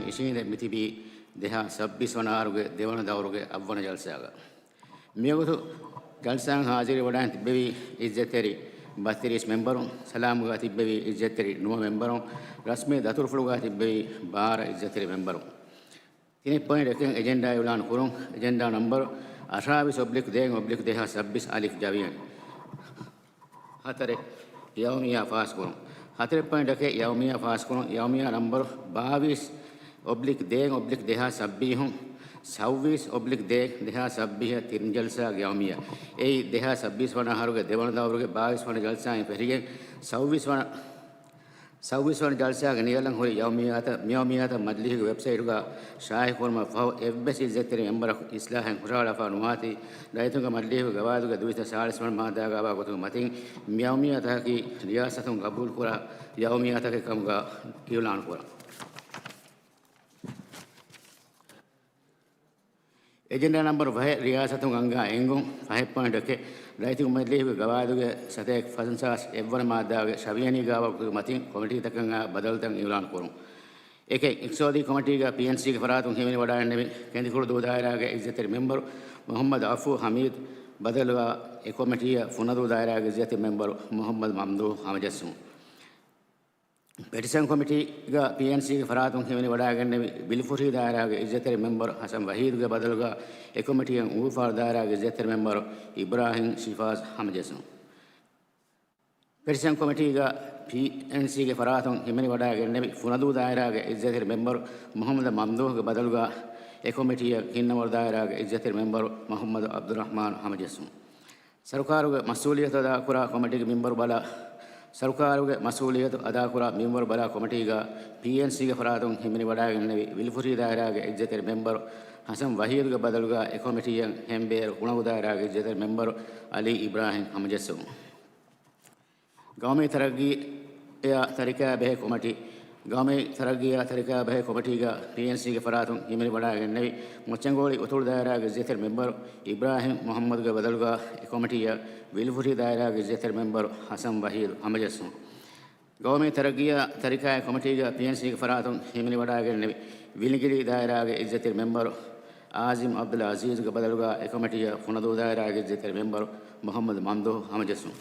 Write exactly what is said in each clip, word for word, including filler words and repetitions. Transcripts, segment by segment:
ނިޝީނދެ މިތިބީ ދެހާސް ސައްބީސް ވަނަ އަހަރުގެ ދެވަނަ ދައުރުގެ އަށްވަނަ ޖަލްސާގަ. މިވަގުތު ޖަލްސާއަށް ހާޒިރުވެވަޑައިގެން ތިއްބެވި އިއްޒަތްތެރި ބައްތިރީސް މެމްބަރުން، ސަލާމްގަ ތިއްބެވި އިއްޒަތްތެރި ނުވަ މެމްބަރުން، ރަސްމީ ދަތުރުފުޅުގަ ތިއްބެވި ބާރަ އިއްޒަތްތެރި މެމްބަރުން. ތިނެއް ޕޮއިންޓް އެކެއް އެޖެންޑާ އިއުލާން ކުރުން. އެޖެންޑާ ނަމްބަރު އަށާވީސް އޮބްލިކް ދޭއް އޮބްލިކް ދެހާސް ސައްބީސް އަލިފް ޖަވިޔަނި. ހަތަރެއް، ޔައުމިއްޔާ ފާސްކުރުން. ހަތަރެއް ޕޮއިންޓް އެކެއް ޔައުމިއްޔާ ފާސްކުރުން. ޔައުމިއްޔާ ނަމްބަރު ބާވީސް އޮބްލިކް ދޭއް އޮބްލިކް ދެހާސް ސައްބީހުން، ސައުވީސް އޮބްލިކް ދޭއް ދެހާސް ސައްބީހަށް ތިން ޖަލްސާގެ ޔައުމިއްޔާ. އެއީ ދެހާސް ސައްބީސް ވަނަ އަހަރުގެ ދެވަނަ ދައުރުގެ ބާވީސް ވަނަ ޖަލްސާއިން ފެށިގެން ސައުވީސް ވަނަ ސައުވީސް ވަނަ ޖަލްސާގެ ނިޔަލަން ހުރި ޔައުމިއްޔާތައް، މިޔައުމިއްޔާތައް މަޖިލީހުގެ ވެބްސައިޓުގަ ޝާއިޢުކުރުމަށް ފަހު، އެއްވެސް އިއްޒަތްތެރި މެމްބަރަކު އިސްލާހެއް ހުށަހަޅާފަ ނުވާތީ، ރައްޔިތުންގެ މަޖިލީހުގެ ގަވާއިދުގެ ދުވިތަ ސާޅީސް ވަނަ މާއްދާގަ ވާ ގޮތުގެ މަތިން، މިޔައުމިއްޔާތަކަކީ ރިޔާސަތުން ގަބޫލުކުރާ ޔައުމިއްޔާތަކެއް ކަމުގަ އިއުލާނުކުރަން. އެޖެންޑާ ނަމްބަރު ފަހެއް، ރިޔާސަތުން އަންގާ އެންގުން. ފަހެއް ޕޮއިންޓް އެކެއް، ރައްޔިތުންގެ މަޖިލީހުގެ ގަވާއިދުގެ ސަތޭކަ ފަންސާސް އެއްވަނަ މާއްދާގެ ޝަވިޔަނީ ގާވާ ގޮތުގެ މަތިން ކޮމިޓީތަކަށް އައި ބަދަލުތައް އިއުލާން ކުރުން. އެކެއް، އިޤްތިޞާދީ ކޮމިޓީގަ ޕީއެންސީގެ ފަރާތުން ހިމެނިވަޑައިގެންނެވި ކެނދިކުޅުދޫ ދާއިރާގެ އިއްޒަތްތެރި މެމްބަރު މުޙައްމަދު އަފޫ ޙަމީދު ބަދަލުގަ އެ ކޮމިޓީއަށް ފުނަދޫ ދާއިރާގެ އިއްޒަތްތެރި މެމްބަރު މުޙައްމަދު މަމްދޫޙު ހަމަޖެއްސުން. ޕެޓިޝަން ކޮމިޓީގަ ޕީއެންސީގެ ފަރާތުން ހިމެނިވަޑައިގެންނެވި ވިލުފުށީ ދާއިރާގެ އިއްޒަތްތެރި މެމްބަރު ޙަސަން ވަޙީދުގެ ބަދަލުގަ އެ ކޮމިޓީއަށް އުނގޫފާރު ދާއިރާގެ އިއްޒަތްތެރި މެމްބަރު އިބްރާހިމް ޝިފާޒް ހަމަޖެއްސުން. ޕެޓިޝަން ކޮމިޓީގަ ޕީއެންސީގެ ފަރާތުން ހިމެނިވަޑައިގެންނެވި ފުނަދޫ ދާއިރާގެ އިއްޒަތްތެރި މެމްބަރު މުޙައްމަދު މަމްދޫޙުގެ ބަދަލުގަ އެ ކޮމިޓީއަށް ހިންނަވަރު ދާއިރާގެ އިއްޒަތްތެރި މެމްބަރު މުޙައްމަދު ޢަބްދުއްރަޙްމާނު ހަމަޖެއްސުން. ސަރުކާރުގެ މަސްއޫލިއްޔަތު އަދާކުރާ ކޮމިޓީގެ މެމްބަރު ބަލާ، ސަރުކާރުގެ މަސްއޫލިއްޔަތު އަދާކުރާ މެމްބަރު ބަލާ ކޮމިޓީގަ ޕީއެންސީގެ ފަރާތުން ހިމެނިވަޑައިގެންނެވި ވިލުފުށީ ދާއިރާގެ އިއްޒަތްތެރި މެމްބަރު ޙަސަން ވަޙީދުގެ ބަދަލުގަ އެ ކޮމިޓީއަށް ހެންބޭރު ކުޅަނގު ދާއިރާގެ އިއްޒަތްތެރި މެމްބަރު ޢަލީ އިބްރާހިމް ހަމަޖެއްސުން. ގައުމީ ތަރައްގީއާ ތަރިކައާ ބެހޭ ކޮމިޓީ، ގައުމީ ތަރައްގީއާ ތަރިކައާ ބެހޭ ކޮމިޓީގަ ޕީއެންސީގެ ފަރާތުން ހިމެނިވަޑައިގެންނެވި މުއްޗަންގޯޅި އުތުޅު ދާއިރާގެ އިއްޒަތްތެރި މެމްބަރު އިބްރާހިމް މުޙައްމަދުގެ ބަދަލުގަ އެ ކޮމިޓީއަށް ވިލުފުށީ ދާއިރާގެ އިއްޒަތްތެރި މެމްބަރު ޙަސަން ވަޙީދު ހަމަޖެއްސުން. ގައުމީ ތަރައްގީއާ ތަރިކައާ ކޮމިޓީގަ ޕީއެންސީގެ ފަރާތުން ހިމެނިވަޑައިގެންނެވި ވިލިނގިލީ ދާއިރާގެ އިއްޒަތްތެރި މެމްބަރު އާޒިމް ޢަބްދުލް ޢަޒީޒުގެ ބަދަލުގަ އެ ކޮމިޓީއަށް ފުނަދޫ ދާއިރާގެ އިއްޒަތްތެރި މެމްބަރު މުޙައްމަދު މަމްދޫޙު ހަމަޖެއްސުން.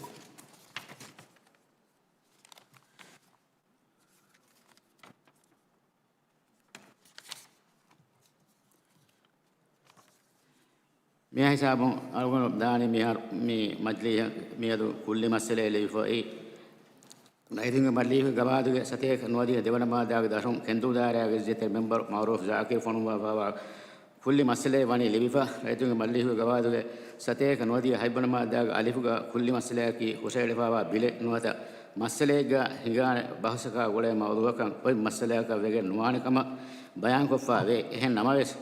މިއާ ހިސާބުން އަޅުގަނޑު ދާނީ މިހާރު މި މަޖިލީހަށް މިއަދު ކުއްލި މައްސަލައެއް ލިބިފައި، ރައްޔިތުންގެ މަޖިލީހުގެ ގަވާއިދުގެ ސަތޭކަ ނުވަދިހަ ދެވަނަ މާއްދާގެ ދަށުން ކެނދޫ ދާއިރާގެ އިއްޒަތްތެރި މެމްބަރު މައުރޫފް ޒާކިރު ފޮނުއްވާފައިވާ ކުއްލި މައްސަލައެއް ވަނީ ލިބިފަ. ރައްޔިތުންގެ މަޖިލީހުގެ ގަވާއިދުގެ ސަތޭކަ ނުވަދިހަ ހަތްވަނަ މާއްދާގެ އަލިފުގަ ކުއްލި މައްސަލައަކީ ހުށައެޅިފައިވާ ބިލެއް ނުވަތަ މައްސަލައެއްގަ ހިނގާނެ ބަހުސަކާ ގުޅޭ މައުޟޫޢަކަށް އޮތް މައްސަލައަކަށް ވެގެން ނުވާނެ ކަމަށް ބަޔާންކޮށްފައި ވޭ. އެހެން ނަމަވެސް،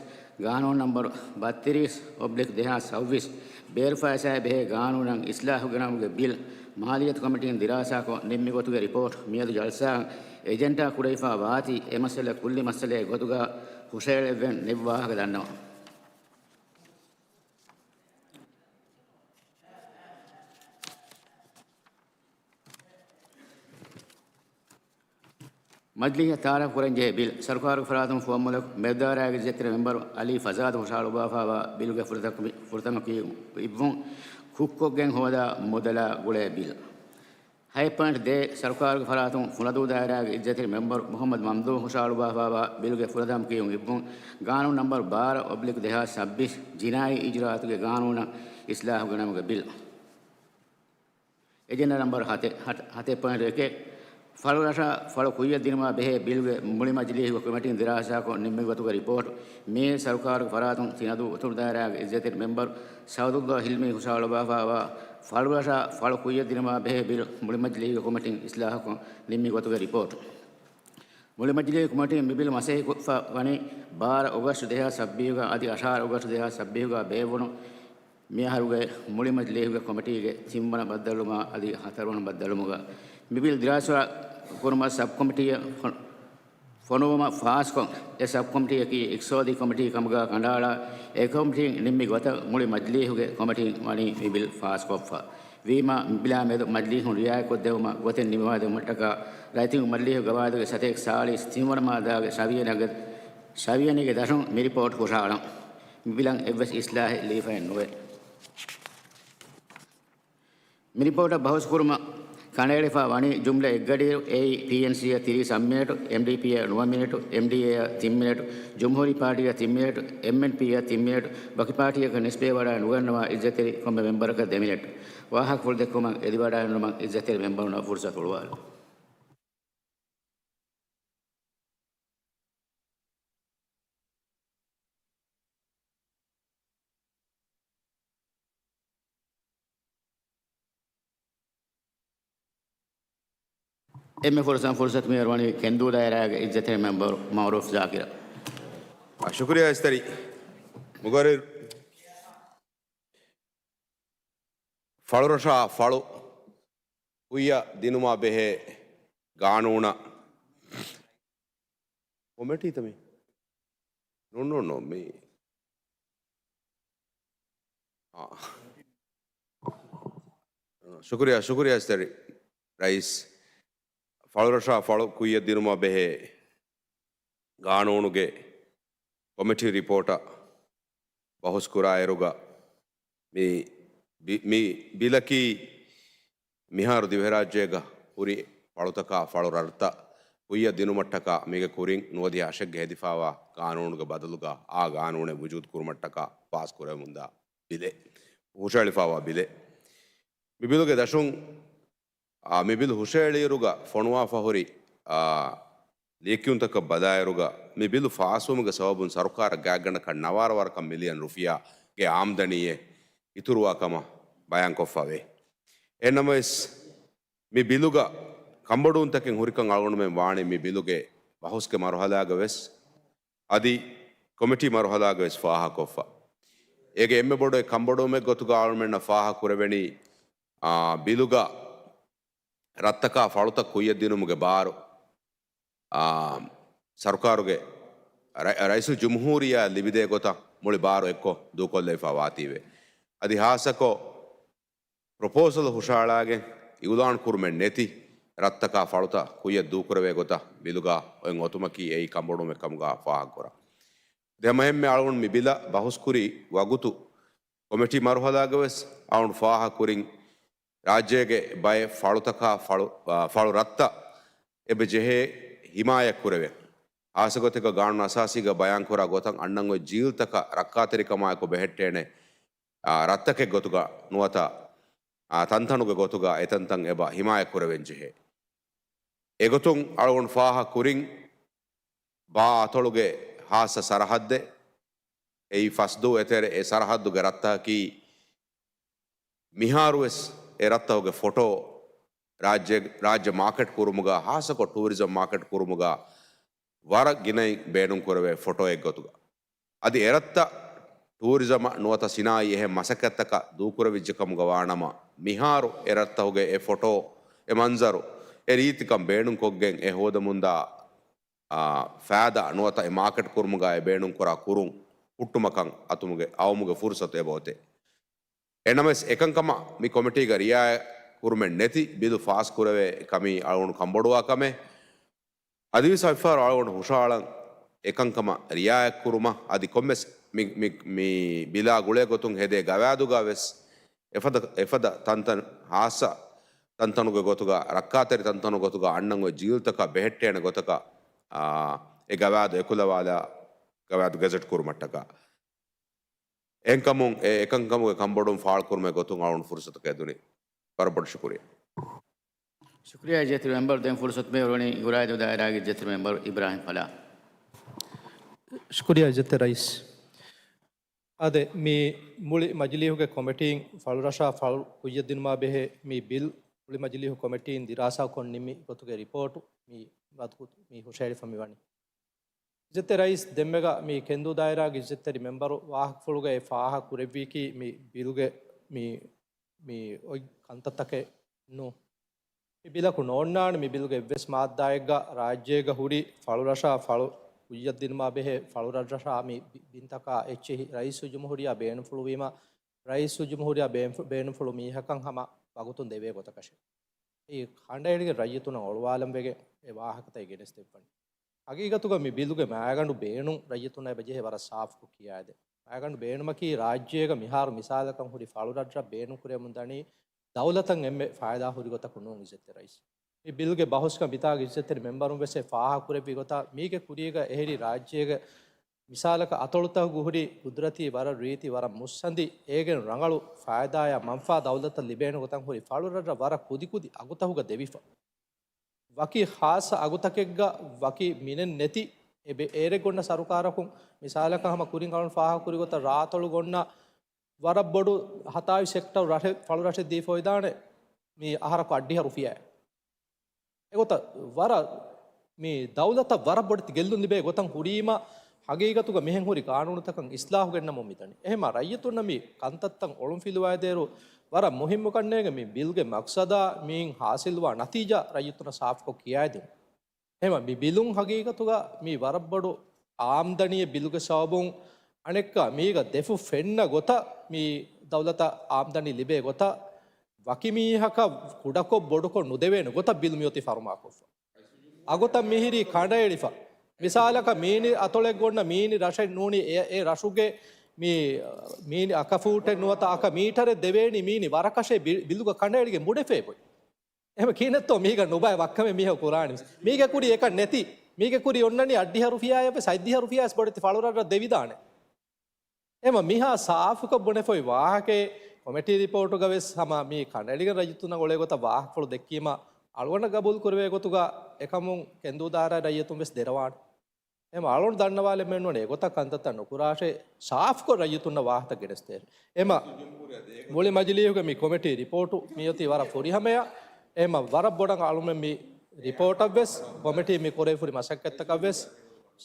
ގާނޫނު ނަމްބަރު ބައްތިރީސް އޮބްލިކް ދެހާސް ސައުވީސް ބޭރުފައިސާއި ބެހޭ ގާނޫނަށް އިސްލާހުގެ ނަމުގެ ބިލް މާލިއްޔަތު ކޮމިޓީން ދިރާސާކޮށް ނިންމި ގޮތުގެ ރިޕޯޓް މިއަދު ޖަލްސާއަށް އެޖެންޑާ ކުރެވިފަ ވާތީ، އެ މައްސަލަ ކުއްލި މައްސަލައެއް ގޮތުގަ ހުށައެޅެއްވެން ނެތް ވާހަކަ ދަންނަވަން. މަޖިލީހަށް ތަޢާރަފް ކުރަންޖެހޭ ބިލް. ސަރުކާރުގެ ފަރާތުން ފުވައްމުލަކު މެދުދާއިރާގެ އިއްޒަތްތެރި މެމްބަރު އަލީ ފަޒާދު ހުށަހަޅުއްވާފައިވާ ބިލުގެ ފުރަތަމަ، ފުރަތަމަ ކިޔުން އިއްވުން ކުށްކޮށްގެން ހޯދާ މުދަލާ ގުޅޭ ބިލް. ހަތް ޕޮއިންޓް ދޭއް، ސަރުކާރުގެ ފަރާތުން ފުނަދޫ ދާއިރާގެ އިއްޒަތްތެރި މެމްބަރު މުޙައްމަދު މަމްދޫޙު ހުށަހަޅުއްވާފައިވާ ބިލުގެ ފުރަތަމަ ކިޔުން އިއްވުން ގާނޫނު ނަމްބަރު ބާރަ އޮބްލިކް ދެހާސް ސައްބީސް ޖިނާއީ އިޖުރާއަތުގެ ގާނޫނަށް އިސްލާހުގެ ނަމުގެ ބިލް. އެޖެންޑާ ނަމްބަރު ހަތެއް، ހަތް، ހަތެއް ޕޮއިންޓް އެކެއް، ފަޅުރަށަށް ފަޅު ކުއްޔަށް ދިނުމާ ބެހޭ ބިލުގެ މުޅި މަޖިލީހުގެ ކޮމިޓީން ދިރާސާކޮށް ނިންމި ގޮތުގެ ރިޕޯޓް މިއީ ސަރުކާރުގެ ފަރާތުން ތިނަދޫ އުތުރު ދާއިރާގެ އިއްޒަތްތެރި މެމްބަރު ސަޢުދުﷲ ހިލްމީ ހުށަހަޅުއްވާފައިވާ ފަޅުރަށަށް ފަޅު ކުއްޔަށް ދިނުމާ ބެހޭ ބިލު މުޅި މަޖިލީހުގެ ކޮމިޓީން އިސްލާހުކޮށް ނިންމި ގޮތުގެ ރިޕޯޓް. މުޅި މަޖިލީހު ކޮމިޓީން މި ބިލް މަސައްކަތްކޮށްފަ ވަނީ ބާރަ އޮގަސްޓު ދެހާސް ސައްބީހުގަ އަދި އަށާރަ އޮގަސްޓު ދެހާސް ސައްބީހުގަ ބޭއްވުނު މިއަހަރުގެ މުޅި މަޖިލީހުގެ ކޮމިޓީގެ ތިންވަނަ ބައްދަލުވުމާ އަދި ހަތަރުވަނަ ބައްދަލުވުމުގަ. މި ބިލް ދިރާސާ ކުރުމަށް ސަބް ކޮމިޓީއެއް ފޮ-، ފޮނުވުމަށް ފާސްކޮށް، އެ ސަބް ކޮމިޓީއަކީ އިޤްތިޞާދީ ކޮމިޓީ ކަމުގަ ކަނޑައަޅާ، އެ ކޮމިޓީން ނިންމި ގޮތަށް މުޅި މަޖިލީހުގެ ކޮމިޓީން ވަނީ މި ބިލް ފާސްކޮށްފަ. ވީމާ، މި ބިލާ މެދު މަޖިލީހުން ރިޢާޔަތްކޮށްދެވުމަށް ގޮތެއް ނިންމަވާދެވުމަށްޓަކާ، ރައްޔިތުންގެ މަޖިލީހުގެ ގަވާއިދުގެ ސަތޭކަ ސާޅީސް ތިންވަނަ މާއްދާގެ ޝަވިޔަނި އަގެ ޝަވިޔަނީގެ ދަށުން މި ރިޕޯޓް ހުށަހަޅަން. މި ބިލަށް އެއްވެސް އިސްލާހެއް ލިބިފައެއް ނުވޭ. މި ރިޕޯޓަށް ބަހުސް ކުރުމަށް ކަނޑައެޅިފަ ވަނީ ޖުމްލަ އެއްގަޑިއިރު، އެއީ ޕީއެންސީއަށް ތިރީސް އަށް މިނެޓު، އެމްޑީޕީއަށް ނުވަ މިނެޓު، އެމްޑީއޭއަށް ތިން މިނެޓު، ޖުމްހޫރީ ޕާޓީއަށް ތިން މިނެޓު، އެމްއެންޕީއަށް ތިން މިނެޓު، ވަކި ޕާޓީއަކަށް ނިސްބަތްވެވަޑައި ނުގަންނަވާ އިއްޒަތްތެރި ކޮންމެ މެމްބަރަކަށް ދެ މިނެޓު. ވާހަކަފުޅު ދެއްކުމަށް އެދިވަޑައިގަންނަވަން އިއްޒަތްތެރި މެމްބަރުންނަށް ފުރުސަތު ހުޅުވާލަން. އެންމެ ފުރަތަމަ ފުރުސަތު މިހާރު ވަނީ ކެންދޫ ދާއިރާގެ އިއްޒަތްތެރި މެމްބަރު މައުރޫފް ޒާކިރަށް. އާ، ޝުކުރިޔާ އިއްޒަތްތެރި މުގައްރިރު. ފަޅުރަށާ ފަޅު ކުއްޔަށް ދިނުމާ ބެހޭ ގާނޫނަށް ކޮމެޓީތަ މީ؟ ނޫން، ނޫން، ނޫން، މީ. އާ. ޝުކުރިޔާ، ޝުކުރިޔާ އިއްޒަތްތެރި ރައީސް. ފަޅުރަށާ ފަޅު ކުއްޔަށް ދިނުމާ ބެހޭ ގާނޫނުގެ ކޮމެޓީ ރިޕޯޓަށް ބަހުސް ކުރާއިރުގަ މި ބި-، މި ބިލަކީ މިހާރު ދިވެހިރާއްޖޭގަ ހުރި ފަޅުތަކާ ފަޅު ރަށްތައް ކުއްޔަށް ދިނުމަށްޓަކާ މީގެ ކުރިން ނުވަދިހަ އަށެއްގަ ހެދިފާވާ ގާނޫނުގެ ބަދަލުގަ އާ ގާނޫނެއް ވުޖޫދު ކުރުމަށްޓަކާ ފާސް ކުރެވެމުންދާ ބިލެއް. ހުށައެޅިފާވާ ބިލެއް. މި ބިލުގެ ދަށުން، އާ، މި ބިލު ހުށައެޅިއިރުގަ ފޮނުވާފަ ހުރި، އާ، ލިޔެކިޔުންތަކަށް ބަލާއިރުގަ މި ބިލު ފާސްވުމުގެ ސަބަބުން ސަރުކާރަށް ގާތްގަނޑަކަށް ނަވާރަ ވަރަކަށް މިލިއަން ރުފިޔާގެ އާމްދަނީއެއް އިތުރުވާ ކަމަށް ބަޔާންކޮށްފަވޭ. އެހެންނަމަވެސް، މި ބިލުގަ ކަންބޮޑުވުންތަކެއް ހުރިކަން އަޅުގަނޑުމެން ވާނީ މި ބިލުގެ ބަހުސްގެ މަރުހަލާގަ ވެސް، އަދި ކޮމިޓީ މަރުހަލާގަ ވެސް ފާހަގަކޮށްފަ. އޭގެ އެންމެ ބޮޑު އެއް ކަންބޮޑުވުމެއް ގޮތުގަ އަޅުގަނޑުމެންނަށް ފާހަގަކުރެވެނީ، އާ، ބިލުގަ ރަށްތަކާ ފަޅުތައް ކުއްޔަށްދިނުމުގެ ބާރު، އާ، ސަރުކާރުގެ ރަ-، ރައީސުލްޖުމްހޫރިއްޔާ ލިބިދޭ ގޮތަށް މުޅި ބާރު އެއްކޮށް ދޫކޮށްލައިފަ ވާތީވެ. އަދި ހާއްސަކޮށް، ޕްރޮޕޯސަލް ހުށަހަޅާގެން އިއުލާން ކުރުމެއް ނެތި ރަށްތަކާ ފަޅުތައް ކުއްޔަށް ދޫކުރެވޭ ގޮތަށް ބިލުގަ އޮތް އޮތުމަކީ އެއީ ކަންބޮޑުވުމެއް ކަމުގަ ފާހަގަކުރަން. ދެމަހެންމެ އަޅުގަނޑު މި ބިލަށް ބަހުސްކުރި ވަގުތު ކޮމިޓީ މަރުހަލާގަ ވެސް އަޅުގަނޑު ފާހަގަކުރިން ރާއްޖޭގެ ބައެއް ފަޅުތަކާ ފަޅު، އާ، ފަޅު ރަށްތައް އެބަ ޖެހޭ ހިމާޔަތްކުރެވެން. ހާއްސަގޮތެއްގަ ގާނޫނު އަސާސީގަ ބަޔާންކުރާ ގޮތަށް އަންނަން އޮތް ޖީލްތަކަށް ރައްކާތެރިކަމާއެކު ބެހެއްޓޭނެ، އާ، ރަށްތަކެއް ގޮތުގަ ނުވަތަ، އާ، ތަންތަނުގެ ގޮތުގަ އެތަންތަން އެބަ ހިމާޔަތްކުރެވެން ޖެހޭ. އެގޮތުން އަޅުގަނޑު ފާހަގަކުރިން، ބާ އަތޮޅުގެ ހާއްސަ ސަރަހައްދެއް، އެއީ ފަސްދޫ އެތެރެ އެ ސަރަހައްދުގެ ރަށްތަކަކީ، މިހާރުވެސް އެ ރަށްތަކުގެ ފޮޓޯ ރާއްޖެ، ރާއްޖެ މާކެޓް ކުރުމުގަ، ހާއްސަކޮށް ޓޫރިޒަމް މާކެޓް ކުރުމުގަ ވަރަށް ގިނައިން ބޭނުންކުރެވޭ ފޮޓޯއެއްގޮތުގަ. އަދި އެރަށްތައް ޓޫރިޒަމަށް ނުވަތަ ސިނާއީ އެހެން މަސައްކަތްތަކަށް ދޫކުރެވިއްޖެ ކަމުގަ ވާނަމަ، މިހާރު އެރަށްތަކުގެ އެ ފޮޓޯ، އެ މަންޒަރު، އެ ރީތިކަން ބޭނުންކޮށްގެން އެ ހޯދަމުންދާ، އާ، ފައިދާ ނުވަތަ އެ މާކެޓް ކުރުމުގަ އެ ބޭނުންކުރާ ކުރުން ހުއްޓުމަކަށް އަތުމުގެ، އައުމުގެ ފުރުސަތު އެބައޮތޭ. އެނަމަވެސް އެކަންކަމަށް މި ކޮމިޓީގަ ރިއާޔަތް ކުރުމެއް ނެތި ބިލު ފާސް ކުރެވޭ ކަމީ އަޅުގަނޑު ކަންބޮޑުވާ ކަމެއް. އަދިވެސް އައިފާރު އަޅުގަނޑު ހުށަހަޅަން އެކަންކަމަށް ރިއާޔަތްކުރުމަށް އަދި ކޮންމެސް މި، މި، މި ބިލާ ގުޅޭ ގޮތުން ހެދޭ ގަވާއިދުގަ ވެސް އެފަދަ، އެފަދަ ތަންތަން ހާއްސަ ތަންތަނުގެ ގޮތުގަ ރައްކާތެރި ތަންތަނުގެ ގޮތުގަ އަންނަން އޮތް ޖީލްތަކަށް ބެހެއްޓޭނެ ގޮތަކަށް، އާ، އެ ގަވާއިދު އެކުލަވާލާ ގަވާއިދު ގެޒެޓް ކުރުމަށްޓަކާ. އެހެންކަމުން އެ އެކަންކަމުގެ ކަންބޮޑުވުން ފާޅުކުރުމެއް ގޮތުން އަޅުގަނޑު ފުރުސަތަކަށް އެދުނީ. ވަރަށް ބޮޑަށް ޝުކުރިއްޔާ. ޝުކުރިއްޔާ އިއްޒަތްތެރި މެމްބަރު. ދެން ފުރުސަތު މި އޮވެނީ އިނގުރާދޭވި ދާއިރާގެ އިއްޒަތްތެރި މެމްބަރު އިބްރާހިމް ފަލާ. ޝުކުރިއްޔާ އިއްޒަތްތެރި ރައީސް. އާދެ، މި މުޅި މަޖިލީހުގެ ކޮމެޓީން ފަޅުރަށާ ފަޅު ކުއްޔަށްދިނުމާ ބެހޭ މި ބިލް މުޅި މަޖިލީހު ކޮމެޓީން ދިރާސާކޮށް ނިންމި ގޮތުގެ ރިޕޯޓު މި ވަގުތު މި ހުށަހެޅިފަ މިވަނީ. އިއްޒަތްތެރި ރައީސް، ދެންމެގަ މި ކެންދޫ ދާއިރާގެ އިއްޒަތްތެރި މެމްބަރު ވާހަކަފުޅުގައި ފާހަގަ ކުރެއްވީކީ މި ބިލުގެ މި، މި އޮތް ކަންތައްތަކެއް ނޫން. މި ބިލަކު ނޯންނާނެ މި ބިލުގެ އެއްވެސް މާއްދާއެއްގަ ރާއްޖޭގަ ހުރި ފަޅުރަށާ ފަޅު ކުއްޔަށްދިނުމާ ބެހޭ ފަޅުރަށްރަށާ މި ބި-، ބިންތަކާ އެއްޗެހި ރައީސުލްޖުމްހޫރިއްޔާ ބޭނުންފުޅުވީމަ، ރައީސުލްޖުމްހޫރިއްޔާ ބޭންފު-، ބޭނުންފުޅު މީހަކަށް ހަމަ ވަގުތުން ދެވޭ ގޮތަކަށެވެ. އެއީ ކަނޑައެޅިގެން ރައްޔިތުންނަށް އޮޅުވާލަން ވެގެން އެ ވާހަކަތައް ގެނެސްދެއްވަނީ. ހަގީގަތުގަ މި ބިލުގެ މައިގަނޑު ބޭނުން ރައްޔިތުންނަށް އެބަޖެހޭ ވަރަށް ސާފުކޮށް ކިޔާދޭ. މައިގަނޑު ބޭނުމަކީ ރާއްޖޭގަ މިހާރު މިސާލަކަށް ހުރި ފަޅުރަށްރަށް ބޭނުންކުރެވެމުން ދަނީ ދައުލަތަށް އެންމެ ފައިދާ ހުރި ގޮތަކު ނޫން އިއްޒަތްތެރި ރައީސް. މި ބިލްގެ ބަހުސްގަ މިތާގަ އިއްޒަތްތެރި މެމްބަރުން ވެސް އެ ފާހަގަކުރެއްވި ގޮތަށް މީގެ ކުރީގަ އެހެރީ ރާއްޖޭގެ މިސާލަކަށް އަތޮޅުތަކުގަ ހުރި ގުދުރަތީ ވަރަށް ރީތި ވަރަށް މުއްސަނދި އޭގެން ރަނގަޅު ފައިދާއާ މަންފާ ދައުލަތަށް ލިބޭނެ ގޮތަށް ހުރި ފަޅުރަށްރަށް ވަރަށް ކުދިކުދި އަގުތަކުގަ ދެވިފަ. ވަކި ޚާއްޞަ އަގުތަކެއްގަ ވަކި މިނެއް ނެތި އެބެ-، އޭރެއްގަ އޮންނަ ސަރުކާރަކުން މިސާލަކަށް ހަމަ ކުރިން އަޅުން ފާހަގަކުރި ގޮތަށް ރާއަތޮޅުގަ އޮންނަ ވަރަށް ބޮޑު ހަތާވީސް ހެކްޓަރު ރަށެއް ފަޅުރަށެއް ދީފަ އޮތްދާނެ މި އަހަރަކު އަށްޑިހަ ރުފިޔާއެއް. އެގޮތަށް ވަރަށް މި ދައުލަތަށް ވަރަށް ބޮޑެތި ގެއްލުން ލިބޭ ގޮތަށް ހުރީމަ، ހަގީގަތުގަ މިހެން ހުރި ގާނޫނުތަކަށް އިސްލާހު ގެންނަމުން މިދަނީ. އެހެމަ ރައްޔިތުންނަށް މި ކަންތައްތައް އޮޅުންފިލުވާދޭއިރު ވަރަށް މުހިއްމު ކަންނޭނގެ މި ބިލްގެ މަޤްޞަދާ މިއިން ހާސިލްވާ ނަތީޖާ ރައްޔިތުންނަށް ސާފުކޮށް ކިޔާދިނުން. އެހެމަ މި ބިލުން ހަގީގަތުގަ މީ ވަރަށް ބޮޑު އާމްދަނީއެއް ބިލުގެ ސަބަބުން. އަނެއްކާ މީގަ ދެފުށް ފެންނަ ގޮތަށް މި ދައުލަތަށް އާމްދަނީ ލިބޭ ގޮތަށް ވަކި މީހަކަށް ކުޑަކޮށް ބޮޑުކޮށް ނުދެވޭނެ ގޮތަށް ބިލު މިއޮތީ ފަރުމާކޮށްފަ. އަގުތައް މިހިރީ ކަނޑައެޅިފަ. މިސާލަކަށް މީނި އަތޮޅެއްގަ އޮންނަ މީނި ރަށެއް ނޫނީ އެ، އެ ރަށުގެ މި، މީނި އަކަފޫޓެއް ނުވަތަ އަކަ މީޓަރެއް ދެވޭނީ މީނި ވަރަކަށޭ ބި-، ބިލުގަ ކަނޑައެޅިގެން ބުނެފޭ ބޮއި. އެހެމަ ކިހިނެއްތޯ މީގަ ނުބައި ވައްކަމެއް މީހަކު ކުރާނީ؟ މީގެ ކުރީ އެކަން ނެތި. މީގެ ކުރީ އޮންނަނީ އަށްޑިހަ ރުފިޔާއެއް ވެސް ހަތްދިހަ ރުފިޔާ ވެސް ބޮޑެތި ފަޅުރަށްރަށް ދެވިދާނެ. އެހެމަ މިހާ ސާފުކޮށް ބުނެފައި ވާހަކައެއް ކޮމިޓީ ރިޕޯޓުގަ ވެސް ހަމަ މީ ކަނޑައެޅިގެން ރައްޔިތުންނަށް އުޅޭ ގޮތަށް ވާހަކަފުޅު ދެއްކީމަ އަޅުގަނޑަށް ގަބޫލު ކުރެވޭ ގޮތުގަ އެކަމުން ކެނދޫ ދާއިރާ ރައްޔިތުން ވެސް ދެރަވާނެ. އެހެމަ އަޅުން ދަންނަވާލެއް މެންވަނީ އެގޮތަށް ކަންތައްތައް ނުކުރާށޭ، ސާފުކޮށް ރައްޔިތުންނަށް ވާހަކަ ގެނެސްދޭށޭ. އެހެމަ މުޅި މަޖިލީހުގެ މި ކޮމިޓީ ރިޕޯޓު މިއޮތީ ވަރަށް ފުރިހަމަޔަށް. އެހެމަ ވަރަށް ބޮޑަށް އަޅުމެން މި ރިޕޯޓަށްވެސް ކޮމިޓީ މި ކުރެވިފުރި މަސައްކަތްތަކަށްވެސް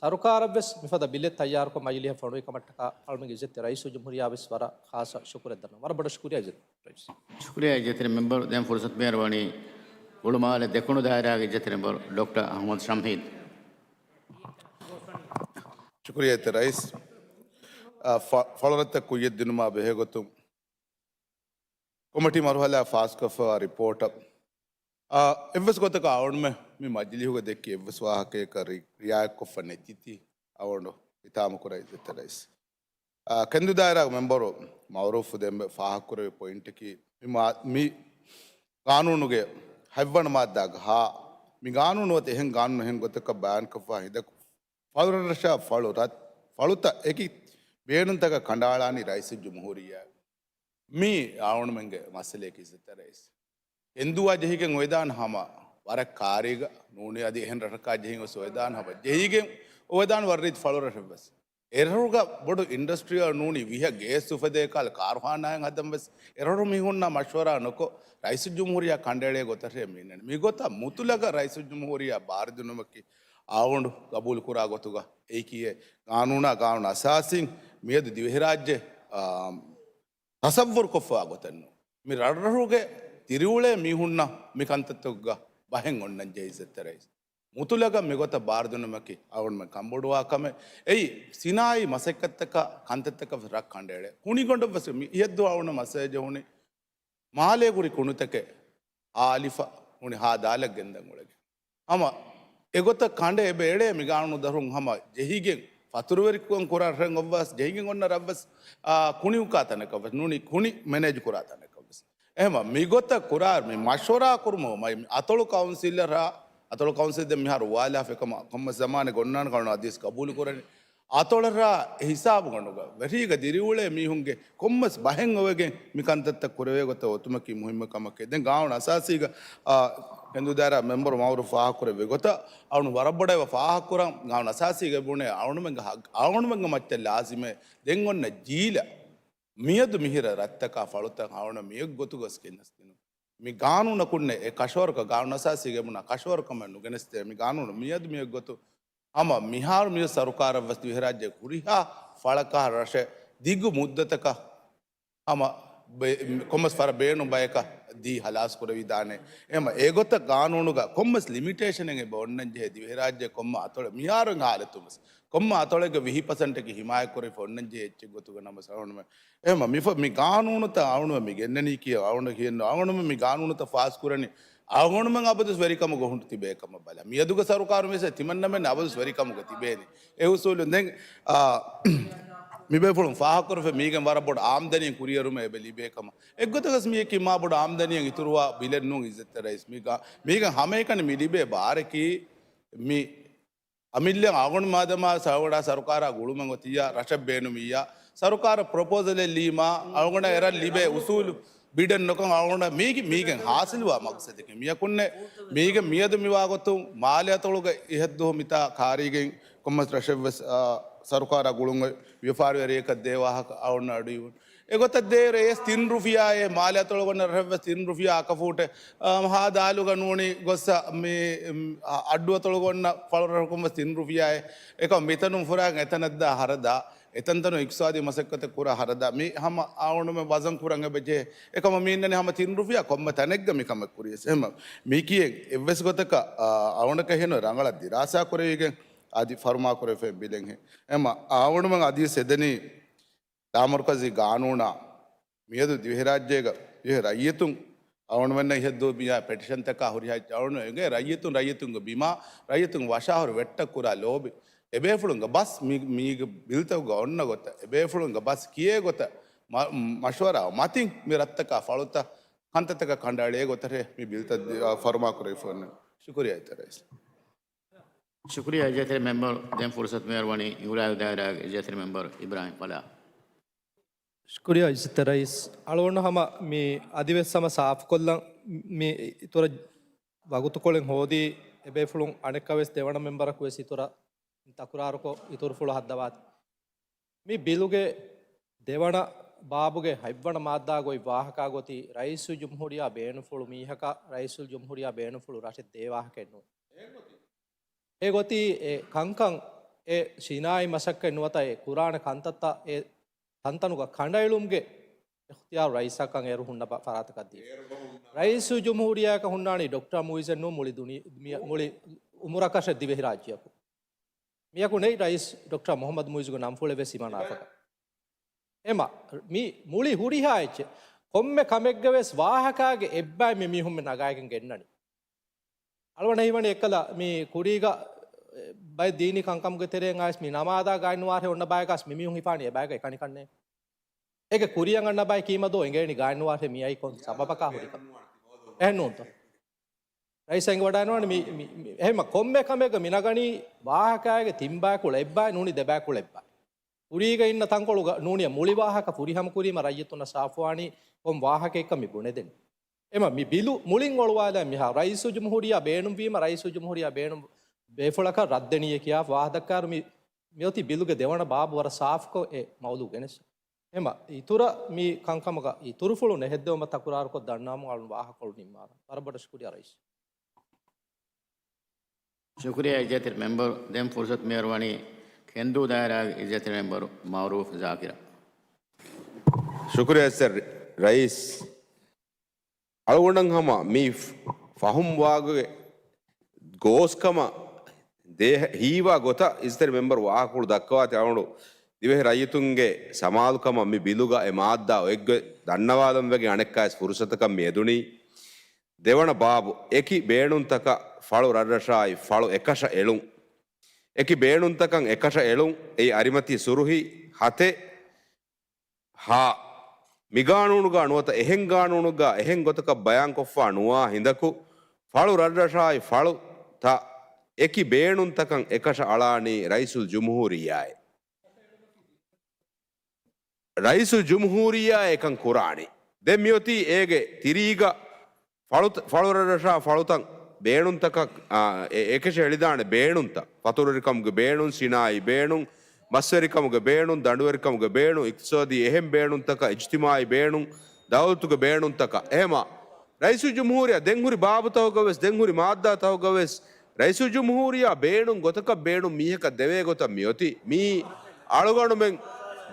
ސަރުކާރަށްވެސް މިފަދަ ބިލެއް ތައްޔާރުކޮށް މަޖިލީހަށް ފޮނުވި ކަމަށްޓަކާ އަޅުމެންގެ އިއްޒަތްތެރި ރައީސުލްޖުމްހޫރިއްޔާވެސް ވަރަށް ޚާއްޞަ ޝުކުރެއް ދަންނަވަން. ވަރަށް ބޮޑަށް ޝުކުރިއްޔާ އިއްޒަތްތެރި ރައީސް. ޝުކުރިއްޔާ އިއްޒަތްތެރި މެމްބަރު. ދެން ފުރުސަތު މިހާރު ވަނީ ހުޅުމާލެ ދެކުނު ދާއިރާގެ އިއްޒަތްތެރި މެމްބަރު ޑޮކްޓަރ އަޙްމަދު ޝަމްހީދު. ޝުކުރިއްޔާ އިއްޒަތްތެރި ރައީސް. އާ، ފަ-، ފަޅުރަށްތައް ކުއްޔަށްދިނުމާ ބެހޭގޮތުން ކޮމިޓީ މަރުހަލާ ފާސްކޮށްފައިވާ ރިޕޯޓަށް، އާ، އެއްވެސް ގޮތަކަށް އަޅުގަނޑުމެން މި މަޖިލީހުގަ ދެއްކި އެއްވެސް ވާހަކަޔަކަށް ރި-، ރިއާޔަތްކޮށްފަ ނެތިތީ އަޅުގަނޑު ހިތާމަކުރަން އިއްޒަތްތެރި ރައީސް. އާ، ކެނދު ދާއިރާގެ މެމްބަރު މައުރޫފު ދެންމެ ފާހަގަކުރެއްވި ޕޮއިންޓަކީ، މި މާ-، މި ގާނޫނުގެ ހަތްވަނަ މާއްދާގަ ހާ، މި ގާނޫނު އޮތީ އެހެން ގާނޫނު އެހެން ގޮތަކަށް ބަޔާންކޮށްފަ ހިނދަކު ފަޅުރަށްރަށާ ފަޅު ރަށް-، ފަޅުތައް އެކި ބޭނުންތަކަށް ކަނޑައަޅާނީ ރައީސުލްޖުމްހޫރިއްޔާ. މީ އަޅުގަނޑުމެންގެ މައްސަލައަކީ އިއްޒަތްތެރި ރައީސް. ކެނދުއާ ޖެހިގެން އޮވެދާނެ ހަމަ ވަރަށް ކާރީގަ ނޫނީ އަދި އެހެން ރަށަކާ ޖެހިގެން ވެސް އޮވެދާނެ ހަމަ ޖެހިގެން އޮވެދާނެ ވަރަށް ރީތި ފަޅުރަށެއް ވެސް. އެރަށުގަ ބޮޑު އިންޑަސްޓްރީއަށް ނޫނީ ވިހަ ގޭސް އުފެދޭ ކަހަލަ ކާރުޚާނާއެއް ހަދަން ވެސް އެރަށު މީހުންނާ މަޝްވަރާ ނުކޮށް ރައީސުލްޖުމްހޫރިއްޔާ ކަނޑައެޅޭ ގޮތަށޭ މި އިންނަނީ. މިގޮތަށް މުތުލަގަށް ރައީސުލްޖުމްހޫރިއްޔާ ބާރުދިނުމަކީ އަޅުގަނޑު ގަބޫލުކުރާ ގޮތުގަ އެއީކީއޭ ގާނޫނާ ގާނޫނު އަސާސީން މިއަދު ދިވެހިރާއްޖެ، އާ، ތަސައްވުރުކޮށްފަވާ ގޮތެއްނު. މި ރަށްރަށުގެ ދިރިއުޅޭ މީހުންނަށް މި ކަންތައްތަކުގަ ބަހެއް އޮންނަންޖެހޭ އިއްޒަތްތެރި ރައީސް. މުތުލަގަށް މިގޮތަށް ބާރުދިނުމަކީ އަޅުގަނޑުމެން ކަންބޮޑުވާ ކަމެއް. އެއީ ސިނާއީ މަސައްކަތްތަކަށް ކަންތައްތަކަށް ވެސް ރަށް ކަނޑައެޅޭ. ކުނިގޮނޑަށް ވެސް މި އިހަށްދުވަހު އަޅުގަނޑު މައްސަލަ ޖެހުނީ މާލޭގަ ހުރި ކުނިތަކެއް އާލިފަ ހުނި ހާ ދާލަށް ގެންދަން އުޅެގެން. ހަމަ އެގޮތަށް ކަނޑަ އެބަ އެޅޭ މި ގާނޫނު ދަށުން ހަމަ ޖެހިގެން ފަތުރުވެރިކަން ކުރާ ރަށެއް އޮއްވާސް ޖެހިގެން އޮންނަ ރަށްވެސް، އާ، ކުނި އުކާ ތަނަކަށް ވެސް ނޫނީ ކުނި މެނޭޖް ކުރާ ތަނަކަށް ވެސް. އެހެމަ މިގޮތަށް ކުރާ މި މަޝްވަރާ ކުރުމަށް މައި އަތޮޅު ކައުންސިލަރާ، އަތޮޅު ކައުންސިލް ދެން މިހާރު އުވާލާފަ ކަމަށް ކޮންމެސް ޒަމާނެއް އޮންނާނެ ކަމަށް އަދިވެސް ގަބޫލު ކުރަނީ. އަތޮޅަށާ ހިސާބުގަނޑުގަ ވެރީގަ ދިރިއުޅޭ މީހުންގެ ކޮންމެސް ބަހެއް އޮވެގެން މި ކަންތައްތައް ކުރެވޭ ގޮތަށް އޮތުމަކީ މުހިއްމު ކަމެކޭ. ދެން ގާނޫނު އަސާސީގަ، އާ، ކެނދު ދާއިރާ މެމްބަރު މައުރޫފް ފާހަގަކުރެއްވި ގޮތަށް އަޅުން ވަރަށް ބޮޑަށް އެބަ ފާހަގަކުރަން ގާނޫނު އަސާސީގަ ބުނޭ އަޅުންމެންގެ ހައް-، އަޅުންމެންގެ މައްޗަށް ލާޒިމޭ ދެން އޮންނަ ޖީލަށް މިއަދު މިހިރަ ރަށްތަކާ ފަޅުތައް އަޅުން މިއެއްގޮތުގަސް ގެނެސްދިނުން. މި ގާނޫނަކުންނެ އެ ކަށަވަރުކަ ގާނޫނު އަސާސީގެ ބުނާ ކަށަވަރުކަމެއް ނުގެނެސްދޭ. މި ގާނޫނު މިއަދު މިއެއްގޮތު ހަމަ މިހާރު މިއޮތް ސަރުކާރަށްވެސް ދިވެހިރާއްޖޭގެ ހުރިހާ ފަޅަކާ ރަށެއް ދިގު މުއްދަތަކަށް ހަމަ ބެ-، ކޮންމެސް ފަރަށް ބޭނުން ބަޔަކަށް ދީ ހަލާސް ކުރެވިދާނެ. އެހެމަ އެގޮތަށް ގާނޫނުގަ ކޮންމެސް ލިމިޓޭޝަނެއް އެބަ އޮންނަންޖެހޭ ދިވެހިރާއްޖެ ކޮންމެ އަތޮޅެއް މިހާރު ހާލަތުންވެސް ކޮންމެ އަތޮޅެއްގެ ވިހި ޕަސެންޓަކީ ހިމާޔަތްކުރެވިފަ އޮންނަންޖެހޭ އެއްޗެއް ގޮތުގަ ނަމަވެސް އަޅުންމެ އެހެމަ މިފަ-، މި ގާނޫނުތައް އަޅުންމެ މި ގެންނަނީކީ އަޅުން ކިޔަން އަޅުންމެ މި ގާނޫނުތައް ފާސްކުރަނީ އަޅުގަނޑުމެން އަބަދުސް ވެރިކަމުގަ ހުން ތިބޭ ކަމަށް ބަލާ. މިއަދުގެ ސަރުކާރު މިސް ތިމަންނަމެން އަބަދުސް ވެރިކަމުގަ ތިބޭނެ. އެ އުސޫލުން ދެން، އާ، މިބޭފުޅުން ފާހަގަކުރެފެ މީގެން ވަރަށް ބޮޑު އާމްދަނީ ކުރިއެރުމެއް އެބަ ލިބޭ ކަމަށް. އެއްގޮތަކަސް މީއަކީ މާ ބޮޑު އާމްދަނީއެއް އިތުރުވާ ބިލެއް ނޫން އިއްޒަތްތެރި ރައީސް. މީގަ، މީގެން ހަމައެކަނި މި ލިބޭ ބާރަކީ މި އަމިއްލަ އަޅުގަނޑު މާދަމާ ސަރުގަޑާ ސަރުކާރާ ގުޅުމެއް އޮތިއްޔާ، ރަށަށް ބޭނުމިއްޔާ، ސަރުކާރަށް ޕްރޮޕޯސަލެއް ލީމާ، އަޅުގަނޑަށް އެރަށް ލިބޭ އުސޫލު ބިޑެއް ނުކަން އަޅުގަނޑަށް މީގެ، މީގެން ހާސިލުވާ މަގްސަދަކީ. މިޔަކުންނެ މީގެ މިއަދު މިވާގޮތުން މާލެ އަތޮޅުގަ އިހަށްދުވަހު މިތާ ކާރީގެން ކޮންމެސް ރަށެއްވެސް، އާ، ސަރުކާރާ ގުޅުން ވިޔަފާރިވެރިޔަކަށް ދޭ ވާހަކަ އަޅުގަނޑަށް އަޑުއިވުނު. އެގޮތަށް ދޭއިރު އެސް ތިން ރުފިޔާއޭ، މާލެ އަތޮޅުގަ އޮންނަ ރަށެއްވެސް ތިން ރުފިޔާ އަކަފޫޓެއް، އާ، ހާދަ އާލުގަ ނޫނީ ގޮއްސަ މި، އަ، އައްޑު އަތޮޅުގަ އޮންނަ ފަޅުރަށަކުންވެސް ތިން ރުފިޔާއޭ. އެކަމަ މިތަނުން ފުރާގެން އެތަނަށްދާ ހަރަދާ، އެތަންތަނުން އިޤްތިޞާދީ މަސައްކަތެއް ކުރާ ހަރަދާ، މި ހަމަ އަޅުގަނޑުމެން ވަޒަން ކުރަން އެބަޖެހޭ. އެކަމަ މި އިންނަނީ ހަމަ ތިން ރުފިޔާ ކޮންމެ ތަނެއްގަ މިކަމެއް ކުރިޔަސް. އެހެން މި ކިޔެން އެއްވެސް ގޮތަކަށް، އާ، އަޅުގަނޑަކަށް ހެނު ރަނގަޅަށް ދިރާސާ ކުރެވިގެން އަދި ފަރުމާ ކުރެވިފައި ބިލެންހެ. އެހެން އަޅުގަނޑުމެން އަދިވެސް އެދެނީ ލާމަރުކަޒީ ގާނޫނާ މިއަދު ދިވެހިރާއްޖޭގަ ދިވެހި ރައްޔިތުން އަޅުގަނޑުމެންނަށް އިހަށްދޫ މިއާ ޕެޓިޝަންތަކާ ހުރިހާ އަޅުގަނޑު އެނގޭ ރައްޔިތުން ރައްޔިތުންގެ ބިމާ ރައްޔިތުން ވަށާހުރި ވެއްޓަށް ކުރާ ލޯބި. އެބޭފުޅުންގެ ބަސް މި، މީގެ ބިލްތަކުގަ އޮންނަ ގޮތަށް، އެބޭފުޅުންގެ ބަސް ކިޔޭ ގޮތަށް މަ، މަޝްވަރާ މަތިން މި ރަށްތަކާ ފަޅުތައް ކަންތައްތަކަށް ކަނޑައެޅޭ ގޮތަށް މި ބިލްތައް ދި، އާ، ފަރުމާ ކުރެވިފައި އޮންނަނީ. ޝުކުރިއްޔާ އިއްޒަތްތެރި ރައީސް. ޝުކުރިއްޔާ އިއްޒަތްތެރި މެމްބަރު. ދެން ފުރުސަތު މިހާރު ވަނީ އިނގުރާލު ދާއިރާގެ އިއްޒަތްތެރި މެމްބަރު އިބްރާހިމް ފަލާ. ޝުކުރިއްޔާ އިއްޒަތްތެރި ރައީސް. އަޅުގަނޑު ހަމަ މި އަދިވެސް ހަމަ ސާފުކޮށްލަން މި އިތުރަށް ވަގުތުކޮޅެއް ހޯދީ އެބޭފުޅުން އަނެއްކާވެސް ދެވަނަ މެމްބަރަކުވެސް އިތުރަށް ތަކުރާރުކޮށް އިތުރުފުޅު ހައްދަވާތި. މި ބިލުގެ ދެވަނަ ބާބުގެ ހަތްވަނަ މާއްދާގައި ވާހަކާ ގޮތީ ރައީސުލްޖުމްހޫރިއްޔާ ބޭނުންފުޅު މީހަކަށް ރައީސުލްޖުމްހޫރިއްޔާ ބޭނުންފުޅު ރަށެއް ދޭ ވާހަކައެއް ނޫން. އެގޮތީ އެ ކަންކަން އެ ސިނާއީ މަސައްކަތް ނުވަތަ އެ ކުރާނެ ކަންތައްތައް އެ ތަންތަނުގަ ކަނޑައެޅުމުގެ އިޚްތިޔާރު ރައީސަކަށް އޭރު ހުންނަ ބަ، ފަރާތަކަށް ދީފަ. ރައީސުލްޖުމްހޫރިއްޔާއަކަށް ހުންނާނީ ޑޮކްޓަރ މުއިއްޒެއް ނޫން މުޅި ދުނި، މި، މުޅި އުމުރަކަށެއް ދިވެހިރާއްޖެއަކު. މިއަކު ނެތް ރައީސް ޑޮކްޓަރ މުޙައްމަދު މުއިއްޒުގެ ނަންފުޅެއް ވެސް އިމާނާފަކަށް. އެމަ، މި މުޅި ހުރިހާ އެއްޗެއް ކޮންމެ ކަމެއްގަ ވެސް ވާހަކާގެ އެއްބައި މި މީހުން މި ނަގާގެން ގެންނަނީ. އަޅުގަނޑަށް ހީވަނީ އެއްކަލަ މި ކުރީގަ ބައެއް ދީނީ ކަންކަމުގެ ތެރެއިން އައިސް މި ނަމާދާ ގާތްނުވާށޭ އޮންނަ ބަޔަކަސް މި މީހުން ހިފާނީ އެބަޔަކަށް އެކަނިކަންނޭ. އޭގެ ކުރިއަށް އަންނަ ބައެއް ކީމަދޯ އެނގޭނީ ގާތްނުވާށޭ މިއައީ ކޮން ސަބަބަކާ ހުރިކަން. އެހެން ނޫންތޯ؟ ރައީސް އެނގިވަޑައިނުވާނެ މި، މި، މި، އެހެންމަ ކޮންމެ ކަމެއްގަ މި ނަގަނީ ވާހަކާގެ ތިން ބަޔަކުޅަ އެއްބައި ނޫނީ ދެ ބަޔަކުޅަ އެއްބައި. ކުރީގަ އިންނަ ތަންކޮޅުގަ ނޫނީ މުޅި ވާހަކަ ފުރިހަމަ ކުރީމަ ރައްޔިތުންނަށް ސާފުވާނީ ކޮން ވާހަކައެއްކަން މި ބުނެދެނީ. އެމަ މި ބިލު މުޅިން އޮޅުވާލާ މިހާ ރައީސުލްޖުމްހޫރިއްޔާ ބޭނުންވީމަ ރައީސުލްޖުމްހޫރިއްޔާ ބޭނުން ބޭފުޅަކަށް ރައްދެނީ ކިޔާ ވާހަކަ ދައްކާއިރު މި، މިއޮތީ ބިލުގެ ދެވަނަ ބާބު ވަރަށް ސާފުކޮށް އެ މައުލޫ ގެނެސް. އެމަ އިތުރަށް މި ކަންކަމުގަ އިތުރުފުޅު ނެހެއްދެވުމަށް ތަކުރާރުކޮށް ދަންނާމު އަޅުން ވާހަކަކޮޅު ނިންމާލަން. ވަރަށް ބޮޑަށް ޝުކުރިއްޔާ ރައީސް. ޝުކުރިއްޔާ އިއްޒަތްތެރި މެމްބަރު. ދެން ފުރުސަތު މިހާރު ވަނީ ކެންދޫ ދާއިރާގެ އިއްޒަތްތެރި މެމްބަރު މައުރޫފް ޒާކިރަށް. ޝުކުރިއްޔާ އިއްޒަތްތެރި ރައީސް. އަޅުގަނޑަށް ހަމަ މި ފަހުމް ވާގޮތް ގޯސްކަމަށް ދޭ ހީވާ ގޮތަށް އިއްޒަތްތެރި މެމްބަރު ވާހަކަފުޅު ދައްކަވާތީ އަޅުގަނޑު ދިވެހި ރައްޔިތުންގެ ސަމާލުކަމަށް މި ބިލުގަ އެ މާއްދާ އޮތްގޮތް ދަންނަވާލަން ވެގެން އަނެއްކާވެސް ފުރުސަތަކަށް މި އެދުނީ. ދެވަނަ ބާބު، އެކި ބޭނުންތަކަށް ފަޅު ރަށްރަށާއި ފަޅު އެކަށަ އެޅުން. އެކި ބޭނުންތަކަށް އެކަށަ އެޅުން. އެއީ އަރިމަތީ ސުރުހި ހަތެއް ހާ. މިގާނޫނުގަ ނުވަތަ އެހެން ގާނޫނުގަ އެހެން ގޮތަކަށް ބަޔާންކޮށްފާ ނުވާ ހިނދަކު، ފަޅު ރަށްރަށާއި ފަޅުތައް އެކި ބޭނުންތަކަށް އެކަށަ އަޅާނީ ރައީސުލްޖުމްހޫރިއްޔާއޭ. ރައީސުލްޖުމްހޫރިއްޔާ އެކަން ކުރާނީ. ދެން މިއޮތީ އޭގެ ތިރީގަ ފަޅު، ފަޅުރަށްރަށާ ފަޅުތައް ބޭނުންތަކަށް، އާ، އެ، އެކަށަ އެޅިދާނެ ބޭނުންތައް، ފަތުރުވެރިކަމުގެ ބޭނުން، ސިނާއީ ބޭނުން، މަސްވެރިކަމުގެ ބޭނުން، ދަނޑުވެރިކަމުގެ ބޭނުން، އިޤްތިޞާދީ އެހެން ބޭނުންތަކަށް، އިޖްތިމާޢީ ބޭނުން، ދައުލަތުގެ ބޭނުންތަކަށް. އެހެމަ ރައީސުލްޖުމްހޫރިއްޔާ ދެން ހުރި ބާބުތަކުގަވެސް، ދެން ހުރި މާއްދާތަކުގަވެސް ރައީސުލްޖުމްހޫރިއްޔާ ބޭނުން ގޮތަކަށް ބޭނުން މީހަކަށް ދެވޭ ގޮތަށް މިއޮތީ. މީ އަޅުގަނޑުމެން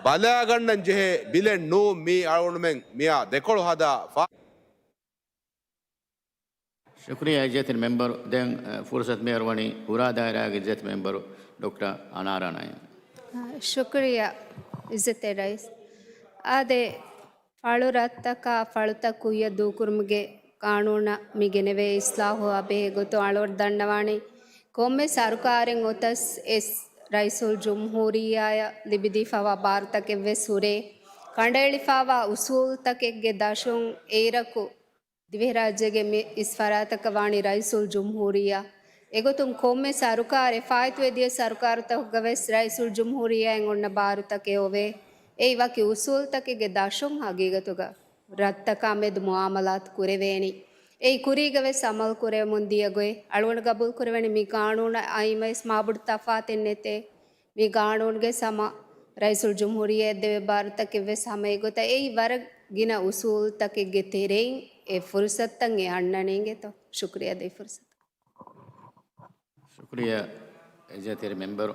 ބަލާގަންނަން ޖެހޭ ބިލެއް ނޫން. މީ އަޅުގަނޑުމެން މިއާ ދެކޮޅު ހަދާ ފާ. ޝުކުރިއްޔާ އިއްޒަތްތެރި މެމްބަރު. ދެން، އަ، ފުރުސަތު މިހާރު ވަނީ ހުރާ ދާއިރާގެ އިއްޒަތްތެރި މެމްބަރު ޑޮކްޓަރ އަނާރާ ނައީމް. އަ، ޝުކުރިއްޔާ އިއްޒަތްތެރި ރައީސް. އާދެ، ފަޅު ރަށްތަކާ ފަޅުތައް ކުއްޔަށް ދޫކުރުމުގެ ގާނޫނަށް މި ގެނެވޭ އިސްލާހުއާ ބެހޭ ގޮތުން އަޅުގަނޑު ދަންނަވާނީ، ކޮންމެ ސަރުކާރެއް އޮތަސް އެސް ރައީސުލްޖުމްހޫރިއްޔާއަށް ލިބިދީފައިވާ ބާރުތަކެއް ވެސް ހުރޭ. ކަނޑައެޅިފައިވާ އުސޫލުތަކެއްގެ ދަށުން އެއިރަކު ދިވެހިރާއްޖޭގެ މި އިސް ފަރާތަކަށް ވާނީ ރައީސުލްޖުމްހޫރިއްޔާ. އެގޮތުން ކޮންމެ ސަރުކާރެއް، ފާއިތުވެ ދިޔަ ސަރުކާރުތަކުގަ ވެސް ރައީސުލްޖުމްހޫރިއްޔާއިން އޮންނަ ބާރުތަކެއް އޮވޭ. އެއީ ވަކި އުސޫލުތަކެއްގެ ދަށުން ހަގީގަތުގަ ރަށްތަކާ މެދު މުއާމަލާތު ކުރެވޭނީ. އެއީ ކުރީގަ ވެސް އަމަލު ކުރެވެމުން ދިޔަ ގޮތް. އަޅުގަނޑު ގަބޫލު ކުރެވެނީ މި ގާނޫނަށް އައިމަވެސް މާބޮޑު ތަފާތެއް ނެތޭ. މި ގާނޫނުގެ ސަމަ ރައީސުލްޖުމްހޫރިއްޔާ އެއްދެވޭ ބާރުތަކެއް ވެސް ހަމަ އެގޮތަށް. އެއީ ވަރަށް ގިނަ އުސޫލުތަކެއްގެ ތެރެއިން އެ ފުރުސަތުތައް އެ އަންނަނީ އިނގޭތޯ. ޝުކުރިއްޔާ ދޭ ފުރުސަތަށް. ޝުކުރިއްޔާ އިއްޒަތްތެރި މެމްބަރު.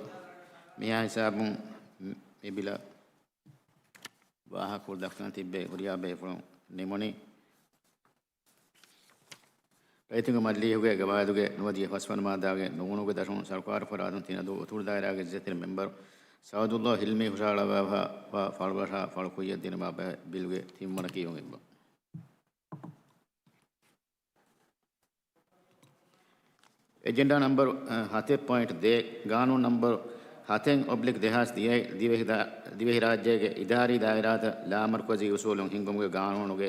މިހާ ހިސާބުން މި ބިލަށް ވާހަކަ ދައްކަން ތިއްބެވި ހުރިހާ ބޭފުޅުން ނިމުނީ. ރައްޔިތުންގެ މަޖިލީހުގެ ގަވާއިދުގެ ނުވަދިހަ ފަސްވަނަ މާއްދާގެ ނުވަ ގެ ދަށުން ސަރުކާރު ފަރާތުން ތިނަދޫ އުތުރު ދާއިރާގެ އިއްޒަތްތެރި މެމްބަރު ސައުދުﷲ ހިލްމީ ހުށަހަޅައްވާފައިވާ ފަޅުވަރު ފަޅު ކުއްޔަށް ދިނުމާ ބެހޭ ބިލުގެ ތިންވަނަ ކިޔުން އެބަ. އެޖެންޑާ ނަމްބަރު، އަ، ހަތެއް ޕޮއިންޓް ދޭއް، ގާނޫނު ނަމްބަރު ހަތެއް އޮބްލިކް ދެހާސް ދިހައި ދިވެހި ދާ-، ދިވެހިރާއްޖޭގެ އިދާރީ ދާއިރާތައް ލާމަރުކަޒީ އުސޫލުން ހިންގުމުގެ ގާނޫނުގެ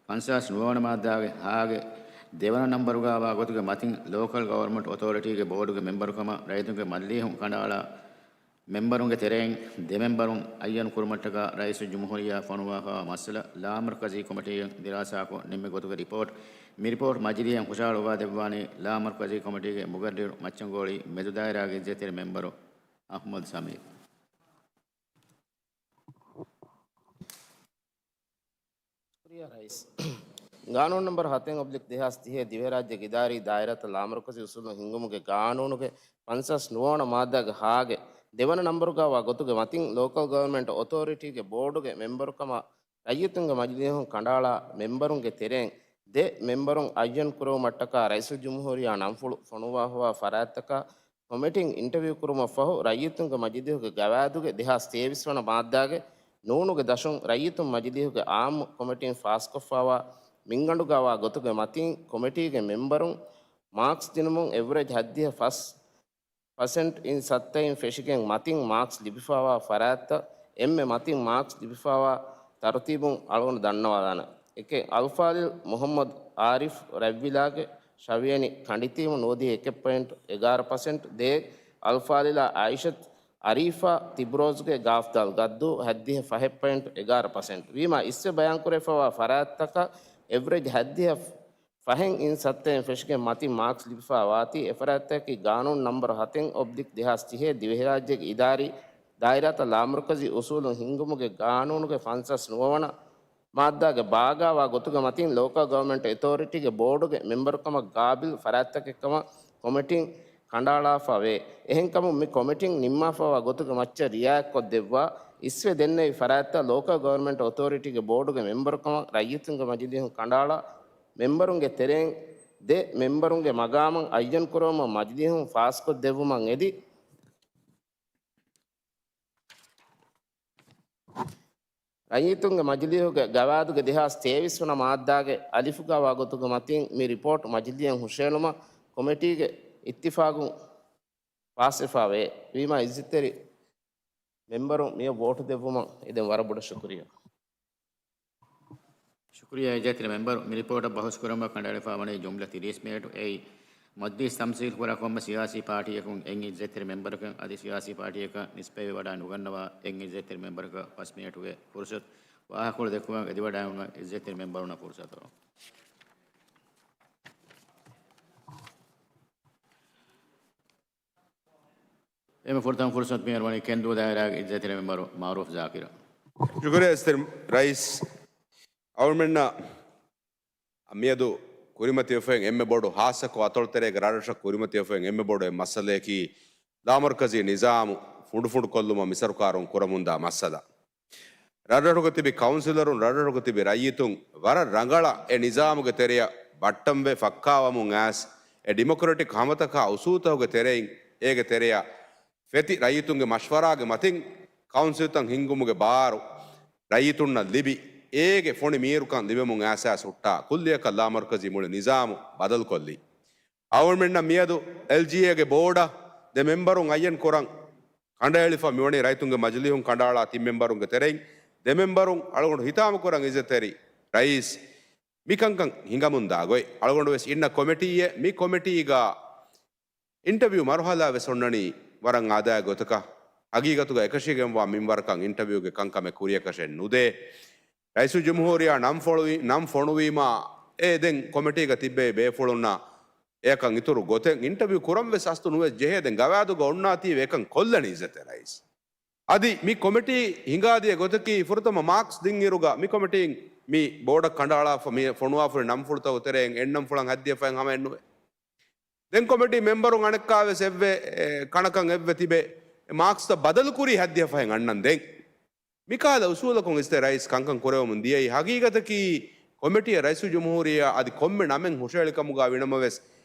ފަންސާސް ނުވަވަނަ މާއްދާގެ ހާގެ ދެވަނަ ނަމްބަރުގާވާ ގޮތުގެ މަތިން ލޯކަލް ގަވަރމަންޓް އޮތޯރިޓީގެ ބޯޑުގެ މެމްބަރުކަމަށް ރައްޔިތުންގެ މަޖިލީހުން ކަނޑައަޅާ މެމްބަރުންގެ ތެރެއިން ދެ މެމްބަރުން އައްޔަން ކުރުމަށްޓަކާ ރައީސުލްޖުމްހޫރިއްޔާ ފޮނުވާފައިވާ މައްސަލަ ލާމަރުކަޒީ ކޮމިޓީއަށް ދިރާސާކޮށް ނިންމި ގޮތުގެ ރިޕޯޓް، މި ރިޕޯޓް މަޖިލީހަށް ހުށަހަޅުއްވާދެއްވާނީ ލާމަރުކަޒީ ކޮމިޓީގެ މުގައްރިރު މައްޗަންގޯޅީ މެދުދާއިރާގެ އިއްޒަތްތެރި މެމްބަރު އަޙްމަދު ސަމީރު. ޝުކުރިއްޔާ ރައީސް. ގާނޫނު ނަމްބަރު ހަތެއް އޮބްލިކް ދެހާސް ދިހައި ދިވެހިރާއްޖޭގެ އިދާރީ ދާއިރާތައް ލާމަރުކަޒީ އުސޫލުން ހިންގުމުގެ ގާނޫނުގެ ފަންސާސް ނުވަވަނަ މާއްދާގެ ހާގެ ދެވަނަ ނަމްބަރުގާވާ ގޮތުގެ މަތިން ލޯކަލް ގަވަރމަންޓް އޮތޯރިޓީގެ ބޯޑުގެ މެމްބަރުކަމަށް ރައްޔިތުންގެ މަޖިލީހުން ކަނޑައަޅާ މެމްބަރުންގެ ތެރެއިން ދެ މެމްބަރުން އައްޔަން ކުރެވުމަށްޓަކާ ރައީސުލްޖުމްހޫރިއްޔާ ނަންފުޅު ފޮނުވާފައިވާ ފަރާތްތަކަށް ކޮމިޓީން އިންޓަވިއު ކުރުމަށްފަހު، ރައްޔިތުންގެ މަޖިލީހުގެ ގަވާއިދުގެ ދެހާސް ތޭވީސް ވަނަ މާއްދާގެ ނޫނުގެ ދަށުން ރައްޔިތުން މަޖިލީހުގެ އާއްމު ކޮމިޓީން ފާސްކޮށްފައިވާ މިންގަނޑުގައިވާ ގޮތުގެ މަތިން ކޮމިޓީގެ މެމްބަރުން މާކްސް ދިނުމުން އެވްރެޖް ހަތްދިހަ ފަސް ޕަސެންޓް އިން ސައްތައިން ފެށިގެން މަތިން މާކްސް ލިބިފައިވާ ފަރާތްތައް އެންމެ މަތިން މާކްސް ލިބިފައިވާ ތަރުތީބުން އަޅުގަނޑު ދަންނަވާލާނަން. އެކެއް، އަލްފާޟިލް މުޙައްމަދު އާރިފް ރަތްވިލާގެ ޝަވިޔަނި ކަނޑިތީމު ނުވަދިހަ އެކެއް ޕޮއިންޓް އެގާރަ ޕަސެންޓް. ދޭއް، އަލްފާޟިލާ އާއިޝަތު އަރީފާ ތިބްރޯޒްގެ ގާފްދާލް ގައްދޫ ހަތްދިހަ ފަހެއް ޕޮއިންޓް އެގާރަ ޕަސެންޓް. ވީމާ އިސްވެ ބަޔާންކުރެވިފައިވާ ފަރާތްތަކަށް އެވްރެޖް ހަތްދިހަ ފަހެއް އިން ސައްތައިން ފެށިގެން މަތިން މާކްސް ލިބިފައި ވާތީ، އެފަރާތްތަކަކީ ގާނޫނު ނަމްބަރު ހަތެއް އޮބްލިކް ދެހާސް ދިހައި ދިވެހިރާއްޖޭގެ އިދާރީ ދާއިރާތައް ލާމަރުކަޒީ އުސޫލުން ހިންގުމުގެ ގާނޫނުގެ ފަންސާސް ނުވަވަނަ މާއްދާގެ ބާގާވާ ގޮތުގެ މަތިން ލޯކަލް ގަވަރމަންޓް އެތޯރިޓީގެ ބޯޑުގެ މެމްބަރުކަމަށް ގާބިލް ފަރާތްތަކެއްކަމަށް ކޮމިޓީން ކަނޑައަޅާފައިވޭ. އެހެންކަމުން މި ކޮމިޓީން ނިންމާފައިވާ ގޮތުގެ މައްޗަށް ރިއާޔަތްކޮށްދެއްވާ އިސްވެ ދެންނެވި ފަރާތްތައް ލޯކަލް ގަވަރމަންޓް އޮތޯރިޓީގެ ބޯޑުގެ މެމްބަރުކަމަށް ރައްޔިތުންގެ މަޖިލީހުން ކަނޑައަޅާ މެމްބަރުންގެ ތެރެއިން ދެ މެމްބަރުންގެ މަގާމަށް އައްޔަން ކުރެވުމަށް މަޖިލީހުން ފާސްކޮށްދެއްވުމަށް އެދި، ރައްޔިތުންގެ މަޖިލީހުގެ ގަވާއިދުގެ ދެހާސް ތޭވީސް ވަނަ މާއްދާގެ އަލިފުގައިވާ ގޮތުގެ މަތިން މި ރިޕޯޓް މަޖިލީހަށް ހުށައެޅުމަށް ކޮމިޓީގެ އިއްތިފާގުން ފާސްވެފައިވޭ. ވީމާ އިއްޒަތްތެރި މެމްބަރުން މިއަށް ވޯޓު ދެއްވުމަށް އެދެން ވަރަށް ބޮޑަށް ޝުކުރިއްޔާ. ޝުކުރިއްޔާ އިއްޒަތްތެރި މެމްބަރު، މި ރިޕޯޓަށް ބަހުސް ކުރަމުން ކަނޑައެޅިފައި ވަނީ ޖުމްލަ ތިރީސް މިނެޓު. އެއީ މަޖްލިސް ތަމްސީލް ކުރާ ކޮންމެ ސިޔާސީ ޕާޓީއަކުން އެއް އިއްޒަތްތެރި މެމްބަރަކަށް އަދި ސިޔާސީ ޕާޓީއަކަށް ނިސްބަތްވެވަޑައި ނުގަންނަވާ އެއް އިއްޒަތްތެރި މެމްބަރަކަށް ފަސް މިނެޓުގެ ފުރުސަތު. ވާހަކަކޮޅު ދެއްކުމަށް އެދިވަޑައިގަންނަވާ އިއްޒަތްތެރި މެމްބަރުންނަށް ފުރުސަތު. އެންމެ ފުރަތަމަ ފުރުސަތު މިހާރު ވަނީ ކެންދޫ ދާއިރާގެ އިއްޒަތްތެރި މެމްބަރު މައުރޫފް ޒާކިރަށް. ޝުކުރިއްޔާ އިއްޒަތްތެރި ރައީސް. އަޅުމެންނަށް މިއަދު ކުރިމަތިވެފައި އެންމެ ބޮޑު، ހާއްސަކޮށް އަތޮޅުތެރޭގެ ރަށްރަށަށް ކުރިމަތިވެފައި އެންމެ ބޮޑު އެއް މައްސަލަޔަކީ ލާމަރުކަޒީ ނިޒާމު ފުނޑުފުނޑުކޮށްލުމަށް މިސަރުކާރުން ކުރަމުންދާ މައްސަލަ. ރަށްރަށުގަ ތިބި ކައުންސިލަރުން، ރަށްރަށުގަ ތިބި ރައްޔިތުން ވަރަށް ރަނގަޅަށް އެ ނިޒާމުގެ ތެރެއަށް ބައްޓަންވެ ފައްކާވަމުން އައިސް، އެ ޑިމޮކްރެޓިކް ހަމަތަކާ އުސޫލުތަކުގެ ތެރެއިން އޭގެ ތެރެއަށް ފެތި ރައްޔިތުންގެ މަޝްވަރާގެ މަތިން ކައުންސިލްތައް ހިންގުމުގެ ބާރު ރައްޔިތުންނަށް ލިބި، އޭގެ ފޮނި މީރުކަން ލިބެމުން އައިސް ހުއްޓާ ކުއްލިއަކަށް ލާމަރުކަޒީ މުޅި ނިޒާމު ބަދަލުކޮށްލީ. އަޅުގަނޑުމެންނަށް މިއަދު އެލްޖީއޭގެ ބޯޑަށް ދެ މެމްބަރުން އައްޔަން ކުރަން ކަނޑައެޅިފަ މިވަނީ ރައްޔިތުންގެ މަޖިލީހުން ކަނޑައަޅާ ތިން މެމްބަރުންގެ ތެރެއިން ދެ މެމްބަރުން. އަޅުގަނޑު ހިތާމަކުރަން އިއްޒަތްތެރި ރައީސް މިކަންކަން ހިނގަމުންދާ ގޮތް. އަޅުގަނޑު ވެސް އިންނަ ކޮމިޓީއެއް، މި ކޮމިޓީގަ އިންޓަވިއު މަރުހަލާ ވެސް އޮންނަނީ ވަރަށް އާދައިގެ ގޮތަކަށް. ހަގީގަތުގަ އެކަށީގެންވާ މިންވަރަކަށް އިންޓަވިއުގެ ކަންކަމެއް ކުރިއަކަށެއް ނުދޭ. ރައީސުލްޖުމްހޫރިއްޔާ ނަން ފޮޅުވީ-، ނަން ފޮނުވީމާ އެ ދެން ކޮމިޓީގަ ތިއްބެވި ބޭފުޅުންނަށް އެއަކަށް އިތުރު ގޮތެއް އިންޓަވިއު ކުރަން ވެސް އަސްލު ނުވެސް ޖެހޭ. ދެން ގަވާއިދުގަ އޮންނާތީވެ އެކަން ކޮށްލަނީ އިއްޒަތްތެރި ރައީސް. އަދި މި ކޮމިޓީ ހިނގާދިޔަ ގޮތަކީ ފުރަތަމަ މާކްސް ދިން އިރުގަ މި ކޮމިޓީން މި ބޯޑަށް ކަނޑައަޅާފަ މި ފޮނުވާފައި ނަންފުޅުތަކުގެ ތެރެއިން އެއް ނަންފުޅަށް ހައްދިޔަފައި ހަމައެއްނުވޭ. ދެން ކޮމިޓީ މެމްބަރުން އަނެއްކާވެސް އެއްވެ، އެ، ކަނަކަށް އެއްވެ ތިބެ، މާކްސްތައް ބަދަލުކުރީ ހައްދިޔަފަހެއް އަންނަން ދެން. މިކަހަލަ އުސޫލަކުން އިއްޒަތްތެރި ރައީސް ކަންކަން ކުރެވެމުން ދިޔައީ. ހަގީގަތަކީ ކޮމިޓީއަށް ރައީސުލްޖުމްހޫރިއްޔާ އަދި ކޮންމެ ނަމެއް ހުށައެޅިކަމުގަ ވިނަމަވެސް،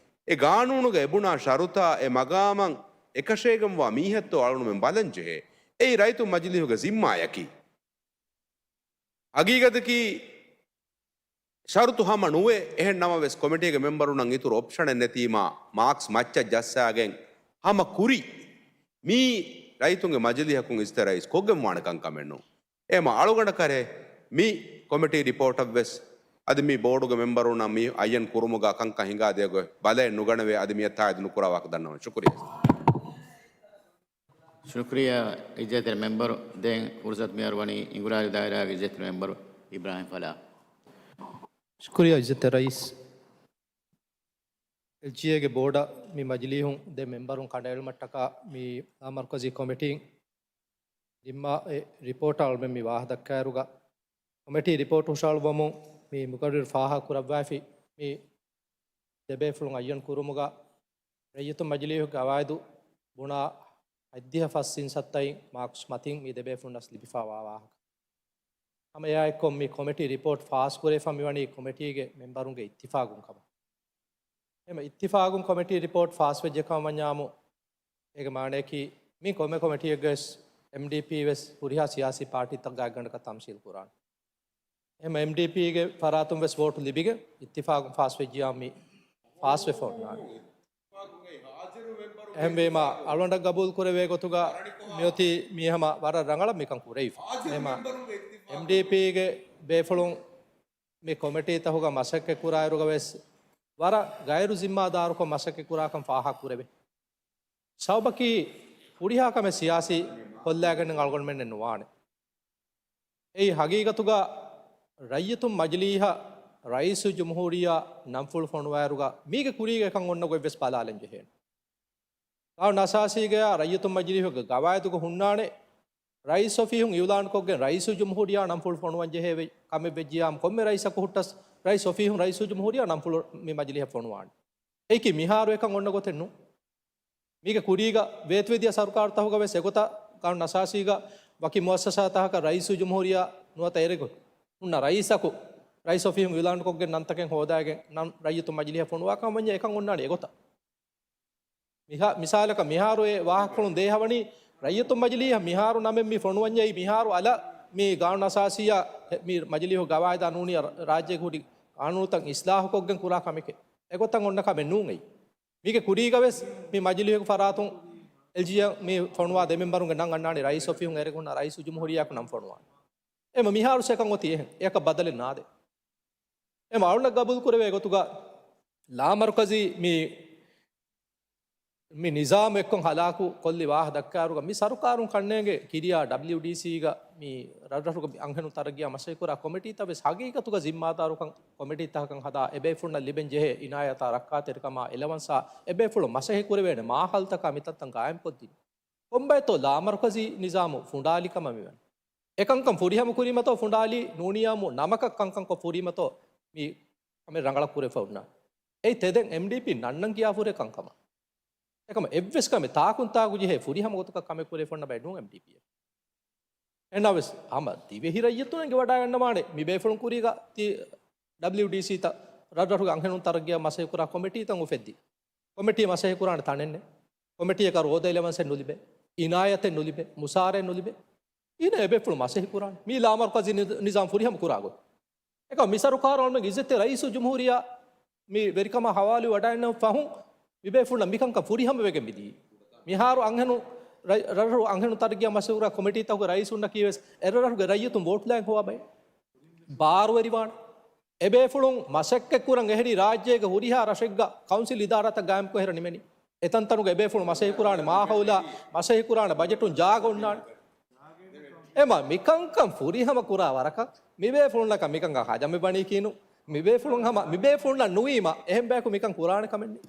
އެ ގާނޫނުގަ އެބުނާ ޝަރުތާ އެ މަގާމަށް އެކަށޭގެންވާ މީހެއްތޯ އަޅުގަނޑުމެން ބަލަން ޖެހޭ. އެއީ ރައްޔިތުން މަޖިލީހުގެ ޒިންމާއަކީ. ހަގީގަތަކީ ޝަރުތު ހަމަ ނުވޭ. އެހެން ނަމަވެސް، ކޮމިޓީގެ މެމްބަރުންނަށް އިތުރު އޮޕްޝަނެއް ނެތީމާ، މާކްސް މައްޗަށް ޖައްސާގެން ހަމަ ކުރި މީ ރައްޔިތުންގެ މަޖިލީހަކުން އިއްޒަތްތެރި ރައީސް ކޮށްގެންވާނެ ކަންކަމެއް ނޫން. އެހެމަ އަޅުގަނޑަށް ކަރޭ މި ކޮމިޓީ ރިޕޯޓަށްވެސް އަދި މި ބޯޑުގެ މެމްބަރުންނަށް މި އައްޔަން ކުރުމުގަ ކަންކަން ހިނގާދިޔަ ގޮތް ބަލައެއް ނުގަނެވޭ. އަދި މިއަށް ތާއީދު ނުކުރާ ވާހަކަ ދަންނަވަން. ޝުކުރިއްޔާ. ޝުކުރިއްޔާ އިއްޒަތްތެރި މެމްބަރު. ދެން ފުރުސަތު މިހާރު ވަނީ އިނގުރާލި ދާއިރާގެ އިއްޒަތްތެރި މެމްބަރު އިބްރާހިމް ފަލާ. ޝުކުރިއްޔާ އިއްޒަތްތެރި ރައީސް. އެލްޖީއޭގެ ބޯޑަށް މި މަޖިލީހުން ދެ މެމްބަރުން ކަނޑައެޅުމަށްޓަކާ މި ލާމަރުކަޒީ ކޮމިޓީން ނިންމާ އެ ރިޕޯޓަށް އަޅުމެން މި ވާހަ ދައްކާއިރުގަ، ކޮމިޓީ ރިޕޯޓް ހުށަހަޅުއްވަމުން މި މުގައްރިރު ފާހަގަ ކުރައްވައިފި މި ދެބޭފުޅުން އައްޔަން ކުރުމުގަ، ރައްޔިތުން މަޖިލީހުގެ ގަވާއިދު ބުނާ ހަތްދިހަ ފަސް ސިންސައްތައިން މާކްސް މަތިން މި ދެބޭފުޅުންނަސް ލިބިފާވާ ވާހަކަ. ހަމަ އެއާއެއްކޮށް މި ކޮމިޓީ ރިޕޯޓް ފާސް ކުރެވިފަ މިވަނީ ކޮމިޓީގެ މެމްބަރުންގެ އިއްތިފާގުން ކަމަށް. އެމަ އިއްތިފާގުން ކޮމިޓީ ރިޕޯޓް ފާސް ވެއްޖެ ކަމަށް ވަންޏާމު، އޭގެ މާނަޔަކީ މި ކޮންމެ ކޮމިޓީއެއްގަވެސް އެމްޑީޕީ ވެސް ހުރިހާ ސިޔާސީ ޕާޓީތަކުގެ ގާތްގަނޑަކަށް ތަމްސީލް ކުރާނެ. އެމަ އެމްޑީޕީގެ ފަރާތުން ވެސް ވޯޓު ލިބިގެން އިއްތިފާގުން ފާސް ވެއްޖިޔާ މި ފާސް ވެފަ އޮންނާނެ. އެހެންވީމާ، އަޅުގަނޑަށް ގަބޫލު ކުރެވޭ ގޮތުގަ މިއޮތީ މީ ހަމަ ވަރަށް ރަނގަޅަށް މިކަން ކުރެވިފަ. އެމަ އެމްޑީޕީގެ ބޭފުޅުން މި ކޮމިޓީތަކުގަ މަސައްކަތް ކުރާއިރުގަ ވެސް ވަރަށް ގައިރު ޒިންމާދާރުކޮށް މަސައްކަތް ކުރާކަން ފާހަގަ ކުރެވޭ. ސަބަބަކީ ހުރިހާ ކަމެއް ސިޔާސީ ކޮށްލާގެން އަޅުގަނޑުމެންނެއް ނުވާނެ. އެއީ ހަގީގަތުގަ ރައްޔިތުން މަޖިލީހަށް ރައީސުލްޖުމްހޫރިއްޔާ ނަންފުޅު ފޮނުވާއިރުގަ މީގެ ކުރީގަ އެކަން އޮންނަ ގޮތްވެސް ބަލާލަން ޖެހޭނެ. ގާނޫނު އަސާސީގަޔާ ރައްޔިތުން މަޖިލީހުގެ ގަވާއިދުގަ ހުންނާނެ، ރައީސް އޮފީހުން އިއުލާންކޮށްގެން ރައީސުލްޖުމްހޫރިއްޔާ ނަންފުޅު ފޮނުވަން ޖެހޭ ވެ-، ކަމެއް ވެއްޖިޔާމު ކޮންމެ ރައީސަކު ހުއްޓަސް ރައީސް އޮފީހުން ރައީސުލްޖުމްހޫރިއްޔާ ނަންފުޅު މި މަޖިލީހަށް ފޮނުވާނެ. އެއީކީ މިހާރު އެކަން އޮންނަ ގޮތެއް ނޫން. މީގެ ކުރީގަ ވޭތުވެދިޔަ ސަރުކާރުތަކުގަ ވެސް އެގޮތަށް ގާނޫނު އަސާސީގަ ވަކި މުއައްސަސާތަކަކަށް ރައީސުލްޖުމްހޫރިއްޔާ ނުވަތަ އެރެގޮތް ހުންނަ ރައީސަކު ރައީސް އޮފީހުން އިއުލާންކޮށްގެން ނަންތަކެއް ހޯދާގެން ނަން ރައްޔިތު މަޖިލީހަށް ފޮނުވާކަމަށް ވަންޏާ އެކަން އޮންނާނެ އެގޮތަށް. މިހާ-، މިސާލަކަށް މިހާރު އެ ވާހަކަފުޅުން ދޭހަވަނީ ރައްޔިތު މަޖިލީހަށް މިހާރު ނަމެއް މި ފޮނުވަންޏާ މިހާރު އަލަށް މި ގާނޫނު އަސާސީއާ މި މަޖިލީހު ގަވާއިދާ ނޫނީ ރާ-، ރާއްޖޭގެ ހުރި ގާނޫނުތައް އިސްލާހުކޮށްގެން ކުރާ ކަމެކޭ. އެގޮތަށް އޮންނަ ކަމެއް ނޫން އެއީ. މީގެ ކުރީގަ ވެސް މި މަޖިލީހުގެ ފަރާތުން އެލްޖީއަށް މި ފޮނުވާ ދެ މެމްބަރުންގެ ނަން އަންނާނީ ރައީސް އޮފީހުން އެރެގަންނަ ރައީސުލްޖުމްހޫރިއްޔާއަކު ނަން ފޮނުވާނެ. އެމަ މިހާރު ސެކަން އޮތީ އެހެން. އެއަކަށް ބަދަލެއް ނާދޭ. އެމަ އަޅުންނަށް ގަބޫލު ކުރެވޭ ގޮތުގަ ލާމަރުކަޒީ މި، މި ނިޒާމު އެއްކޮށް ހަލާކު ކޮށްލި ވާހަ ދައްކާއިރުގަ މި ސަރުކާރުން ކަންނޭނގެ ކިރިޔާ ޑަބްލިޔުޑީސީގަ މި ރަށްރަށުގެ އަންހެނުން ތަރައްގީއާ މަސައްކަތްކުރާ ކޮމިޓީތައް ވެސް ހަގީގަތުގަ ޒިންމާދާރުކަން ކޮމިޓީތަކަކަށް ހަދާ އެބޭފުޅުންނަށް ލިބެން ޖެހޭ އިނާޔަތާ ރައްކާތެރިކަމާ އެލަވަންސާ އެބޭފުޅުން މަސައްކަތް ކުރެވޭނެ މާހައުލުތަކާ މިތަންތަން ގާއިމްކޮށްދިނީ. ކޮންބައެއްތޯ ލާމަރުކަޒީ ނިޒާމު ފުނޑާލި ކަމަށް މިވަނީ. އެކަންކަން ފުރިހަމަ ކުރީމަތޯ ފުނޑާލީ ނޫނިޔާމު ނަމަކަށް ކަންކަން ކޮށް ފުރީމަތޯ މި ކަމެއް ރަނގަޅަށް ކުރެފަ އޮންނާނެ. އެއީ ތެދެއް އެމްޑީޕީ ނަންނަން ކިޔާ ފުރޭ ކަންކަމަށް. އެކަމަ އެއްވެސް ކަމެއް ތާކުން ތާކު ޖެހޭ ފުރިހަމަ ގޮތަކަށް ކަމެއް ކުރެފަ އޮންނަ ބައެއް ނޫން އެމްޑީޕީއެއް. އެންނަވެސް ހަމަ ދިވެހި ރައްޔިތުން އެނގިވަޑައިގަންނަވާނެ މި ބޭފުޅުން ކުރީގަ ތި ޑަބްލިޔުޑީސީތައް ރަށްރަށުގެ އަންހެނުން ތަރައްގީއަށް މަސައްކަތްކުރާ ކޮމިޓީތައް އުފެއްދި. ކޮމިޓީ މަސައްކަތްކުރާނެ ތަނެއް ނެތް. ކޮމިޓީއަކަށް ރޯދަ އެލަވަންސެއް ނުލިބޭ. އިނާޔަތެއް ނުލިބޭ. މުސާރައެއް ނުލިބޭ. އިން އެބޭފުޅުން މަސައްކަތް ކުރާނެ. މީ ލާމަރުކަޒީ ނިޒާމް ފުރިހަމަ ކުރާ ގޮތް. އެކަމް މި ސަރުކާރު އަޅުމެން އިއްޒަތްތެރި ރައީސުލްޖުމްހޫރިއްޔާ މި ވެރިކަމާ ހަވާލުވެވަޑައިގަންނަ ފަހުން މިބޭފުޅުންނަށް މިކަންކަން ފުރިހަމަވެގެން މިދިޔައީ. މިހާރު އަންހެނު ރަށް-، ރަށު އަންހެނުން ތަރައްގީއާ މަސައްކަތް ކުރާ ކޮމިޓީތަކުގެ ރައީސުންނަކީވެސް އެރަށްރަށުގެ ރައްޔިތުން ވޯޓްލާން ހޮވާ ބައެއް. ބާރުވެރިވާނެ. އެބޭފުޅުން މަސައްކަތް ކުރަން އެހެރީ ރާއްޖޭގެ ހުރިހާ ރަށެއްގަ ކައުންސިލް އިދާރާތައް ގާއިމްކޮށް އެހެރަ ނިމެނީ. އެތަންތަނުގަ އެބޭފުޅުން މަސައްކަތް ކުރާނެ މާހައުލާ، މަސައްކަތް ކުރާނެ ބަޖެޓުން ޖާގަ އޮންނާނެ. އެމަ މިކަންކަން ފުރިހަމަ ކުރާ ވަރަކަށް މިބޭފުޅުންނަކަށް މިކަންކަން ހަޖަމެއް ވަނީކީނު. މިބޭފުޅުން ހަމަ، މިބޭފުޅުންނަށް ނުވީމަ އެހެން ބަޔަކު މިކަން ކުރާނެ ކަމެއް ނެތް.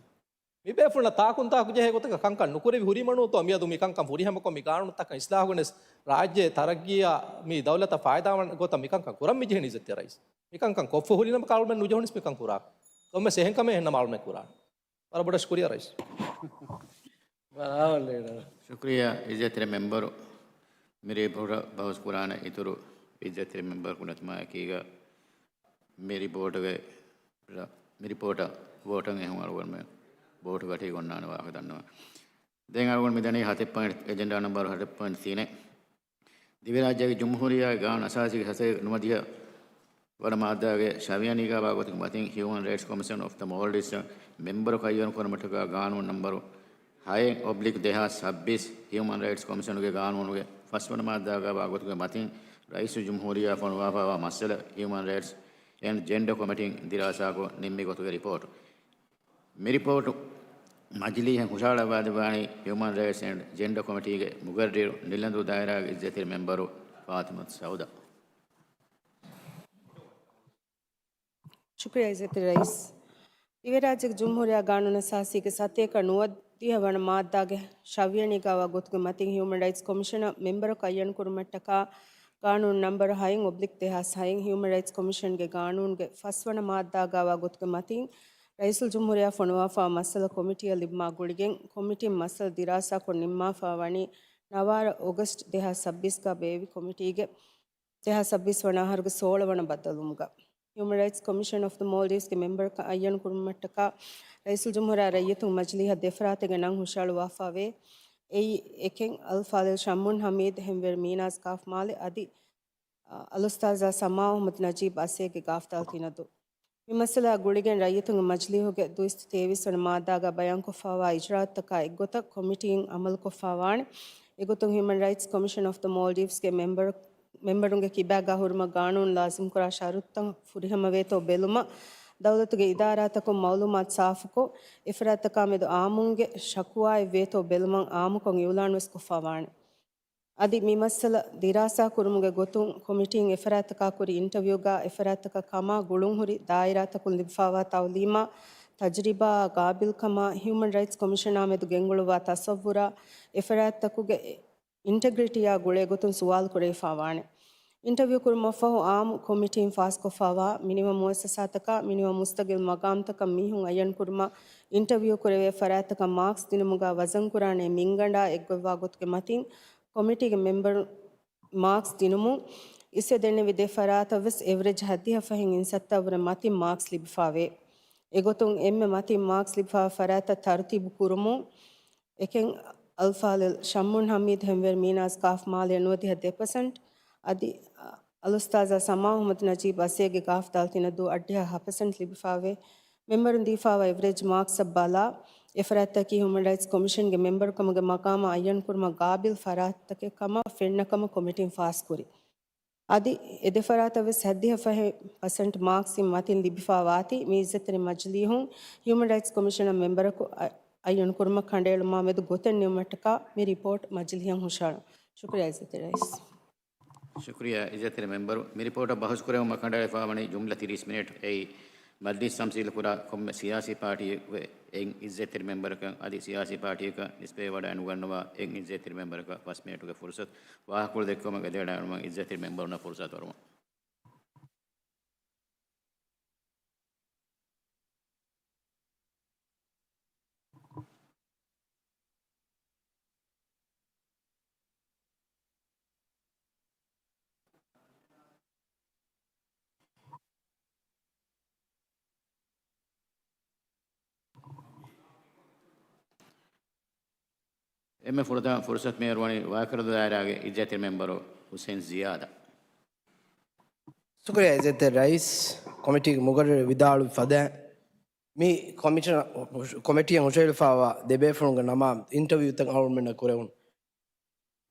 މިބޭފުޅުންނަށް ތާކުންތާކު ޖެހޭ ގޮތަކަށް ކަންކަން ނުކުރެވި ހުރީމަނޫތޯ މިއަދު މިކަންކަން ފުރިހަމަކޮށް މި ގާނޫނުތަކަށް އިސްލާހުގެނެސް ރާއްޖޭ ތަރައްގީއާ މި ދައުލަތަށް ފައިދާވާނެ ގޮތަށް މިކަންކަން ކުރަން މިޖެހެނީ އިއްޒަތްތެރި ރައީސް. މިކަންކަން ކޮށްފަ ހުރިނަމަ އަޅުމެން ނުޖެހުނީސް މިކަން ކުރާކަށް. ކޮންމެސް އެހެން ކަމެއް އެހެންނަމަ އަޅުމެން ކުރާނެ. ވަރަށް ބޮޑަށް ޝުކުރިއްޔާ ރައީސް. ބަރާބަރު ލީޑަރ. ޝުކުރިއްޔާ އިއްޒަތްތެރި މެމްބަރު. މި ރިޕޯޓަށް ބަހުސް ކުރާނެ އިތުރު އިއްޒަތްތެރި މެމްބަރަކު ނެތުމާއެކީގަ މި ރިޕޯޓުގެ، މި ރިޕޯޓަށް ވޯޓަށް އެހުން އަޅުގަނޑުމެން ވޯޓު ގަޑީގަ އޮންނާނެ ވާހަކަ ދަންނަވަން. ދެން އަޅުގަނޑު މިދަނީ ހަތެއް ޕޮއިންޓް، އެޖެންޑާ ނަންބަރު ހަތެއް ޕޮއިންޓް ތިނެއް. ދިވެހިރާއްޖޭގެ ޖުމްހޫރިއްޔާގެ ގާނޫނު އަސާސީގެ ސަތޭކަ ނުވަދިހަ ވަނަ މާއްދާގެ ޝަވިޔަނީގާވާ ގޮތުގެ މަތިން ހިއުމަން ރައިޓްސް ކޮމިޝަން އޮފް ދަ މޯލްޑިވްސް އަށް މެމްބަރަކު އައްޔަނު ކުރުމަށްޓަކާ ގާނޫނު ނަންބަރު ހައެއް އޮބްލިކް ދެހާސް ސައްބީސް ހިއުމަން ރައިޓްސް ކޮމިޝަނުގެ ގާނޫނުގެ ފަސްވަނަ މާއްދާގާވާ ގޮތުގެ މަތިން ރައީސުލްޖުމްހޫރިއްޔާ ފޮނުވާފައިވާ މައްސަލަ ހިއުމަން ރައިޓްސް އެންޑް ޖެންޑަ ކޮމިޓީން ދިރާސާކޮށް ނިންމި ގޮތުގެ ރިޕޯޓު. މި ރިޕޯޓު މަޖިލީހަށް ހުށަހަޅައްވާދެއްވާނީ ހިއުމަން ރައިޓްސް އެންޑް ޖެންޑަ ކޮމިޓީގެ މުގައްރިރު ނިލަންދޫ ދާއިރާގެ އިއްޒަތްތެރި މެމްބަރު ފާތިމަތު ސައުދާ. ޝުކުރިއްޔާ އިއްޒަތްތެރި ރައީސް. ދިވެހިރާއްޖޭގެ ޖުމްހޫރިއްޔާ ގާނޫނު އަސާސީގެ ސަތޭކަ ނުވަދިހަ ވަނަ މާއްދާގެ ޝަވިޔަނީގާވާ ގޮތުގެ މަތިން ހިއުމަން ރައިޓްސް ކޮމިޝަނަށް މެމްބަރަކު އައްޔަން ކުރުމަށްޓަކާ ގާނޫނު ނަންބަރު ހައެއް އޮބްލިކް ދެހާސް ހައެއް ހިއުމަން ރައިޓްސް ކޮމިޝަންގެ ގާނޫނުގެ ފަސްވަނަ މާއްދާގާވާ ގޮތުގެ މަތިން ރައީސުލްޖުމްހޫރިއްޔާ ފޮނުވާފައިވާ މައްސަލަ ކޮމިޓީއަށް ލިބުމާ ގުޅިގެން ކޮމިޓީން މައްސަލަ ދިރާސާކޮށް ނިންމާފައި ވަނީ ނަވާރަ އޮގަސްޓް ދެހާސް ސައްބީސްގަ ބޭއްވި ކޮމިޓީގެ ދެހާސް ސައްބީސް ވަނަ އަހަރުގެ ސޯޅަ ވަނަ ބައްދަލުވުމުގަ. ހިއުމަން ރައިޓްސް ކޮމިޝަން އޮފް ދަ މޯލްޑިވްސްގެ މެމްބަރަކަށް އައްޔަނު ކުރުމަށްޓަކާ ރައީސުލްޖުމްހޫރިއްޔާ ރައްޔިތުން މަޖިލީހަށް ދެފަރާތެއްގެ ނަން ހުށަހަޅުވާފައިވޭ. އެއީ، އެކެއް، އަލްފާޟިލް ޝަމްއުން ހަމީދު ހެންވޭރު މީނާޒް ގާފް މާލެ އަދި، އަ، އަލްއުސްތާޛާ ސަމާ އަޙްމަދު ނަޖީބް އަސޭގެ ގާފްދާލު ތިނަދޫ. މި މައްސަލައާ ގުޅިގެން ރައްޔިތުންގެ މަޖިލީހުގެ ދުއިސައްތަ ތޭވީސް ވަނަ މާއްދާގަ ބަޔާންކޮށްފައިވާ އިޖުރާއަތުތަކާ އެއްގޮތަށް ކޮމިޓީން އަމަލުކޮށްފައިވާނެ. އެގޮތުން ހިއުމަން ރައިޓްސް ކޮމިޝަން އޮފް ދަ މޯލްޑިވްސްގެ މެމްބަރު-، މެމްބަރުންގެ ކިބާގާ ހުރުމަށް ގާނޫނު ލާޒިމްކުރާ ޝަރުތުތައް ފުރިހަމަވޭތޯ ބެލުމަށް، ދައުލަތުގެ އިދާރާތަކުން މައުލޫމާތު ސާފުކޮށް، އެފަރާތްތަކާމެދު އާއްމުންގެ ޝަކުވާއެއް ވޭތޯ ބެލުމަށް އާއްމުކޮށް އިއުލާނުވެސް ކޮށްފައިވާނެ. އަދި މި މައްސަލަ ދިރާސާ ކުރުމުގެ ގޮތުން ކޮމިޓީން އެފަރާތްތަކާ ކުރި އިންޓަވިއުގަ އެފަރާތްތަކަށް ކަމާ ގުޅުންހުރި ދާއިރާތަކުން ލިބިފައިވާ ތައުލީމާ، ތަޖުރިބާއާ ގާބިލްކަމާ، ހިއުމަން ރައިޓްސް ކޮމިޝަނާ މެދު ގެންގުޅުއްވާ ތަޞައްވުރާ، އެފަރާތްތަކުގެ އިންޓެގްރިޓީއާ ގުޅޭ ގޮތުން ސުވާލު ކުރެވިފައިވާނެ. އިންޓަވިއު ކުރުމަށްފަހު އާއްމު ކޮމިޓީން ފާސްކޮށްފައިވާ މިނިވަން މުއައްސަސާތަކާ، މިނިވަން މުސްތަގިލް މަގާމްތަކަށް މީހުން އައްޔަން ކުރުމަށް އިންޓަވިއު ކުރެވޭ ފަރާތްތަކަށް މާކްސް ދިނުމުގަ ވަޒަންކުރާނެ މިންގަނޑާ އެއްގޮތްވާ ގޮތުގެ މަތިން ކޮމިޓީގެ މެމްބަރުން މާކްސް ދިނުމުން އިސްވެ ދެންނެވި ދެ ފަރާތަށް ވެސް އެވްރެޖް ހައްދިހަ ފަހެއް އިންސައްތައަށްވުރެ މަތިން މާކްސް ލިބިފައިވޭ. އެގޮތުން އެންމެ މަތިން މާކްސް ލިބިފައިވާ ފަރާތަށް ތަރުތީބު ކުރުމުން އެކެއް، އަލްފާޟިލް ޝަމްއުން ހަމީދު ހެންވޭރު މީނާޒް ގާފް މާލެ ނުވަދިހަ ދެ ޕަސެންޓް އަދި އަލްއުސްތާޛާ ސަމާ އަޙްމަދު ނަޖީބް އަސޭގެ ގާފްދާލު ތިނަދޫ އަށްޑިހަ ހަ ޕަސެންޓް ލިބިފައިވޭ. މެމްބަރުން ދީފައިވާ އެވްރެޖް މާކްސްއަށް ބަލާ، އެފަރާތްތަކީ ހިއުމަން ރައިޓްސް ކޮމިޝަންގެ މެމްބަރުކަމުގެ މަގާމަށް އައްޔަން ކުރުމަށް ގާބިލް ފަރާތްތަކެއް ކަމަށް ފެންނަ ކަމަށް ކޮމިޓީން ފާސްކުރި. އަދި އެ ދެ ފަރާތަށް ވެސް ހައްދިހަ ފަހެއް ޕަސެންޓް މާކްސްއިން މަތިން ލިބިފައިވާތީ، މި އިއްޒަތްތެރި މަޖިލީހުން ހިއުމަން ރައިޓްސް ކޮމިޝަނަށް މެމްބަރަކު އަ-، އައްޔަން ކުރުމަށް ކަނޑައެޅުމާ މެދު ގޮތެއް ނިމުމަށްޓަކާ މި ރިޕޯޓް މަޖިލީހަށް ހުށަހަޅުން. ޝުކުރިއްޔާ އިއްޒަތްތެރި ރައީސް. ޝުކުރިއްޔާ އިއްޒަތްތެރި މެމްބަރު. މި ރިޕޯޓަށް ބަހުސް ކުރެވުމަށް ކަނޑައެޅިފައިވަނީ ޖުމްލަ ތިރީސް މިނިޓް. އެއީ މަޖްލިސް ތަމްސީލު ކުރާ ކޮންމެ ސިޔާސީ ޕާޓީއެއްގެ އެއް އިއްޒަތްތެރި މެމްބަރަކަށް އަދި ސިޔާސީ ޕާޓީއަކަށް ނިސްބަތްވެވަޑައިނުގަންނަވާ އެއް އިއްޒަތްތެރި މެމްބަރަކަށް ފަސް މިނިޓުގެ ފުރުސަތު. ވާހަކަފުޅު ދެއްކުމަށް އެދެވަޑައިގަންނަވަން އިއްޒަތްތެރި މެމްބަރުންނަށް ފުރުސަތު އަރުވަން. އެންމެ ފުރަތަމަ ފުރުސަތު މިއަރުވަނީ ވާކަރަދޫ ދާއިރާގެ އިއްޒަތްތެރި މެމްބަރު ހުސެން ޒިޔާދަށް. ޝުކުރިއްޔާ އިއްޒަތްތެރި ރައީސް، ކޮމިޓީގެ މުގައްރިރު ވިދާޅުވި ފަދައިން، މި ކޮމިޝަނަ-، ކޮމިޓީއަށް ހުށަހެޅިފައިވާ ދެބޭފުޅުންގެ ނަމާ އިންޓަވިއުތައް އަޅުގަނޑުމެންނަށް ކުރެވުނު.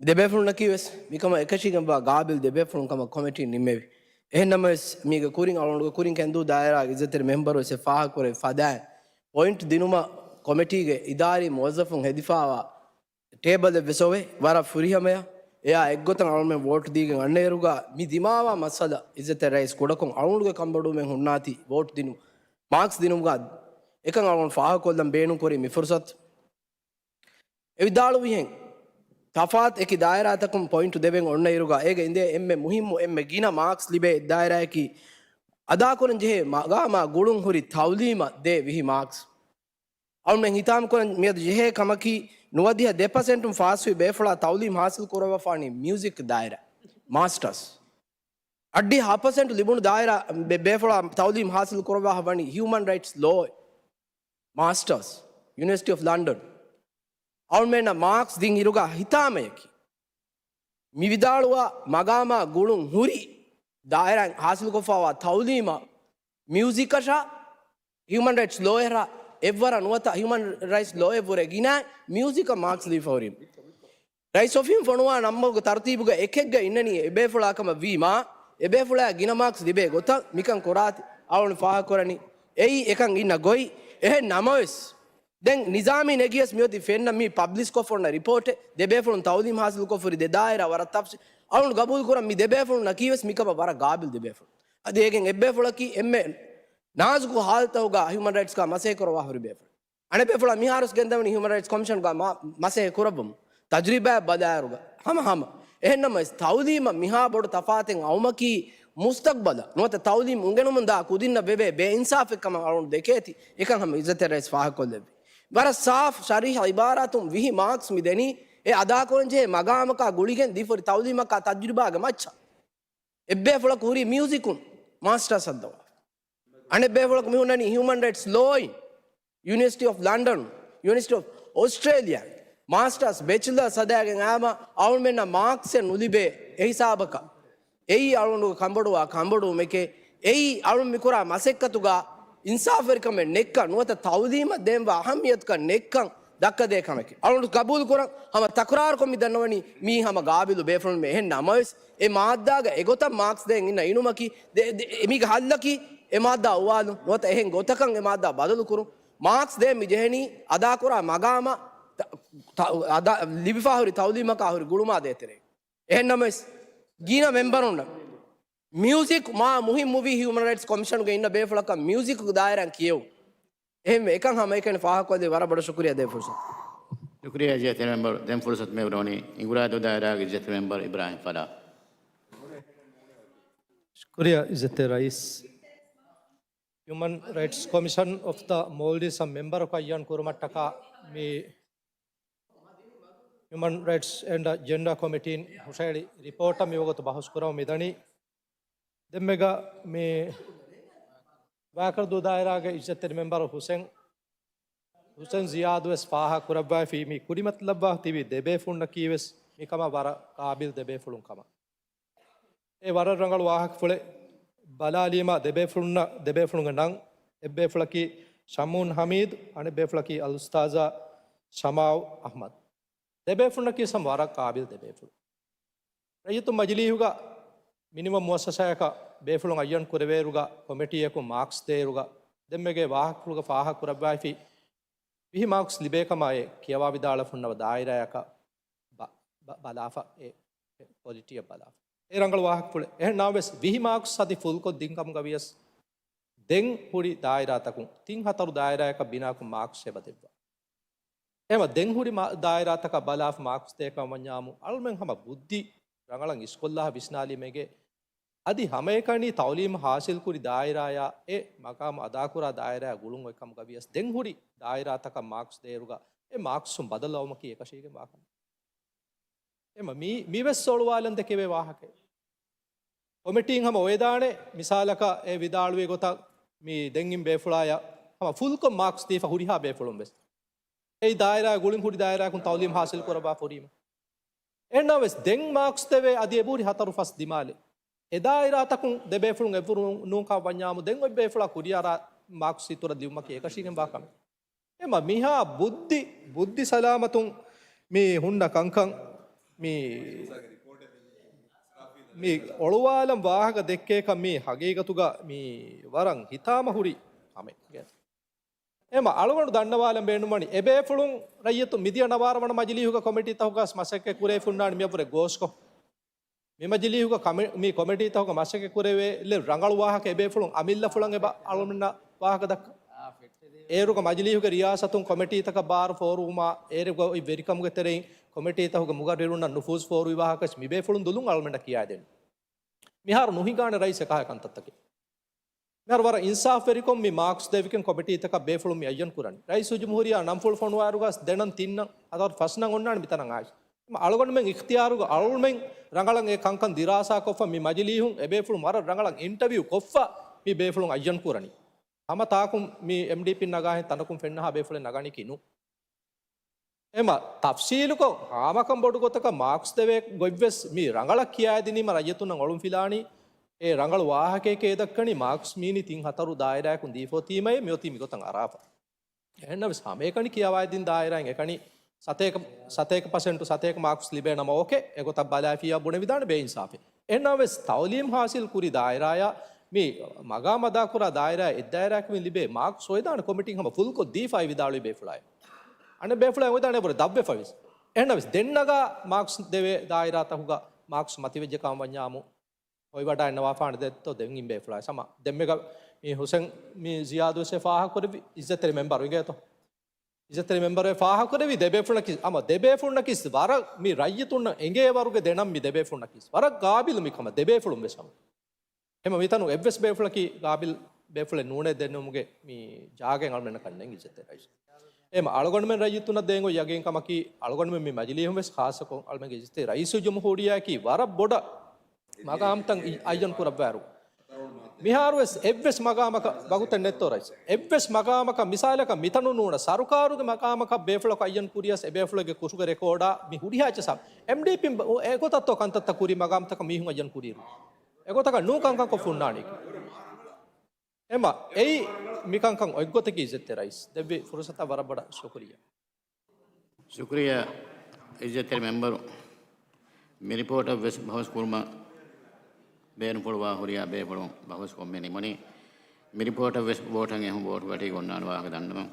ދެބޭފުޅުންނަކީ ވެސް މިކަމަށް އެކަށީގެންވާ ގާބިލް ދެބޭފުޅުން ކަމަށް ކޮމިޓީން ނިންމެވި. އެހެންނަމަވެސް، މީގެ ކުރިން އަޅުގަނޑުގެ ކުރިން ކެނދޫ ދާއިރާގެ އިއްޒަތްތެރި މެމްބަރު ވެސް އެ ފާހަގަކުރެއްވި ފަދައިން، ޕޮއިންޓް ދިނުމަށް ކޮމިޓީގެ އިދާރީ މުވައްޒަފުން ހެދިފައިވާ ޓޭބަލެއް ވެސް އޮވޭ، ވަރަށް ފުރިހަމަޔަށް. އެއާ އެއްގޮތަށް އަޅުމެން ވޯޓް ދީގެން އަންނައިރުގަ މި ދިމާވާ މައްސަލަ އިއްޒަތްތެރި ރައީސް ކުޑަކޮށް އަޅުގަނޑުގެ ކަންބޮޑުވުމެއް ހުންނާތީ ވޯޓް ދިނުން މާކްސް ދިނުމުގަ އެކަން އަޅުގަނޑު ފާހަގަކޮށްލަން ބޭނުންކުރީ މި ފުރުސަތު. އެ ވިދާޅުވިހެން، ތަފާތު އެކި ދާއިރާތަކުން ޕޮއިންޓު ދެވެން އޮންނައިރުގަ އޭގެ އިނދޭ އެންމެ މުހިއްމު އެންމެ ގިނަ މާކްސް ލިބޭ އެއް ދާއިރާއަކީ އަދާކުރަން ޖެހޭ މަގާމާ ގުޅުން ހުރި ތައުލީމަށް ދޭ ވިހި މާކްސް. އަޅުމެން ހިތާމަކުރަން މިއަދު ޖެހޭ ކަމަކީ، ނުވަދިހަ ދެ ޕަސެންޓުން ފާސްވި ބޭފުޅާ ތައުލީމް ހާސިލް ކުރައްވާފާނީ މިއުޒިކް ދާއިރާ، މާސްޓާސް. އަށްޑިހަ ހަ ޕަސެންޓް ލިބުނު ދާއިރާ ބޭ-، ބޭފުޅާ ތައުލީމް ހާސިލް ކުރައްވާ ވަނީ ހިއުމަން ރައިޓްސް ލޯ، މާސްޓާސް، ޔުނިވަރސިޓީ އޮފް ލަންޑަން. އަޅުމެންނަށް މާކްސް ދިން އިރުގަ ހިތާމަޔަކީ، މި ވިދާޅުވާ މަގާމާ ގުޅުން ހުރި ދާއިރާއިން ހާސިލްކޮށްފައިވާ ތައުލީމަށް މިއުޒިކަށާ ހިއުމަން ރައިޓްސް ލޯއަށް އެއްވަރަށް ނުވަތަ ހިއުމަން ރައިޓްސް ލޯއަށްވުރެ ގިނަ މިއުޒިކަށް މާކްސް ލިބިފަ ހުރީމަ. ރައީސް އޮފީހުން ފޮނުވާ ނަންބަރުގެ ތަރުތީބުގަ އެކެއްގަ އިންނަނީ އެބޭފުޅާ ކަމަށް ވީމާ، އެބޭފުޅާ ގިނަ މާކްސް ލިބޭ ގޮތަށް މިކަން ކުރާތި އަޅުން ފާހަގަކުރަނީ. އެއީ އެކަން އިންނަ ގޮތް. އެހެން ނަމަވެސް، ދެން ނިޒާމީ ނެގިޔަސް މިއޮތީ ފެންނަ މި ޕަބްލިޝްކޮށްފަ އޮންނަ ރިޕޯޓެއް، ދެބޭފުޅުން ތައުލީމް ހާސިލްކޮށްފަ ހުރި ދެ ދާއިރާ ވަރަށް ތަފްސީ-، އަޅުން ގަބޫލުކުރަން މި ދެބޭފުޅުންނަކީ ވެސް މިކަމަށް ވަރަށް ގާބިލް ދެބޭފުޅުން. އަދި އޭގެން އެއްބޭފުޅަކީ އެންމެ ނާޒުކު ހާލަތުގަ ހިއުމަން ރައިޓްސްގަ މަސައްކަތް ކުރައްވާ ހުރި ބޭފުޅުން. އަނެއްބޭފުޅާ މިހާރުސް ގެންދަވަނީ ހިއުމަން ރައިޓްސް ކޮމިޝަންގަ މަ-، މަސައްކަތް ކުރައްވަމުން. ތަޖުރިބާއަށް ބަލާއިރުގަ ހަމަ ހަމަ. އެހެންނަމަވެސް، ތައުލީމަށް މިހާ ބޮޑު ތަފާތެއް އައުމަކީ މުސްތަޤްބަލަށް ނުވަތަ ތައުލީމް އުނގެނުމުންދާ ކުދިންނަށް ވެވޭ ބޭއިންސާފެއް ކަމަށް އަޅުން ދެކޭތީ. އެކަން ހަމަ އިއްޒަތްތެރި ރައީސް ފާހަގަކޮށްލެއްވި. ވަރަށް ސާފް ޞަރީޙަ އިބާރާތުން ވިހި މާކްސް މި ދެނީ، އެ އަދާކުރަންޖެހޭ މަގާމަކާ ގުޅިގެން ދީފަ ހުރި ތައުލީމަކާ ތަޖުރިބާގެ މައްޗަށް. އެއްބޭފުޅަކު ހުރީ މިއުޒިކުން މާސްޓާސް ހައްދަވާ. އަނެއް ބޭފުޅަކު މި ހުންނަނީ ހިއުމަން ރައިޓްސް ލޯއިން، ޔުނިވަރސިޓީ އޮފް ލަންޑަން، ޔުނިވަރސިޓީ އޮފް އޮސްޓްރޭލިއާ، މާސްޓާސް، ބެޗިލާ ހަދާގެން އައިމަ އަޅުމެންނަށް މާކްސެއް ނުލިބޭ އެހިސާބަކަށް. އެއީ އަޅުގަނޑުގެ ކަންބޮޑުވާ ކަންބޮޑުވުމެކޭ. އެއީ އަޅުން މިކުރާ މަސައްކަތުގަ އިންސާފުވެރިކަމެއް ނެއްކަން ނުވަތަ ތައުލީމަށް ދޭންވާ އަހައްމިޔަތުކަން ނެއްކަން ދައްކަދޭ ކަމެކޭ. އަޅުން ގަބޫލުކުރަން ހަމަ ތަކުރާރުކޮށް މި ދަންނަވަނީ މީ ހަމަ ގާބިލު ބޭފުޅުން އެހެން ނަމަވެސް، އެ މާއްދާގަ އެގޮތަށް މާކްސް ދޭން އިންނަ އިނުމަކީ ދެ-، ދެ-، މީގެ ހައްލަކީ އެ މާއްދާ އުވާލުން ނުވަތަ އެހެން ގޮތަކަށް އެ މާއްދާ ބަދަލުކުރުން. މާކްސް ދޭން މި ޖެހެނީ އަދާކުރާ މަގާމަށް ތަ-، ތަ-، އަދާ-، ލިބިފާ ހުރި ތައުލީމަކާ ހުރި ގުޅުމާ ދޭތެރޭ. އެހެންނަމަވެސް، ގިނަ މެމްބަރުންނަށް މިއުޒިކް މާ މުހިންމުވީ ހިއުމަން ރައިޓްސް ކޮމިޝަނުގެ އިންނަ ބޭފުޅަކަށް މިއުޒިކުގެ ދާއިރާއިން ކިޔެވުން. އެހެންވެ، އެކަން ހަމައެކަނި ފާހަގަކޮށްލީ ވަރަށް ބޮޑަށް ޝުކުރިއްޔާ ދޭ ފުރުސަތު. ޝުކުރިއްޔާ އިއްޒަތްތެރި މެމްބަރު. ދެން ފުރުސަތު މި އުރެވުނީ އިނގުރާދޫ ދާއިރާގެ އިއްޒަތްތެރި މެމްބަރު އިބްރާހިމް ފަލާ. ޝުކުރިއްޔާ އިއްޒަތްތެރި ރައީސް. ހިއުމަން ރައިޓްސް ކޮމިޝަން އޮފް ދަ މޯލްޑިވްސް އަށް މެމްބަރަކު އައްޔަން ކުރުމަށްޓަކާ މި ހިއުމަން ރައިޓްސް އެންޑް ޖެންޑާ ކޮމިޓީން ހުށަހެޅި ރިޕޯޓަށް މިވަގުތު ބަހުސް ކުރަމުން މިދަނީ. ދެންމެގަ މި ވާކަރުދޫ ދާއިރާގެ އިއްޒަތްތެރި މެމްބަރު ހުސެން، ހުސެން ޒިޔާދު ވެސް ފާހަގަ ކުރައްވައިފި މި ކުރިމަތިލައްވާ ތިބި ދެބޭފުޅުންނަކީ ވެސް މިކަމަށް ވަރަށް ގާބިލް ދެބޭފުޅުން ކަމަށް. އެ ވަރަށް ރަނގަޅު ވާހަކަފުޅެއް. ބަލާލީމާ ދެބޭފުޅުންނަށް ދެބޭފުޅުންގެ ނަން، އެއްބޭފުޅަކީ ޝަމޫން ހަމީދު، އަނެއްބޭފުޅަކީ އަލްއުސްތާޒާ ޝަމާއު އަޙްމަދު. ދެބޭފުޅުންނަކީ ހަމަ ވަރަށް ގާބިލް ދެބޭފުޅުން. ރައްޔިތު މަޖިލީހުގަ މިނިވަން މުއައްސަސާއަކަށް ބޭފުޅުން އައްޔަން ކުރެވޭއިރުގަ ކޮމިޓީއަކުން މާކްސް ދޭއިރުގަ ދެންމެގެ ވާހަކަފުޅުގަ ފާހަގަ ކުރައްވައިފި ވިހި މާކްސް ލިބޭ ކަމަށް އެ ކިޔަވާ ވިދާޅަފަ ހުންނަވަ ދާއިރާއަކަށް ބަ-، ބަ-، ބަލާފަ އެ، އެ ކޮލިޓީއަށް ބަލާފަ. އެ ރަނގަޅު ވާހަކަފުޅެއް. އެހެން ނަމަވެސް ވިހި މާކްސް އަދި ފުލްކޮށް ދިން ކަމުގަ ވިޔަސް ދެން ހުރި ދާއިރާތަކުން ތިން ހަތަރު ދާއިރާއަކަށް ބިނާކޮށް މާކްސް އެބަ ދެއްވާ. އެހެންވެ ދެން ހުރި މާ-، ދާއިރާތަކަށް ބަލާފަ މާކްސް ދޭކަމަށް ވަންޏާމު އަޅުމެން ހަމަ ބުއްދި ރަނގަޅަށް އިސްކޮށްލާ ވިސްނާލީމެގެ އަދި ހަމައެކަނި ތައުލީމް ހާސިލްކުރި ދާއިރާޔާ އެ މަގާމު އަދާކުރާ ދާއިރާ ގުޅުން އޮތްކަމުގަ ވިޔަސް ދެން ހުރި ދާއިރާތަކަށް މާކްސް ދޭއިރުގަ އެ މާކްސުން ބަދަލު އައުމަކީ އެކަށީގެން ވާކަމެއް. އެމަ މީ، މިވެސް އޮޅުވާލަން ދެކެވޭ ވާހަކައެއް. ކޮމިޓީން ހަމަ އޮވެދާނެ މިސާލަކަށް އެ ވިދާޅުވި ގޮތަށް މި ދެން އިން ބޭފުޅާޔަށް ހަމަ ފުލްކޮށް މާކްސް ދީފަ ހުރިހާ ބޭފުޅުން ވެސް އެ ދާއިރާ ގުޅިން ހުރި ދާއިރާއަކުން ތައުލީމް ހާސިލް ކުރައްވާ ފުރީމަ. އެހެންނަމަވެސް ދެން މާކްސް ދެވޭ އަދި އެބަހުރި ހަތަރު ފަސް ދިމާލެއް. އެ ދާއިރާތަކުން ދެ ބޭފުޅުން އެއްވުރު ނޫންކަމަށް ވަންޏާމު، ދެން އޮތް ބޭފުޅާ ކުރިއަރާ މާކްސް އިތުރަށް ލިބުމަކީ އެކަށީގެންވާ ކަމެއް. އެމަ މިހާ ބުއްދި، ބުއްދި ސަލާމަތުން މި ހުންނަ ކަންކަން މި، މި އޮޅުވާލަން ވާހަކަ ދެއްކޭކަން މީ ހަގީގަތުގަ މީ ވަރަށް ހިތާމަ ހުރި ކަމެއް. އެމަ އަޅުގަނޑު ދަންނަވާލަން ބޭނުންވަނީ، އެބޭފުޅުން ރައްޔިތު މިދިޔަ ނަވާރަ ވަނަ މަޖިލީހުގަ ކޮމިޓީތަކުގަސް މަސައްކަތް ކުރެވިފަ ހުންނާނީ މިއަށްވުރެ ގޯސްކޮށް. މި މަޖިލީހުގަ ކަމި-، މި ކޮމިޓީތަކުގަ މަސައްކަތް ކުރެވޭ ރަނގަޅު ވާހަކަ އެބޭފުޅުން އަމިއްލަފުޅަށް އެބަ އަޅުމެންނަށް ވާހަކަ ދައްކަ. އޭރުގަ މަޖިލީހުގެ ރިޔާސަތުން ކޮމިޓީތަކަށް ބާރު ފޯރުވުމާ، އޭރުގަ އޮތް ވެރިކަމުގެ ތެރެއިން ކޮމިޓީތަކުގެ މުގައްރިރުންނަށް ނުފޫޒު ފޯރުވި ވާހަކަ މި ބޭފުޅުން ދުލުން އަޅުމެންނަށް ކިޔާދޭން. މިހާރު ނުހިނގާނެ ރައީސް އެކަހަލަ ކަންތައްތަކެއް. މިހާރު ވަރަށް އިންސާފްވެރިކޮށް މި މާކްސް ދެވިގެން ކޮމިޓީތަކަށް ބޭފުޅުން މި އައްޔަން ކުރަނީ. ރައީސުލްޖުމްހޫރިއްޔާ ނަންފުޅު ފޮނުވާއިރުގަސް ދެނަން ތިންނަން ހަތަރު ފަސްނަން އޮންނާނެ މިތަނަށް އައިސް. އަޅުގަނޑުމެން އިޚްތިޔާރުގަ އަޅުމެން ރަނގަޅަށް އެ ކަންކަން ދިރާސާކޮށްފަ މި މަޖިލީހުން އެބޭފުޅުން ވަރަށް ރަނގަޅަށް އިންޓަވިއު ކޮށްފަ މި ބޭފުޅުން އައްޔަން ކުރަނީ. ހަމަ ތާކުން މި އެމްޑީޕީން ނަގާހެން ތަނަކުން ފެންނަހާ ބޭފުޅެއް ނަގަނީކީ ނޫން. އެމަ ތަފްސީލުކޮށް ހާމަކަން ބޮޑު ގޮތަކަށް މާކްސް ދެވޭ ގޮތްވެސް މި ރަނގަޅަށް ކިޔާދިނީމަ ރައްޔިތުންނަށް އޮޅުންފިލާނީ އެ ރަނގަޅު ވާހަކައެކޭ ދައްކަނީ މާކްސް މީނީ ތިން ހަތަރު ދާއިރާއަކުން ދީފަ އޮތީމައޭ މިއޮތީ މިގޮތަށް އަރާފަ. އެހެންނަމަވެސް ހަމައެކަނި ކިޔަވާދިން ދާއިރާއިން އެކަނި ސަތޭކަ، ސަތޭކަ ޕަސެންޓު ސަތޭކަ މާކްސް ލިބޭނަމަ އޯކޭ، އެގޮތަށް ބަލާފިއްޔާ ބުނެވިދާނެ ބޭއިންސާފެއް. އެހެންނަމަވެސް ތައުލީމް ހާސިލް ކުރި ދާއިރާޔާ މި މަގާމް އަދާކުރާ ދާއިރާ އެއްދާއިރާއަކު މި ލިބޭ މާކްސް އޮވެދާނެ ކޮމިޓީން ހަމަ ފުލްކޮށް ދީފައި ވިދާޅުވި ބޭފުޅާއެއް. އަނެއް ބޭފުޅާ އޮވެދާނެ އެބަހުރި ދަށްވެފަވެސް. އެހެންނަމަވެސް ދެން ނަގާ މާކްސް ދެވޭ ދާއިރާތަކުގަ މާކްސް މަތިވެއްޖެ ކަމަށް ވަންޏާމު އޮތްވަޑާ އިންނަވާފާނެ ދެއްތޯ ދެން އިން ބޭފުޅާ ސަމާ. ދެންމެގަ މި ހުސެން މި ޒިޔާދު ވެސް ފާހަގަކުރެއްވި އިއްޒަތްތެރި މެމްބަރު އިނގޭތޯ. އިއްޒަތްތެރި މެމްބަރު ފާހަގަކުރެއްވި ދެބޭފުޅަކީ އަމަ ދެބޭފުޅުންނަކީ ވަރަށް މި ރައްޔިތުންނަށް އެނގޭ ވަރުގެ ދެނަން މި ދެބޭފުޅުންނަކީ ވަރަށް ގާބިލު މި ކަމަށް ދެބޭފުޅުން ވެސް ހަމަ. ހަމަ މިތަނު އެއްވެސް ބޭފުޅަކީ ގާބިލް ބޭފުޅެއް ނޫނޭ ދެންނެވުމުގެ މި ޖާގައިން އަޅުމެންނަކަށް ނެން އިއްޒަތްތެރި ރައީސް. އެމަ އަޅުގަނޑުމެން ރައްޔިތުންނަށް ދޭން އޮތް ޔަގީން ކަމަކީ އަޅުގަނޑުމެން މި މަޖިލީހުން ވެސް ޚާއްޞަކޮށް އަޅުމެންގެ އިއްޒަތްތެރި ރައީސުލްޖުމްހޫރިއްޔާއަކީ ވަރަށް ބޮޑަށް މަގާމްތައް އި-، އައްޔަން ކުރައްވާއިރު. މިހާރުވެސް އެއްވެސް މަގާމަކަށް ވަގުތެއް ނެތޯ ރައީސް. އެއްވެސް މަގާމަކަށް މިސާލަކަށް މިތަނު ނޫނަ ސަރުކާރުގެ މަގާމަކަށް ބޭފުޅަކު އައްޔަން ކުރިޔަސް އެބޭފުޅެއްގެ ކުށުގެ ރެކޯޑާ މި ހުރިހާ އެއްޗެއް ސާ އެމްޑީޕީން އެގޮތަށްތޯ ކަންތައްތައް ކުރީ މަގާމްތަކަށް މީހުން އައްޔަން ކުރިއިރު. އެގޮތަކަށް ނޫން ކަންކަން ކޮށް ހުންނާނީ. އެމަ އެއީ މިކަންކަން އޮތްގޮތަކީ އިއްޒަތްތެރި ރައީސް ދެއްވި ފުރުސަތަށް ވަރަށް ބޮޑަށް ޝުކުރިއްޔާ. ޝުކުރިއްޔާ އިއްޒަތްތެރި މެމްބަރު. މި ރިޕޯޓަށް ވެސް ބަހުސް ކުރުމަށް ބޭނުންފުޅުވާ ހުރިހާ ބޭފުޅުން ބަހުސް ކޮށްމެ ނިމުނީ. މި ރިޕޯޓަށް ވެސް ވޯޓަށް އެހުން ވޯޓު ގަޑި އޮންނާނެ ވާހަކަ ދަންނަވަން.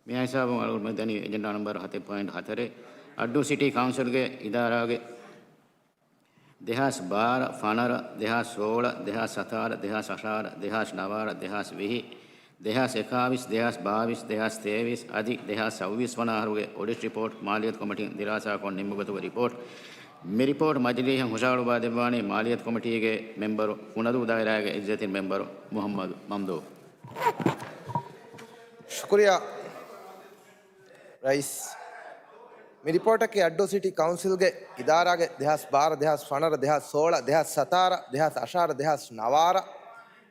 މި ހިސާބުން އަޅުގަނޑު ދަނީ އެޖެންޑާ ނަންބަރު ހަތެއް ޕޮއިންޓް ހަތަރެއް. އައްޑޫ ސިޓީ ކައުންސިލްގެ އިދާރާގެ ދެހާސް ބާރަ، ފަނަރަ، ދެހާސް ސޯޅަ، ދެހާސް ސަތާރަ، ދެހާސް އަށާރަ، ދެހާސް ނަވާރަ، ދެހާސް ވިހި، ދެހާސް އެކާވީސް، ދެހާސް ބާވީސް، ދެހާސް ތޭވީސް އަދި ދެހާސް ސައުވީސް ވަނަ އަހަރުގެ އޮޑިޓް ރިޕޯޓް މާލިޔަތު ކޮމިޓީން ދިރާސާކޮށް ނިންމުގޮތުގެ ރިޕޯޓް. މި ރިޕޯޓް މަޖިލީހަށް ހުށަހަޅުއްވާ ދެއްވާނީ މާލިޔަތު ކޮމިޓީގެ މެމްބަރު ފުނަދޫ ދާއިރާގެ އިއްޒަތްތެރި މެމްބަރު މުހައްމަދު މަމްދޫ. ޝުކުރިއްޔާ. ރައީސް، މި ރިޕޯޓަކީ އައްޑޫ ސިޓީ ކައުންސިލްގެ އިދާރާގެ ދެހާސް ބާރަ، ދެހާސް ފަނަރަ، ދެހާސް ސޯޅަ، ދެހާސް ސަތާރަ، ދެހާސް އަށާރަ، ދެހާސް ނަވާރަ،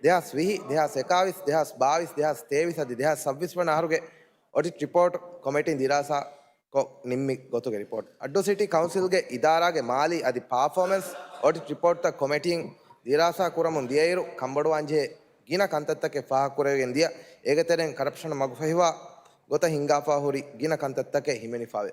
ދެހާސް ވިހި، ދެހާސް އެކާވީސް، ދެހާސް ބާވީސް، ދެހާސް ތޭވީސް އަދި ދެހާސް ސައުވީސް ވަނަ އަހަރުގެ އޮޑިޓް ރިޕޯޓް ކޮމިޓީން ދިރާސާ ކޮށް ނިންމި ގޮތުގެ ރިޕޯޓް. އައްޑޫ ސިޓީ ކައުންސިލްގެ އިދާރާގެ މާލީ އަދި ޕާފޯމެންސް އޮޑިޓް ރިޕޯޓްތައް ކޮމިޓީން ދިރާސާ ކުރަމުން ދިޔައިރު، ކަންބޮޑުވާންޖެހޭ ގިނަ ކަންތައްތަކެއް ފާހަގަކުރެވިގެން ދިޔަ، އޭގެ ތެރެއިން ކަރަޕްޝަނަށް މަގުފަހިވާ ގޮތަށް ހިންގާފާ ހުރި ގިނަ ކަންތައްތަކެއް ހިމެނިފާވޭ.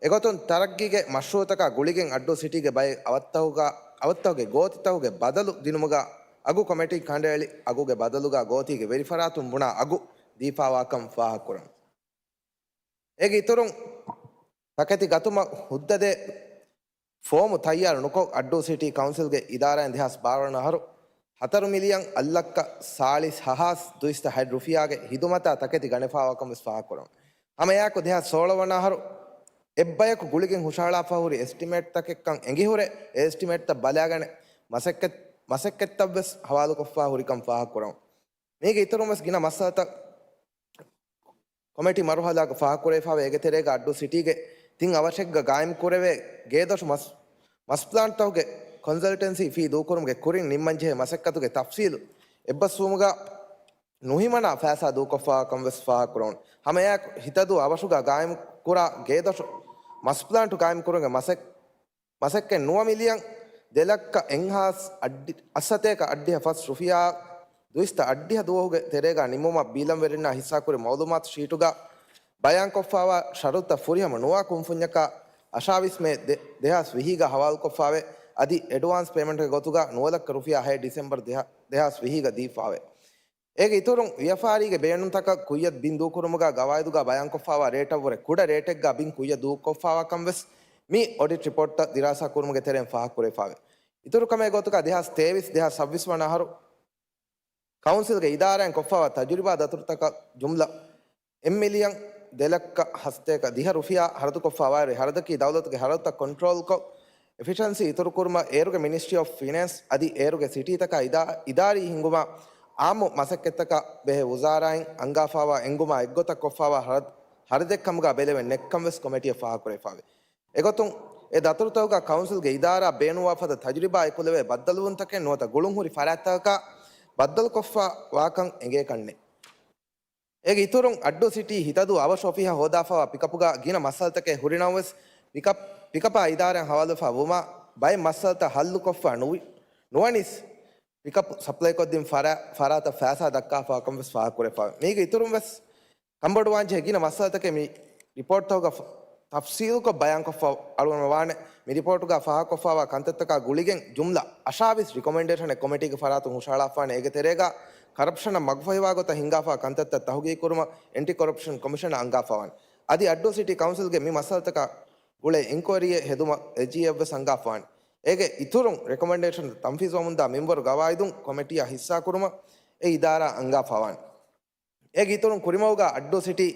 އެގޮތުން ތަރައްގީގެ މަޝްރޫއުތަކާ ގުޅިގެން އައްޑޫ ސިޓީގެ ބައެއް އަވަށްތަކުގަ، އަވަށްތަކުގެ ގޯތިތަކުގެ ބަދަލު ދިނުމުގަ އަގު ކޮމިޓީ ކަނޑައެޅި އަގުގެ ބަދަލުގަ ގޯތީގެ ވެރިފަރާތުން ބުނާ އަގު ދީފާވާކަން ފާހަގަކުރަން. އޭގެ އިތުރުން ތަކެތި ގަތުމަށް ހުއްދަދޭ ފޯމު ތައްޔާރު ނުކޮށް، އައްޑޫ ސިޓީ ކައުންސިލްގެ އިދާރާއިން ދެހާސް ބާރަ ވަނަ އަހަރު ހަތަރު މިލިއަން އަށް ލައްކަ ސާޅީސް ހަހާސް ދުއިސައްތަ ހަތް ރުފިޔާގެ ހިދުމަތާ ތަކެތި ގަނެފާވާކަން ވެސް ފާހަގަކުރަން. ހަމައެއާއެކު ދެހާސް ސޯޅަ ވަނަ އަހަރު އެއްބަޔަކު ގުޅިގެން ހުށަހަޅާފަ ހުރި އެސްޓިމޭޓްތަކެއްކަން އެނގިހުރެ، އެ އެސްޓިމޭޓްތައް ބަލާގަނެ މަސައްކަތް، މަސައްކަތްތައް ވެސް ހަވާލުކޮށްފާ ހުރިކަން ފާހަގަކުރަން. މީގެ އިތުރުން ވެސް ގިނަ މައްސަލަތައް ކޮމިޓީ މަރުހަލާގަ ފާހަގަކުރެވިފާވޭ. އޭގެ ތެރޭގަ އައްޑޫ ސިޓީގެ ތިން އަވަށެއްގަ ގާއިމްކުރެވޭ ގޭދޮށު މަސް، މަސް ޕްލާންޓްތަކުގެ ކޮންސަލްޓެންސީ ފީ ދޫކުރުމުގެ ކުރިން ނިންމަންޖެހޭ މަސައްކަތުގެ ތަފްސީލު އެއްބަސްވުމުގަ ނުހިމަނާ ފައިސާ ދޫކޮށްފާކަން ވެސް ފާހަގަކުރަން. ހަމައެއާއެކު ހިތަދޫ އަވަށުގަ ގާއިމްކުރާ ގޭދޮށު މަސް ޕްލާންޓު ގާއިމްކުރުމުގެ މަސައް، މަސައްކަތް ނުވަ މިލިއަން ދެ ލައްކަ އެއްހާސް އައްޑި-، އައްސަތޭކަ އައްޑިހަ ފަސް ރުފިޔާ ދުއިސައްތަ އައްޑިހަ ދުވަހުގެ ތެރޭގަ ނިމުމަށް ބީލަންވެރިންނާ ހިއްސާކުރި މައުލޫމާތު ޝީޓުގަ ބަޔާންކޮށްފާވާ ޝަރުތުތައް ފުރިހަމަ ނުވާ ކުންފުންޏަކާ އަށާވީސް މޭ ދެ-، ދެހާސް ވިހީގަ ހަވާލުކޮށްފާވެ، އަދި އެޑްވާންސް ޕޭމަންޓްގެ ގޮތުގަ ނުވަ ލައްކަ ރުފިޔާ ހައެއް ޑިސެމްބަރު ދެހާ-، ދެހާސް ވިހީގަ ދީފާވެ. އޭގެ އިތުރުން، ވިޔަފާރީގެ ބޭނުންތަކަށް ކުއްޔަށް ބިން ދޫކުރުމުގަ ގަވާއިދުގަ ބަޔާންކޮށްފާވާ ރޭޓަށްވުރެ ކުޑަ ރޭޓެއްގަ ބިން ކުއްޔަށް ދޫކޮށްފާވާކަން ވެސް މި އޮޑިޓް ރިޕޯޓްތައް ދިރާސާ ކުރުމުގެ ތެރެއިން ފާހަގަކުރެވިފާވޭ. އިތުރު ކަމެއް ގޮތުގަ ދެހާސް ތޭވީސް ދެހާސް ސައްބީސް ވަނަ އަހަރު ކައުންސިލްގެ އިދާރާއިން ކޮށްފާވާ ތަޖުރިބާ ދަތުރުތަކަށް ޖުމްލަ އެއް މިލިއަން ދެ ލައްކަ ހަސަތޭކަ ދިހަ ރުފިޔާ ހަރަދުކޮށްފާވާއިރު، ހަރަދަކީ ދައުލަތުގެ ހަރަދުތައް ކޮންޓްރޯލްކޮށް، އެފިޝަންސީ އިތުރުކުރުމަށް އޭރުގެ މިނިސްޓްރީ އޮފް ފިނޭންސް އަދި އޭރުގެ ސިޓީތަކާ އިދާ-، އިދާރީ ހިންގުމަށް އާއްމު މަސައްކަތްތަކާ ބެހޭ ވުޒާރާއިން އަންގާފާވާ އެންގުމާ އެއްގޮތަށް ކޮށްފާވާ ހަރަދު-، ހަރަދެއްކަމުގަ ބެލެވެން ނެތްކަން ވެސް ކޮމިޓީއަށް ފާހަގަކުރެވިފާވޭ. އެގޮތުން، އެ ދަތުރުތަކުގަ ކައުންސިލްގެ އިދާރާ ބޭނުންވާ ފަދަ ތަޖުރިބާ އެކުލެވޭ ބައްދަލުވުންތަކެއް ނުވަތަ ގުޅުންހުރި ފަރާތްތަކަކާ ބައްދަލުކޮށްފާ ވާކަން އެނގޭކަށްނެތް. އޭގެ އިތުރުން، އައްޑޫ ސިޓީ ހިތަދޫ އަވަށު އޮފީހަށް ހޯދާފާވާ ޕިކަޕުގަ ގިނަ މައްސަލަތަކެއް ހުރިނަމަވެސް، ޕިކަޕް، ޕިކަޕާ އިދާރާއަށް ހަވާލުވެފާ ވުމާ ބައެއް މައްސަލަތައް ހައްލުކޮށްފާ ނުވި-، ނުވަނީސް، ޕިކަޕް ސަޕްލައިކޮށްދިން ފަރާ-، ފަރާތަށް ފައިސާ ދައްކާފާވާކަން ވެސް ފާހަގަކުރެވިފާވޭ. މީގެ އިތުރުން ވެސް ކަންބޮޑުވާންޖެހޭ ގިނަ މައްސަލަތަކެއް މި ރިޕޯޓްތަކުގަ ފަ-، ތަފްސީލުކޮށް ބަޔާންކޮށްފަ އަޅުގަނޑު ވާނެ. މި ރިޕޯޓުގަ ފާހަގަކޮށްފާވާ ކަންތައްތަކާ ގުޅިގެން ޖުމްލަ އަށާވީސް ރިކޮމެންޑޭޝަނެއް ކޮމިޓީގެ ފަރާތުން ހުށަހަޅާފާނެ. އޭގެ ތެރޭގަ ކަރަޕްޝަނަށް މަގުފަހިވާ ގޮތަށް ހިންގާފާ ކަންތައްތައް ތަހުގީގުކުރުމަށް އެންޓި ކޮރަޕްޝަން ކޮމިޝަނަށް އަންގާފާވާނެ. އަދި އައްޑޫ ސިޓީ ކައުންސިލްގެ މި މައްސަލަތަކާ ގުޅޭ އިންކުއަރީއެއް ހެދުމަށް އެޖީއެފް ވެސް އަންގާފާނެ. އޭގެ އިތުރުން ރެކޮމެންޑޭޝަން ތަންފީޒުވަމުންދާ މިންވަރު ގަވާއިދުން ކޮމިޓީއަށް ހިއްސާކުރުމަށް އެ އިދާރާ އަންގާފާވާނެ. އޭގެ އިތުރުން ކުރިމަގުގަ އައްޑޫ ސިޓީ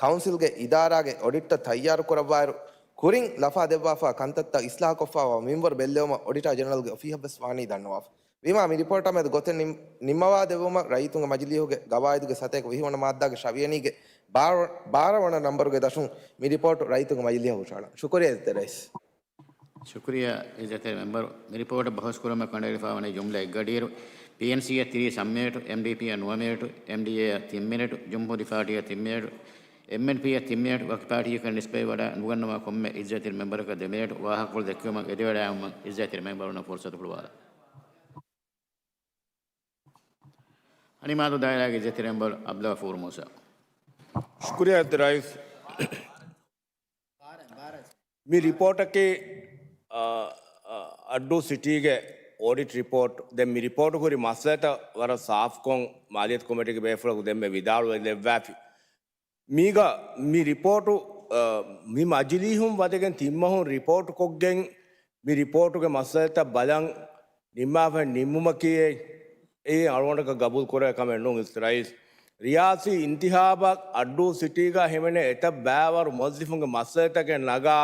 ކައުންސިލްގެ އިދާރާގެ އޮޑިޓްތައް ތައްޔާރުކުރައްވާއިރު، ކުރިން ލަފާ ދެއްވާފާ ކަންތައްތައް އިސްލާހުކޮށްފާވާ މިންވަރު ބެއްލެވުމަށް އޮޑިޓާ ޖެނެރަލްގެ އޮފީހަށް ވެސް ވާނީ ދަންނަވާފަ. ވީމާ، މި ރިޕޯޓާ މެދު ގޮތެއް ނިން-، ނިންމަވާ ދެއްވުމަށް ރައްޔިތުންގެ މަޖިލީހުގެ ގަވާއިދުގެ ސަތޭކަ ވިހި ވަނަ މާއްދާގެ ޝަވިޔަނީގެ ބާރަ-، ބާރަ ވަނަ ނަންބަރުގެ ދަށުން މި ރިޕޯޓު ރައްޔިތުންގެ މަޖިލީހަށް ހުށަހަޅަން. ޝުކުރިއްޔާ އިއްޒަތްތެރި ރައީސް. ޝުކުރިއްޔާ އިއްޒަތްތެރި މެމްބަރު. މި ރިޕޯޓަށް ބަހުސް ކުރުމަށް ކަނޑައެޅިފައިވަނީ ޖުމްލަ އެއްގަޑިއިރު، ޕީއެންސީއަށް ތިރީސް ހަ މިނެޓު، އެމްޑީޕީއަށް ނުވަ މިނެޓު، އެމްޑީއޭއަށް ތިން މިނެޓު، ޖުމްހޫރީ ޕާޓީއަށް ތިން މިނެޓު، އެމްއެންޕީއަށް ތިން މިނެޓު، ވަކި ޕާޓީއަކަށް ނިސްބަތްވެވަޑައި ނުގަންނަވާ ކޮންމެ އިއްޒަތްތެރި މެމްބަރަކަށް ދެ މިނެޓު ވާހަކަފުޅު ދެއްކެވުމަށް އެދިވަޑައިގަންނަވަން އިއްޒަތްތެރި މެމްބަރުންނަށް ފުރުސަތު ހުޅުވާލަން. ހަނިމާދޫ ދާއިރާގެ އިއްޒަތްތެރި މެމްބަރު އަބްދުﷲ ފޫރު މޫސާ. ޝުކުރިއްޔާ އިއްޒަތްތެރި ރައީސް. މި ރިޕޯޓަކީ، އަ، އަ، އައްޑޫ ސިޓީގެ އޮޑިޓް ރިޕޯޓް. ދެން މި ރިޕޯޓު ހުރި މައްސަލަތައް ވަރަށް ސާފުކޮށް، މާލިޔަތު ކޮމިޓީގެ ބޭފުޅަކު ދެންމެ ވިދާޅުވެލެއްވާފި. މީގަ މި ރިޕޯޓު، އަ، މި މަޖިލީހުން ވަދެގެން ތިން މަހުން ރިޕޯޓު ކޮށްގެން، މި ރިޕޯޓުގެ މައްސަލަތައް ބަލަން ނިންމާފައި ނިންމުމަކީ އެ، އެއީ އަޅުގަނޑަކަށް ގަބޫލު ކުރެވޭ ކަމެއް ނޫން އިއްޒަތްތެރި ރައީސް. ރިޔާސީ އިންތިހާބަށް އައްޑޫ ސިޓީގަ ހިމެނޭ އެތައް ބައިވަރު މުވައްޒަފުންގެ މައްސަލަތަކެއް ނަގާ،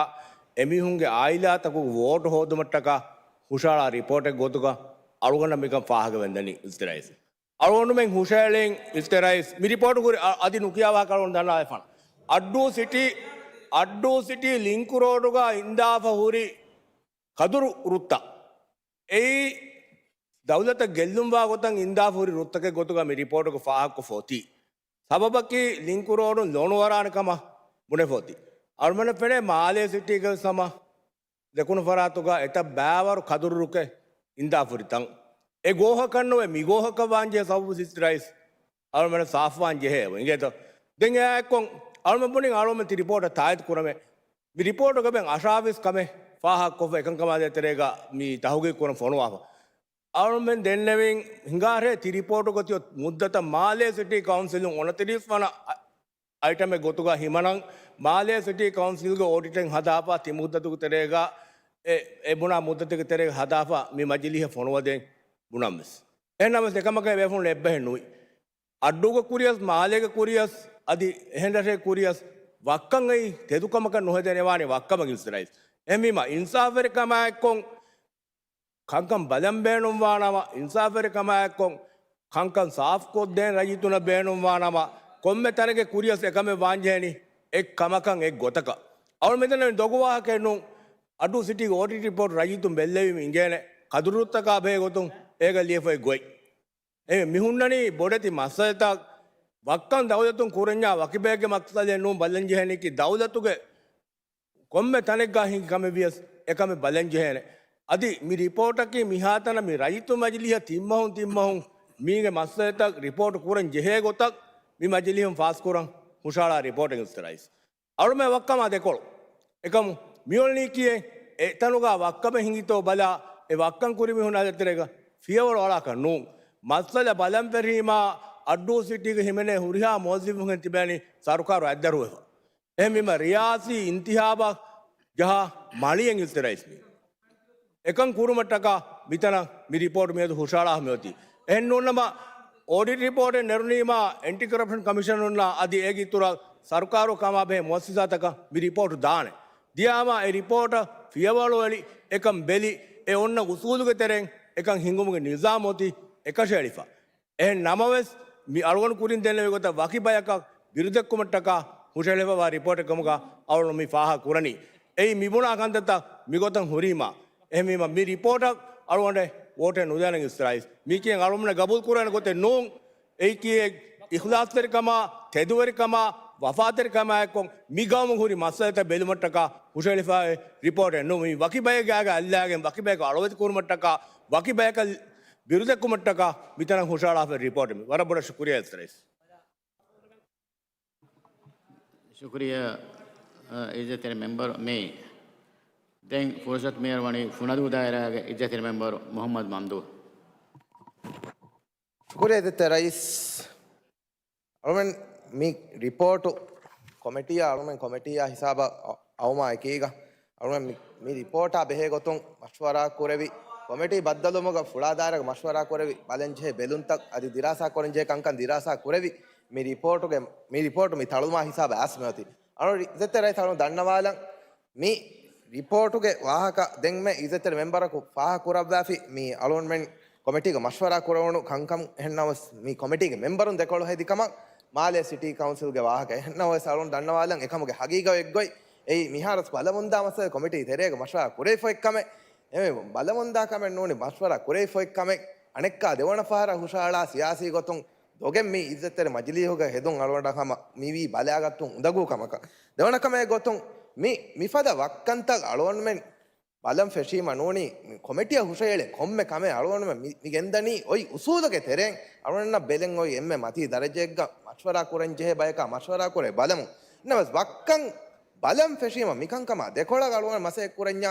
އެމީހުންގެ އާއިލާތަކުގެ ވޯޓު ހޯދުމަށްޓަކާ ހުށަހަޅާ ރިޕޯޓެއް ގޮތުގަ އަޅުގަނޑަށް މިކަން ފާހަގަވެންދަނީ އިއްޒަތްތެރި ރައީސް. އަޅުގަނޑުމެން ހުށައެޅީން އިއްޒަތްތެރި ރައީސް، މި ރިޕޯޓު ހުރި އަ-، އަދި ނުކިޔާ ވާހަކަ އަޅުގަނޑު ދަންނަވާފާނަން. އައްޑޫ ސިޓީ، އައްޑޫ ސިޓީ ލިންކު ރޯޑުގަ އިންދާފަ ހުރި ކަދުރު ރުއްތައް. އެއީ ދައުލަތަށް ގެއްލުންވާ ގޮތަށް އިންދާފަ ހުރި ރުއްތަކެއް ގޮތުގަ މި ރިޕޯޓުގަ ފާހަގަކޮށްފަ އޮތީ. ސަބަބަކީ ލިންކު ރޯޑުން ލޮނުވަރާނެ ކަމަށް ބުނެފަ އޮތީ. އަޅުމެންނަށް ފެނޭ މާލޭ ސިޓީގަ ވެސް ހަމަ ދެކުނު ފަރާތުގަ އެތައް ބައިވަރު ކަދުރު ރުކެއް އިންދާފަ ހުރި ތަން. އެ ގޯހަކަށް ނުވެ މި ގޯހަކަށް ވާންޖެހޭ ސަބަބު އިއްޒަތްތެރި ރައީސް އަޅުމެންނަށް ސާފުވާން ޖެހޭ. އިނގޭތޯ؟ ދެން އެއާއެއްކޮށް އަޅުމެން ބުނިން އަޅުމެން ތި ރިޕޯޓަށް ތާއީދު ކުރަމޭ. މި ރިޕޯޓުގަ އަށާވީސް ކަމެއް ފާހަގަކޮށްފަ އެކަންކަމާ ދޭތެރޭގަ މި ތަހުގީގު ކުރަން ފޮނުވާފަ. އަޅުމެން ދެންނެވިން ހިނގާރޭ ތި ރިޕޯޓުގަ ތިއޮތް މުއްދަތަށް މާލޭ ސިޓީ ކައުންސިލުން އޮނަތިރީސް ވަނަ އަ-، އައިޓަމެއް ގޮތުގަ ހިމަނަން، މާލޭ ސިޓީ ކައުންސިލްގެ އޮޑިޓެއް ހަދާފަ ތި މުއްދަތުގެ ތެރޭގަ އެ، އެ ބުނާ މުއްދަތުގެ ތެރޭގަ ހަދާފަ މި މަޖިލީހަށް ފޮނުވަދޭން ބުނަން ވެސް. އެހެންނަމަވެސް އެކަމަކަށް ބޭފުޅުން އެއްބަހެއް ނުވި. އައްޑޫގެ ކުރިޔަސް، މާލޭގެ ކުރިޔަސް، އަދި އެހެން ރަށެއް ކުރިޔަސް ވައްކަން އައި ތެދުކަމަކަށް ނުހެދޭނެވާނީ ވައްކަމަކީ އިއްޒަތްތެރި ރައީސް. އެހެންވީމަ އިންސާފުވެރިކަމާއެއްކޮށް ކަންކަން ބަލަން ބޭނުންވާނަމަ، އިންސާފުވެރިކަމާއެއްކޮށް ކަންކަން ސާފުކޮށްދޭން ރައްޔިތުންނަށް ބޭނުންވާނަމަ، ކޮންމެ ތަނެއްގެ ކުރިޔަސް އެކަމެއް ވާންޖެހޭނީ އެއް ކަމަކަށް އެއް ގޮތަކަށް. އަޅުމެން ދެންނެވިން ދޮގު ވާހަކައެއް ނޫން. އައްޑޫ ސިޓީގެ އޮޑިޓް ރިޕޯޓް ރައްޔިތުން ބެއްލެވީމަ އިނގޭނެ ކަދުރު ރުއްތަކާ ބެހޭ ގޮތުން އޭގަ ލިޔެފައި ގޮތް. އެ މި ހުންނަނީ ބޮޑެތި މައްސަލަތައް. ވައްކަން ދައުލަތުން ކުރަންޏާ ވަކި ބައެއްގެ މައްސަލައެއް ނޫން، ބަލަން ޖެހޭނީކީ ދައުލަތުގެ ކޮންމެ ތަނެއްގަ ހިނގި ކަމެއް ވިޔަސް އެކަމެއް ބަލަން ޖެހޭނެ. އަދި މި ރިޕޯޓަކީ މިހާތަނަށް މި ރައްޔިތު މަޖިލީހަށް ތިން މަހުން ތިން މަހުން މީގެ މައްސަލަތައް ރިޕޯޓް ކުރަން ޖެހޭ ގޮތަށް މި މަޖިލީހުން ފާސްކުރަން ހުށަހަޅާ ރިޕޯޓެއް އިނގިލިސް ރައީސް. އަޅުމެ ވައްކަމާ ދެކޮޅު. އެކަމު މިއޮޅުނީކީއެއް އެތަނުގަ ވައްކަމެއް ހިނގިތޯ ބަލާ، އެ ވައްކަން ކުރި މީހުންނާ ދޭތެރޭގަ ފިޔަވަޅު އަޅާކަށް ނޫން. މައްސަލަ ބަލަން ފެށީމާ އައްޑޫ ސިޓީގަ ހިމެނޭ ހުރިހާ މުވައްޒިފުންހެން ތިބޭނީ ސަރުކާރު އަތްދަރުވެފަ. އެހެންވީމަ ރިޔާސީ އިންތިހާބަށް ޖަހާ މަޅިއެއް އިނގިލިސް ރައީސް މީ. އެކަން ކުރުމަށްޓަކާ މިތަނަށް މި ރިޕޯޓް މިއަދު ހުށަހަޅާ މިއޮތީ. އެހެން ނޫންނަމަ، އޯޑިޓް ރިޕޯޓެއް ނެރުނީމާ އެންޓި ކަރަޕްޝަން ކަމިޝަނުންނާ އަދި އޭގެ އިތުރަށް ސަރުކާރު ކަމާބެހޭ މުއައްސަސާތަކަށް މި ރިޕޯޓް ދާނެ. ދިޔާމާ އެ ރިޕޯޓަށް ފިޔަވަޅު އެޅި އެކަން ބެލި، އެ އޮންނަ އުސޫލުގެ ތެރެއިން އެކަން ހިނގުމުގެ ނިޒާމް އޮތީ އެކަށައެޅިފަ. އެހެން ނަމަވެސް، މި އަޅުގަނޑު ކުރިން ދެންނެވި ގޮތަށް ވަކި ބަޔަކަށް ބިރުދެއްކުމަށްޓަކާ ހުށަހެޅިފައިވާ ރިޕޯޓެއް ކަމުގަ އަޅުގަނޑު މި ފާހަގަ ކުރަނީ. އެއީ މިބުނާ ކަންތައްތައް މިގޮތަށް ހުރީމާ. އެހެންވީމަ، މި ރިޕޯޓަށް އަޅުގަނޑެއް ވޯޓެއް ނުދޭނެ އިނގިލިސް ރައީސް. މީކީ އަޅުގަނޑު ގަބޫލު ކުރާނެ ގޮތެއް ނޫން. އެއީކީ އިޚްލާޞްތެރިކަމާ، ތެދުވެރިކަމާ، ވަފާތެރިކަމާ އެއްކޮށް މި ގައުމު ހުރި މައްސަލަތައް ބެލުމަށްޓަކާ ހުށަހެޅިފައި ރިޕޯޓެއް ނޫން. މި ވަކި ބައެއްގެ ގާގަ އައްލާގެން ވަކި ބަޔަކަށް އަޅުވެތި ކުރުމަށްޓަކާ ވަކި ބަޔަކަށް ބިރުދެއްކުމަށްޓަކާ މިތަނަށް ހުށަހަޅާފައި ރިޕޯޓެއް މި. ވަރަށް ބޮޑަށް ޝުކުރިއްޔާ އިނގިލިސް ރައީސް. ޝުކުރިއްޔާ، އަ، އިއްޒަތްތެރި މެމްބަރު. މި ދެން ފުރުސަތު މިހާރު ވަނީ ފުނަދޫ ދާއިރާގެ އިއްޒަތްތެރި މެމްބަރު މުޙައްމަދު މަމްދޫޙް. ޝުކުރިއްޔާ އިއްޒަތްތެރި ރައީސް. އަޅުމެން މި ރިޕޯޓު ކޮމިޓީއާ، އަޅުމެން ކޮމިޓީއާ ހިސާބަށް އަ-، އައުމާ އެކީގަ، އަޅުމެން މި، މި ރިޕޯޓާ ބެހޭ ގޮތުން މަޝްވަރާ ކުރެވި، ކޮމިޓީ ބައްދަލުވުމުގަ ފުޅާ ދާއިރާގަ މަޝްވަރާ ކުރެވި، ބަލަން ޖެހޭ ބެލުންތައް އަދި ދިރާސާ ކުރަން ޖެހޭ ކަންކަން ދިރާސާ ކުރެވި، މި ރިޕޯޓުގެ، މި ރިޕޯޓު މި ތަޅުމާ ހިސާބަށް އައިސް މިއޮތީ. އަޅު ރި-، އިއްޒަތްތެރި ރައީސް އަޅު ދަންނަވާލަން. މި ރިޕޯޓުގެ ވާހަކަ ދެންމެ އިއްޒަތްތެރި މެމްބަރަކު ފާހަގަ ކުރައްވާފި މި އަޅުގަނޑުމެން ކޮމިޓީގަ މަޝްވަރާ ކުރެވުނު ކަންކަން އެހެންނަމަވެސް މި ކޮމިޓީގެ މެމްބަރުން ދެކޮޅު ހެދި ކަމަށް މާލޭ ސިޓީ ކައުންސިލްގެ ވާހަކަ އެހެންނަމަވެސް އަޅުގަނޑު ދަންނަވާލަން އެކަމުގެ ހަގީގަތް އޮތްގޮތް އެއީ މިހާރު ބަލަމުންދާ މައްސަލަ ކޮމިޓީ ތެރޭގަ މަޝްވަރާ ކުރެވިފައި ކަމެއް. އެމެ ބަލަމުންދާ ކަމެއް ނޫނީ މަޝްވަރާ ކުރެވިފައި ކަމެއް. އަނެއްކާ ދެވަނަ ފަހަރަށް ހުށަހަޅާ ސިޔާސީ ގޮތުން ދޮގެއް މި އިއްޒަތްތެރި މަޖިލީހުގަ ހެދުން އަޅުގަނޑަށް ހަމަ މިވީ ބަލާގަތުން އުނދަގޫ ކަމަކަށް. ދެވަނަ ކަމެއް ގޮތުން މި، މިފަދަ ވައްކަންތައް އަޅުގަނޑުމެން ބަލަން ފެށީމަ ނޫނީ މި ކޮމިޓީއަށް ހުށަހެޅޭ ކޮންމެ ކަމެއް އަޅުގަނޑުމެން މި، މި ގެންދަނީ އޮތް އުސޫލުގެ ތެރެއިން. އަޅުގަނޑަށް ބެލެން އޮތް އެންމެ މަތީ ދަރަޖައެއްގަ މަޝްވަރާ ކުރަން ޖެހޭ ބަޔަކާ މަޝްވަރާ ކުރެވި ބަލަމުން. ނަމަވެސް ވައްކަން ބަލަން ފެށީމަ މިކަންކަމާ ދެކޮޅަށް އަޅުގަނޑު މަސައްކަތް ކުރަންޏާ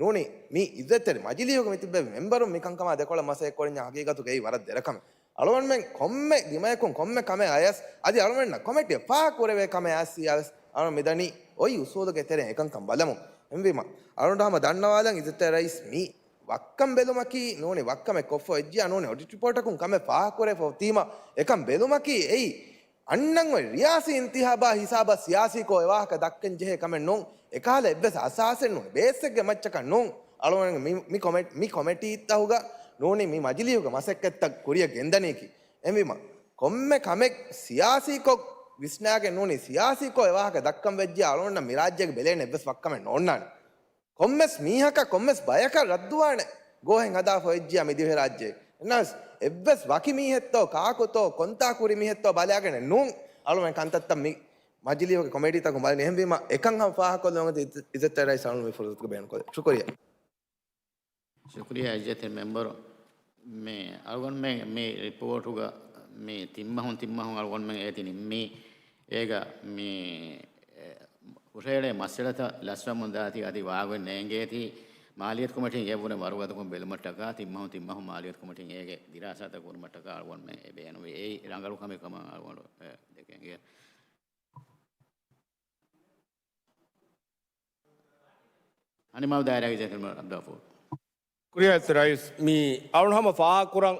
ނޫނީ މި އިއްޒަތްތެރި މަޖިލީހުގަ މި ތިއްބެވި މެމްބަރުން މިކަންކަމާ ދެކޮޅަށް މަސައްކަތް ކުރަންޏާ ހަގީގަތުގައި ވަރަށް ދެރަ ކަމެއް. އަޅުގަނޑުމެން ކޮންމެ ދިމަޔަކުން ކޮންމެ ކަމެއް އަޔަސް އަދި އަޅުގަނޑުމެންނަށް ކޮމިޓީއަށް ފާހަގަ ކުރެވޭ ކަމެއް އަޔަސް ސީއާވެސް އަޅުގަނޑު މިދަނީ އޮތް އުސޫލުގެ ތެރެއިން އެކަންކަން ބަލަމުން. އެހެންވީމަ، އަޅުގަނޑު ހަމަ ދަންނަވާލަން އިއްޒަތްތެރި ރައީސް މި ވައްކަން ބެލުމަކީ ނޫނީ ވައްކަމެއް ކޮށްފަ އޮތްޖިޔާ ނޫނީ އޮޑިޓް ރިޕޯޓަކުން ކަމެއް ފާހަގަ ކުރެފަ އޮތީމަ އެކަން ބެލުމަކީ އެއީ އަންނަން އޮތް ރިޔާސީ އިންތިހާބާ ހިސާބަށް ސިޔާސީކޮށް އެވާހަކަ ދައްކަން ޖެހޭ ކަމެއް ނޫން. އެކަހަލަ އެއްވެސް އަސާސެއް ނޫން. ބޭސްއެއްގެ މައްޗަކަށް ނޫން. އަޅުގަނޑު މި، މި ކޮމެ-، މި ކޮމިޓީތަހުގަ ނޫނީ މި މަޖިލީހުގެ މަސައްކަތްތައް ކުރިއަށް ގެންދަނީކީ. އެހެންވީމަ، ކޮންމެ ކަމެއް ސިޔާސީކޮށް ވިސްނާގެން ނޫނީ ސިޔާސީކޮށް އެވާހަކަ ދައްކަން ވެއްޖެ އަޅުގަނޑަށް މި ރާއްޖޭގެ ބެލޭނެ އެއްވެސް ވައްކަމެއް ނޯންނާނެ. ކޮންމެސް މީހަކަށް ކޮންމެސް ބަޔަކަށް ރައްދުވާނެ ގޯހެއް ހަދާފަ އޮތްޖިޔާ މި ދިވެހިރާއްޖޭ. އެންނަސް އެއްވެސް ވަކި މީހެއްތޯ ކާކުތޯ ކޮންތާކުރި މީހެއްތޯ ބަލާގެނެއް ނޫން އަޅުމެން ކަންތައްތައް މި މަޖިލީހުގެ ކޮމިޓީތަކުން ބަލަނީ. އެހެންވީމަ އެކަން ހަމަ ފާހަގަކޮށްލަން އޮތީ އިއްޒަތްތެރި ރައީސް އަޅުން މި ފުރުސަތުގަ ބޭނުންކޮށްލަން. ޝުކުރިއްޔާ. ޝުކުރިއްޔާ އިއްޒަތްތެރި މެމްބަރު. މި އަޅުގަނޑުމެން މި ރިޕޯޓުގަ މި ތިންމަހުން ތިންމަހުން އަޅުގަނޑުމެން އޭތި ނިންމީ. އޭގަ މި، އެ، ހުށަހެޅޭ މައްސަލަތައް ލަސްވަމުން ދާތީ އަދި ވާގޮތް ނޭނގޭތީ މާލިޔަތު ކޮމިޓީން އެ ބުނެ ވަރުގަދަކުން ބެލުމަށްޓަކާ ތިންމަހުން ތިންމަހުން މާލިޔަތު ކޮމިޓީން އޭގެ ދިރާސާތައް ކުރުމަށްޓަކާ އަޅުގަނޑުމެން އެ ބޭނުންވީ. އެއީ ރަނގަޅު ކަމެއް ކަމަށް އަޅުގަނޑު، އެ، ދެކެން. ހަނިމާވު ދާއިރާގެ ޖެނެރަލް އަބްދުލްޣަފޫރު. ކުރިއަށް ރައީސް، މި އަޅުން ހަމަ ފާހަގަކުރަން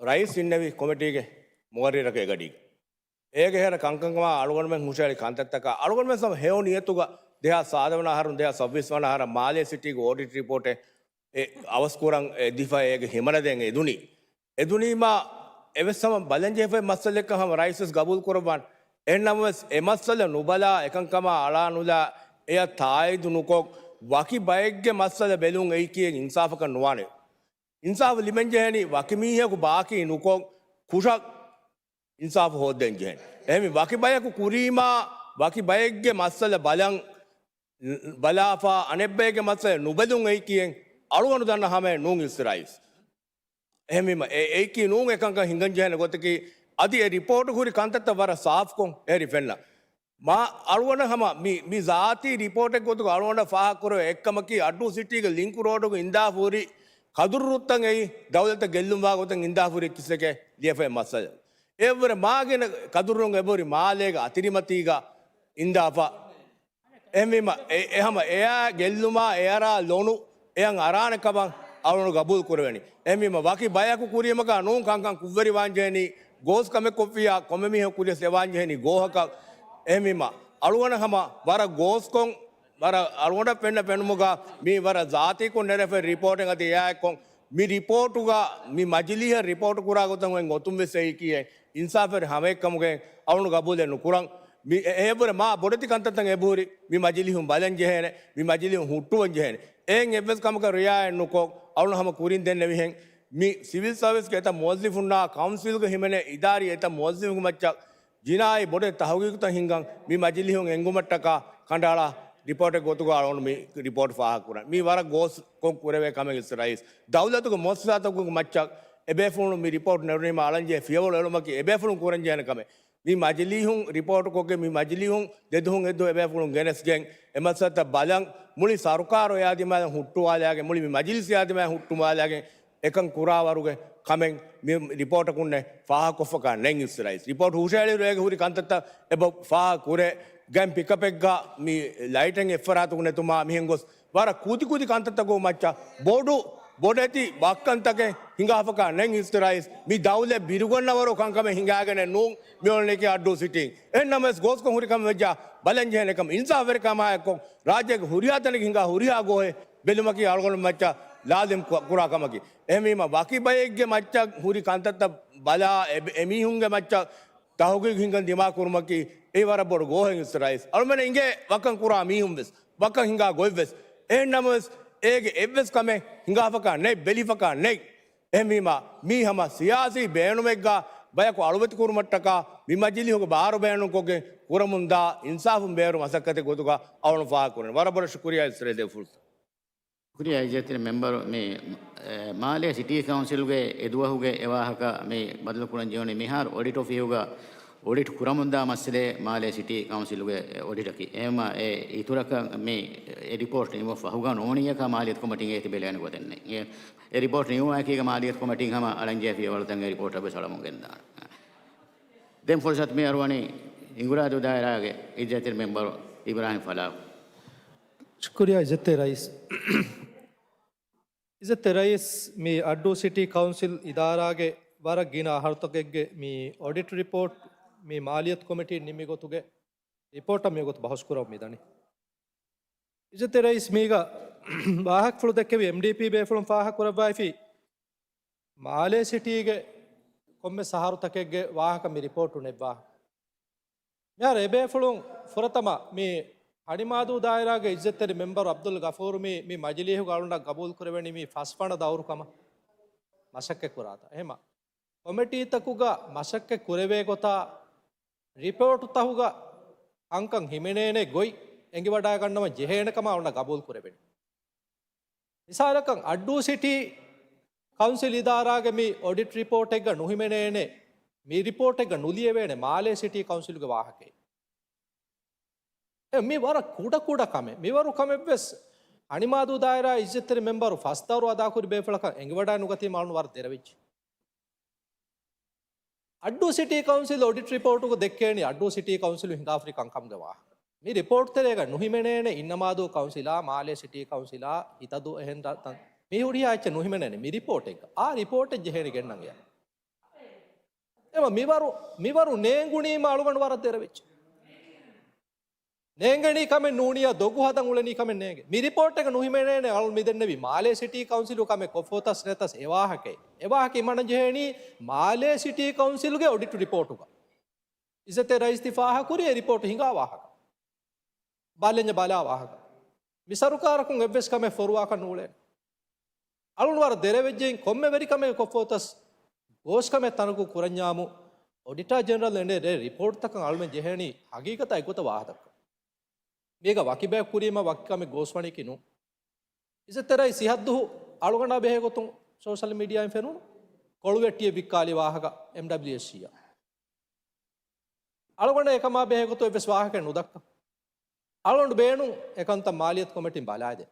ރައީސް އިންނެވި ކޮމިޓީގެ މުގައްރިރަކު އެގަޑީގަ. އޭގެ ހޭރަ ކަންކަންކަމާ އަޅުގަނޑުމެން ހުށައެޅި ކަންތައްތަކާ އަޅުގަނޑުމެން ހެޔޮ ނިޔަތުގަ ދެހާސް ސާދަވަނަ އަހަރުން ދެހާސް ސައްބީސް ވަނަ އަހަރަށް މާލޭ ސިޓީގެ އޮޑިޓް ރިޕޯޓެއް އެ އަވަސްކުރަން އެދިފަ އޭގެ ހިމަނަދޭން އެދުނީ. އެދުނީމާ އެވެސް ހަމަ ބަލަންޖެހިފައި މައްސަލައެއްކަން ހަމަ ރައީސްވެސް ގަބޫލުކުރައްވާނެ. އެހެންނަމަވެސް އެ މައްސަލަ ނުބަލާ އެކަންކަމާ އަޅާނުލާ އެޔަށް ތާއީދު ނުކޮށް ވަކި ބައެއްގެ މައްސަލަ ބެލުން އެއީކީ އިންސާފަކަށް ނުވާނެ. އިންސާފު ލިބެންޖެހޭނީ ވަކި މީހަކު ބާކީ ނުކޮށް ކުށަށް އިންސާފު ހޯއްދަން ޖެހޭނެ. އެހެންވެ ވަކި ބަޔަކު ކުރީމާ ވަކި ބައެއްގެ މައްސަލަ ބަލަން ބަލާފާ އަނެއްބައެއްގެ މައްސަލަ ނުބެލުން އެއީކީއެއް އަޅުގަނޑު ދަންނަ ހަމައެއް ނޫން އިސްރާއީލް. އެހެންވީމަ އެ އެއީކީ ނޫން އެކަންކަން ހިނގަން ޖެހޭނެ ގޮތަކީ އަދި އެ ރިޕޯޓު ހުރި ކަންތައްތައް ވަރަށް ސާފްކޮށް އެހެރި ފެންނަ. މާ އަޅުގަނޑަށް ހަމަ މި، މި ޒާތީ ރިޕޯޓެއް ގޮތުގަ އަޅުގަނޑަށް ފާހަގަކުރެވޭ އެއްކަމަކީ އައްޑޫ ސިޓީގެ ލިންކު ރޯޑުގަ އިންދާފުރި ކަދުރު ރުއްތަން އެއީ ދައުލަތަށް ގެއްލުންވާ ގޮތަށް އިންދާފުރި ކިސެކޭ ލިޔެފައި މައްސަލަ. އެއަށްވުރެ މާގިނަ ކަދުރުން އެބަހުރި މާލޭގަ އަތިރިމަތީގަ އިންދާފަ. އެހެންވީމަ އެ، އެ ހަމަ އެއާ ގެއްލުމާ އެއަރާ ލޮނު އެއަށް އަރާނެ ކަމަށް އަޅުގަނޑު ގަބޫލު ކުރެވެނީ. އެހެންވީމަ ވަކި ބަޔަކު ކުރިޔަމަކާ ނޫން ކަންކަން ކުށްވެރިވާން ޖެހެނީ، ގޯސް ކަމެއް ކޮށްފިއްޔާ ކޮންމެ މީހަކު ކުރިޔަސް އެވާން ޖެހެނީ ގޯހަކަށް. އެހެންވީމަ އަޅުގަނޑަށް ހަމަ ވަރަށް ގޯސްކޮށް، ވަރަށް އަޅުގަނޑަށް ފެންނަ ފެނުމުގަ މީ ވަރަށް ޒާތީކޮށް ނެރެފައި ރިޕޯޓެއް އަދި އެއާއެއްކޮށް މި ރިޕޯޓުގަ މި މަޖިލީހަށް ރިޕޯޓު ކުރާ ގޮތަށް އޮތް ގޮތުން ވެސް އެއީކީއެއް އިންސާފުވެރި ހަމައެއްކަމުގައި އަޅުގަނޑު ގަބޫލެއް ނުކުރަން. މި އެ، އެއަށްވުރެ މާ ބޮޑެތި ކަންތައްތައް އެބަހުރި މި މަޖިލީހުން ބަލަން ޖެހޭނެ، މި މަޖިލީހުން ހުއްޓުވަން ޖެހޭނެ. އެއިން އެއްވެސް ކަމަކަށް ރިއާޔަތް ނުކޮށް، އަޅުގަނޑު ހަމަ ކުރިން ދެންނެވިހެން މި ސިވިލް ސާވިސްގެ އެތައް މުވައްޒިފުންނާ ކައުންސިލްގެ ހިމެނޭ އިދާރީ އެތައް މުވައްޒިފުންގެ މައްޗަށް ޖިނާއީ ބޮޑެތި ތަހުގީގުތައް ހިންގަން މި މަޖިލީހުން އެންގުމަށްޓަކާ ކަނޑައަޅާ ރިޕޯޓެއް ގޮތުގަ އަޅުގަނޑު މި ރިޕޯޓް ފާހަގަކުރަން. މީ ވަރަށް ގޯސްކޮށް ކުރެވޭ ކަމެއް އިސް ރައީސް. ދައުލަތުގެ މުއައްސަސާތަކުގެ މައްޗަށް އެބޭފުޅުން މި ރިޕޯޓް ނެރުނީމަ އަޅަންޖެހޭ ފިޔަވަޅު އެޅުމަކީ އެބޭފުޅުން ކުރަންޖެހޭނެ ކަމެއް. މި މަޖިލީހުން ރިޕޯޓުކޮށްގެން މި މަޖިލީހުން ދެދުހުން އެއްދުވަހު އެބޭފުޅުން ގެނެސްގެން އެ މައްސަލަތައް ބަލަން މުޅި ސަރުކާރު އެއާ ދިމާލަށް ހުއްޓުވާލާގެން މުޅި މި މަޖިލިސް އެއާ ދިމާލަށް ހުއްޓުވާލާގެން އެކަން ކުރާވަރުގެ ކަމެއް މި ރިޕޯޓަކުންނެއް ފާހަގަކޮށްފަކާ ނެތް އިސް ރައީސް. ރިޕޯޓް ހުށައެޅިއިރު އޭގެ ހުރި ކަންތައްތައް އެބަ ފާހަގަ ކުރޭ. ގެން ޕިކަޕެއްގަ މި ލައިޓެއް އެއްފަރާތަކު ނެތުމާ މިހެން ގޮސް ވަރަށް ކުދި ކުދި ކަންތައްތަކުގެ މައްޗަށް ބޮޑު ބޮޑެތި ވައްކަންތަކެއް ހިނގާފަކާ ނެތް އިސް ރައީސް. މި ދައުލަތް ބިރުގަންނަވަރު ކަންކަމެއް ހިނގާގެނެއް ނޫން މި އޮންނައިކީ އައްޑޫ ސިޓީން. އެހެންނަމަވެސް ގޯސްކޮށް ހުރި ކަމެއް ވެއްޖާ ބަލަން ޖެހޭނެ ކަމަށް އިންސާފުވެރިކަމާ އެއްކޮށް ރާއްޖޭގެ ހުރިހާ ތަނެއް ހިނގާ ހުރިހާ ގޯހެއް ބެލުމަކީ އަޅުގަނޑު މައްޗަށް ލާޒިމް ކު-، ކުރާ ކަމަކީ. އެހެންވީމަ، ވަކި ބައެއްގެ މައްޗަށް ހުރި ކަންތައްތައް ބަލާ، އެ، އެމީހުންގެ މައްޗަށް ތަހުގީގު ހިންގަން ދިމާ ކުރުމަކީ، އެއީ ވަރަށް ބޮޑު ގޯހެއް އިސް ރައީސް. އަޅުމެން އިނގޭ ވަކަން ކުރާ މީހުން ވެސް، ވަކަން ހިނގާ ގޮތް ވެސް. އެހެން ނަމަވެސް، އޭގެ އެއްވެސް ކަމެއް ހިނގާފަކާ ނެތް، ބެލިފަކާ ނެތް. އެހެންވީމަ، މީ ހަމަ ސިޔާސީ ބޭނުމެއްގަ ބަޔަކު އަޅުވެތި ކުރުމަށްޓަކާ، މި މަޖިލީހުގެ ބާރު ބޭނުންކޮށްގެން ކުރަމުންދާ އިންސާފުން ބޭރު މަސައްކަތެއް ގޮތުގަ އަޅުން ފާހަގަކުރަނީ. ވަރަށް ބޮޑަށް ޝުކުރިޔާ އިސް ރައީސް ދޭ ފުރުސަތު. ޝުކުރިޔާ އިއްޒަތްތެރި މެމްބަރު، މި، އެ، މާލޭ ސިޓީ ކައުންސިލްގެ އެދުވަހުގެ އެވާހަކަ މި ބަދަލުކުރަން ޖެހުނީ މިހާރު އޮޑިޓް އޮފީހުގަ އޮޑިޓް ކުރަމުންދާ މައްސަލައެއް މާލޭ ސިޓީ ކައުންސިލުގެ އޮޑިޓަކީ. އެހެންމަ އެ އިތުރަކަށް މި އެ ރިޕޯޓް ނިމުމަށް ފަހުގަ ނޫނިއްޔާ މާލިޔަތު ކޮމިޓީގެ ތިބެލެވޭނެ ގޮތެއް ނެތް. އެ، އެ ރިޕޯޓް ނިމުމާއެކީގަ މާލިޔަތު ކޮމިޓީން ހަމަ އަޅަންޖެހޭ ފިޔަވަޅުތައް އެ ރިޕޯޓަށް ވެސް އަޅަމުން ގެންދާނެ. ދެން ފުރުސަތު މި އަރުވަނީ ހިނގުރާދޫ ދާއިރާގެ އިއްޒަތްތެރި މެމްބަރު އިބްރާހިމް ފަލާހު. ޝުކުރިޔާ އިއްޒަތްތެރި ރައީސް. އިއްޒަތްތެރި ރައީސް، މި އައްޑޫ ސިޓީ ކައުންސިލް އިދާރާގެ ވަރަށް ގިނަ އަހަރުތަކެއްގެ މި އޮޑިޓް ރިޕޯޓް މި މާލިޔަތު ކޮމިޓީން ނިންމި ގޮތުގެ ރިޕޯޓަށް މިވަގުތު ބަހުސް ކުރަމުން މިދަނީ. އިއްޒަތްތެރި ރައީސް، މީގަ ވާހަކަފުޅު ދެއްކެވި އެމްޑީޕީ ބޭފުޅުން ފާހަގަކުރައްވައިފި މާލޭ ސިޓީގެ ކޮންމެސް އަހަރުތަކެއްގެ ވާހަކަ މި ރިޕޯޓު ނެއްވާ. މިހާރު އެބޭފުޅުން ފުރަތަމަ މި ހަނިމާދޫ ދާއިރާގެ އިއްޒަތްތެރި މެމްބަރު އަބްދުލް ޣަފޫރު މި، މި މަޖިލީހުގަ އަޅުންނަށް ގަބޫލު ކުރެވެނީ މި ފަސް ވަނަ ދައުރު ކަމަށް މަސައްކަތް ކުރާތާ. އެހެމަ ކޮމިޓީތަކުގަ މަސައްކަތް ކުރެވޭ ގޮތާ ރިޕޯޓުތަކުގަ ކަންކަން ހިމެނޭނެ ގޮތް އެނގިވަޑައިގަންނަވަން ޖެހޭނެ ކަމަށް އަޅުންނަށް ގަބޫލު ކުރެވެނީ. މިސާލަކަށް، އައްޑޫ ސިޓީ ކައުންސިލް އިދާރާގެ މި އޮޑިޓް ރިޕޯޓެއްގަ ނުހިމެނޭނެ، މި ރިޕޯޓެއްގަ ނުލިޔެވޭނެ މާލޭ ސިޓީ ކައުންސިލުގެ ވާހަކައެއް. އެ، މި ވަރަށް ކުޑަ ކުޑަ ކަމެއް. މިވަރު ކަމެއްވެސް ހަނިމާދޫ ދާއިރާ އިއްޒަތްތެރި މެމްބަރު ފަސް ދައުރު އަދާކުރި ބޭފުޅަކަށް އެނގިވަޑައި ނުގަތީމަ އަޅުން ވަރަށް ދެރަވެއްޖެ. އައްޑޫ ސިޓީ ކައުންސިލް އޮޑިޓް ރިޕޯޓުގަ ދެއްކޭނީ އައްޑޫ ސިޓީ ކައުންސިލު ހިނގާފަރި ކަންކަމުގެ ވާހަކަ. މި ރިޕޯޓް ތެރޭގަ ނުހިމެނޭނެ އިންނަމާދޫ ކައުންސިލާ، މާލޭ ސިޓީ ކައުންސިލާ، ހިތަދޫ އެހެން ރަ-، ތަން މި ހުރިހާ އެއްޗެއް ނުހިމެނޭނެ މި ރިޕޯޓެއްގަ. އާ ރިޕޯޓެއް ޖެހޭނެ ގެންނަން އެޔަށް. އެމަ މިވަރު، މިވަރު ނޭނގުނީމަ އަޅުގަނޑު ވަރަށް ދެރަވެއްޖެ. ނޭނގެނީ ކަމެއް ނޫނިއްޔާ ދޮގު ހަދަން އުޅެނީ ކަމެއް ނޭނގެ. މި ރިޕޯޓެއްގަ ނުހިމެނޭނެ އަޅުން މިދެންނެވި މާލޭ ސިޓީ ކައުންސިލު ކަމެއް ކޮށްފަ އޮތަސް ނެތަސް އެވާހަކައެއް. އެވާހަކަ އިމަނަން ޖެހޭނީ މާލޭ ސިޓީ ކައުންސިލުގެ އޮޑިޓް ރިޕޯޓުގަ. އިއްޒަތްތެރި ރައީސް ތި ފާހަގަކުރީ އެ ރިޕޯޓު ހިނގާ ވާހަކަ. ބާލެންޏަ ބަލާ ވާހަކަ. މި ސަރުކާރަކުން އެއްވެސް ކަމެއް ފޮރުވާކަށް ނޫޅޭނެ. އަޅުން ވަރަށް ދެރަވެއްޖެއިން ކޮންމެ ވެރިކަމެއް ކޮށްފަ އޮތަސް ގޯސްކަމެއް ތަނަކު ކުރަންޏާމު އޮޑިޓާ ޖެނެރަލް އެންޑޭ ރިޕޯޓްތަކަށް އަޅުމެން ޖެހޭނީ ހަގީގަތާ އެއްގޮތަށް ވާހަކަ. މީގަ ވަކި ބަޔަކު ކުރީމަ ވަކި ކަމެއް ގޯސްވަނީކީ ނޫން. އިއްޒަތްތެރި ރައީސް ސިހައްދުހު އަޅުގަނޑާ ބެހޭ ގޮތުން ސޯޝަލް މީޑިއާއިން ފެނުނު ކޮޅުވެއްޓިއެއް ވިއްކާލި ވާހަކަ އެމްޑަބްލިއުއެސްސީއަށް. އަޅުގަނޑަށް އެކަމާ ބެހޭ ގޮތުން އެއްވެސް ވާހަކައެއް ނުދައްކާ. އަޅުގަނޑު ބޭނުން އެކަންތައް މާލިޔަތު ކޮމިޓީން ބަލާދޭން.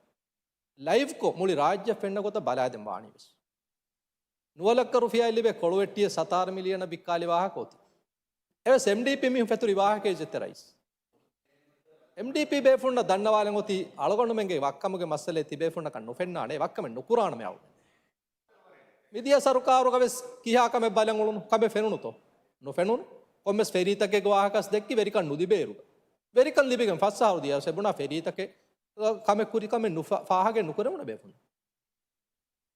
ލައިވްކޮށް މުޅި ރާއްޖެ ފެންނަ ގޮތަށް ބަލާދެން ވާނީ ވެސް. ނުވަ ލައްކަ ރުފިޔާއެއް ލިބޭ ކޮޅުވެއްޓިއެއް ސަތާރަ މިލިއަނަށް ވިއްކާލި ވާހަކަ އޮތީ. އެވެސް އެމްޑީޕީ މީހުން ފެތުރި ވާހަކަ އިއްޒަތްތެރި ރައީސް. އެމްޑީޕީ ބޭފުންނަށް ދަންނަވާލަން އޮތީ އަޅުގަނޑުމެންގެ ވައްކަމުގެ މައްސަލައެއް ތިބޭފުންނަކަށް ނުފެންނާނެ، ވައްކަމެއް ނުކުރާނަމޭ އަޅު. މިދިޔަ ސަރުކާރުގަ ވެސް ކިހާ ކަމެއް ބަލަން އުޅުނު ކަމެއް ފެނުނުތޯ؟ ނުފެނުނު. ކޮންމެސް ފެރީތަކެއްގެ ވާހަކަސް ދެއްކި ވެރިކަން ނުލިބޭއިރު. ވެރިކަން ލިބިގެން ފަސް އަހަރު ދިޔަސް އެބުނާ ފެރީތަކެއް ކަމެއް ކުރި ކަމެއް ނުފާ-، ފާހަގައެއް ނުކުރެވުނަ ބޭފުން.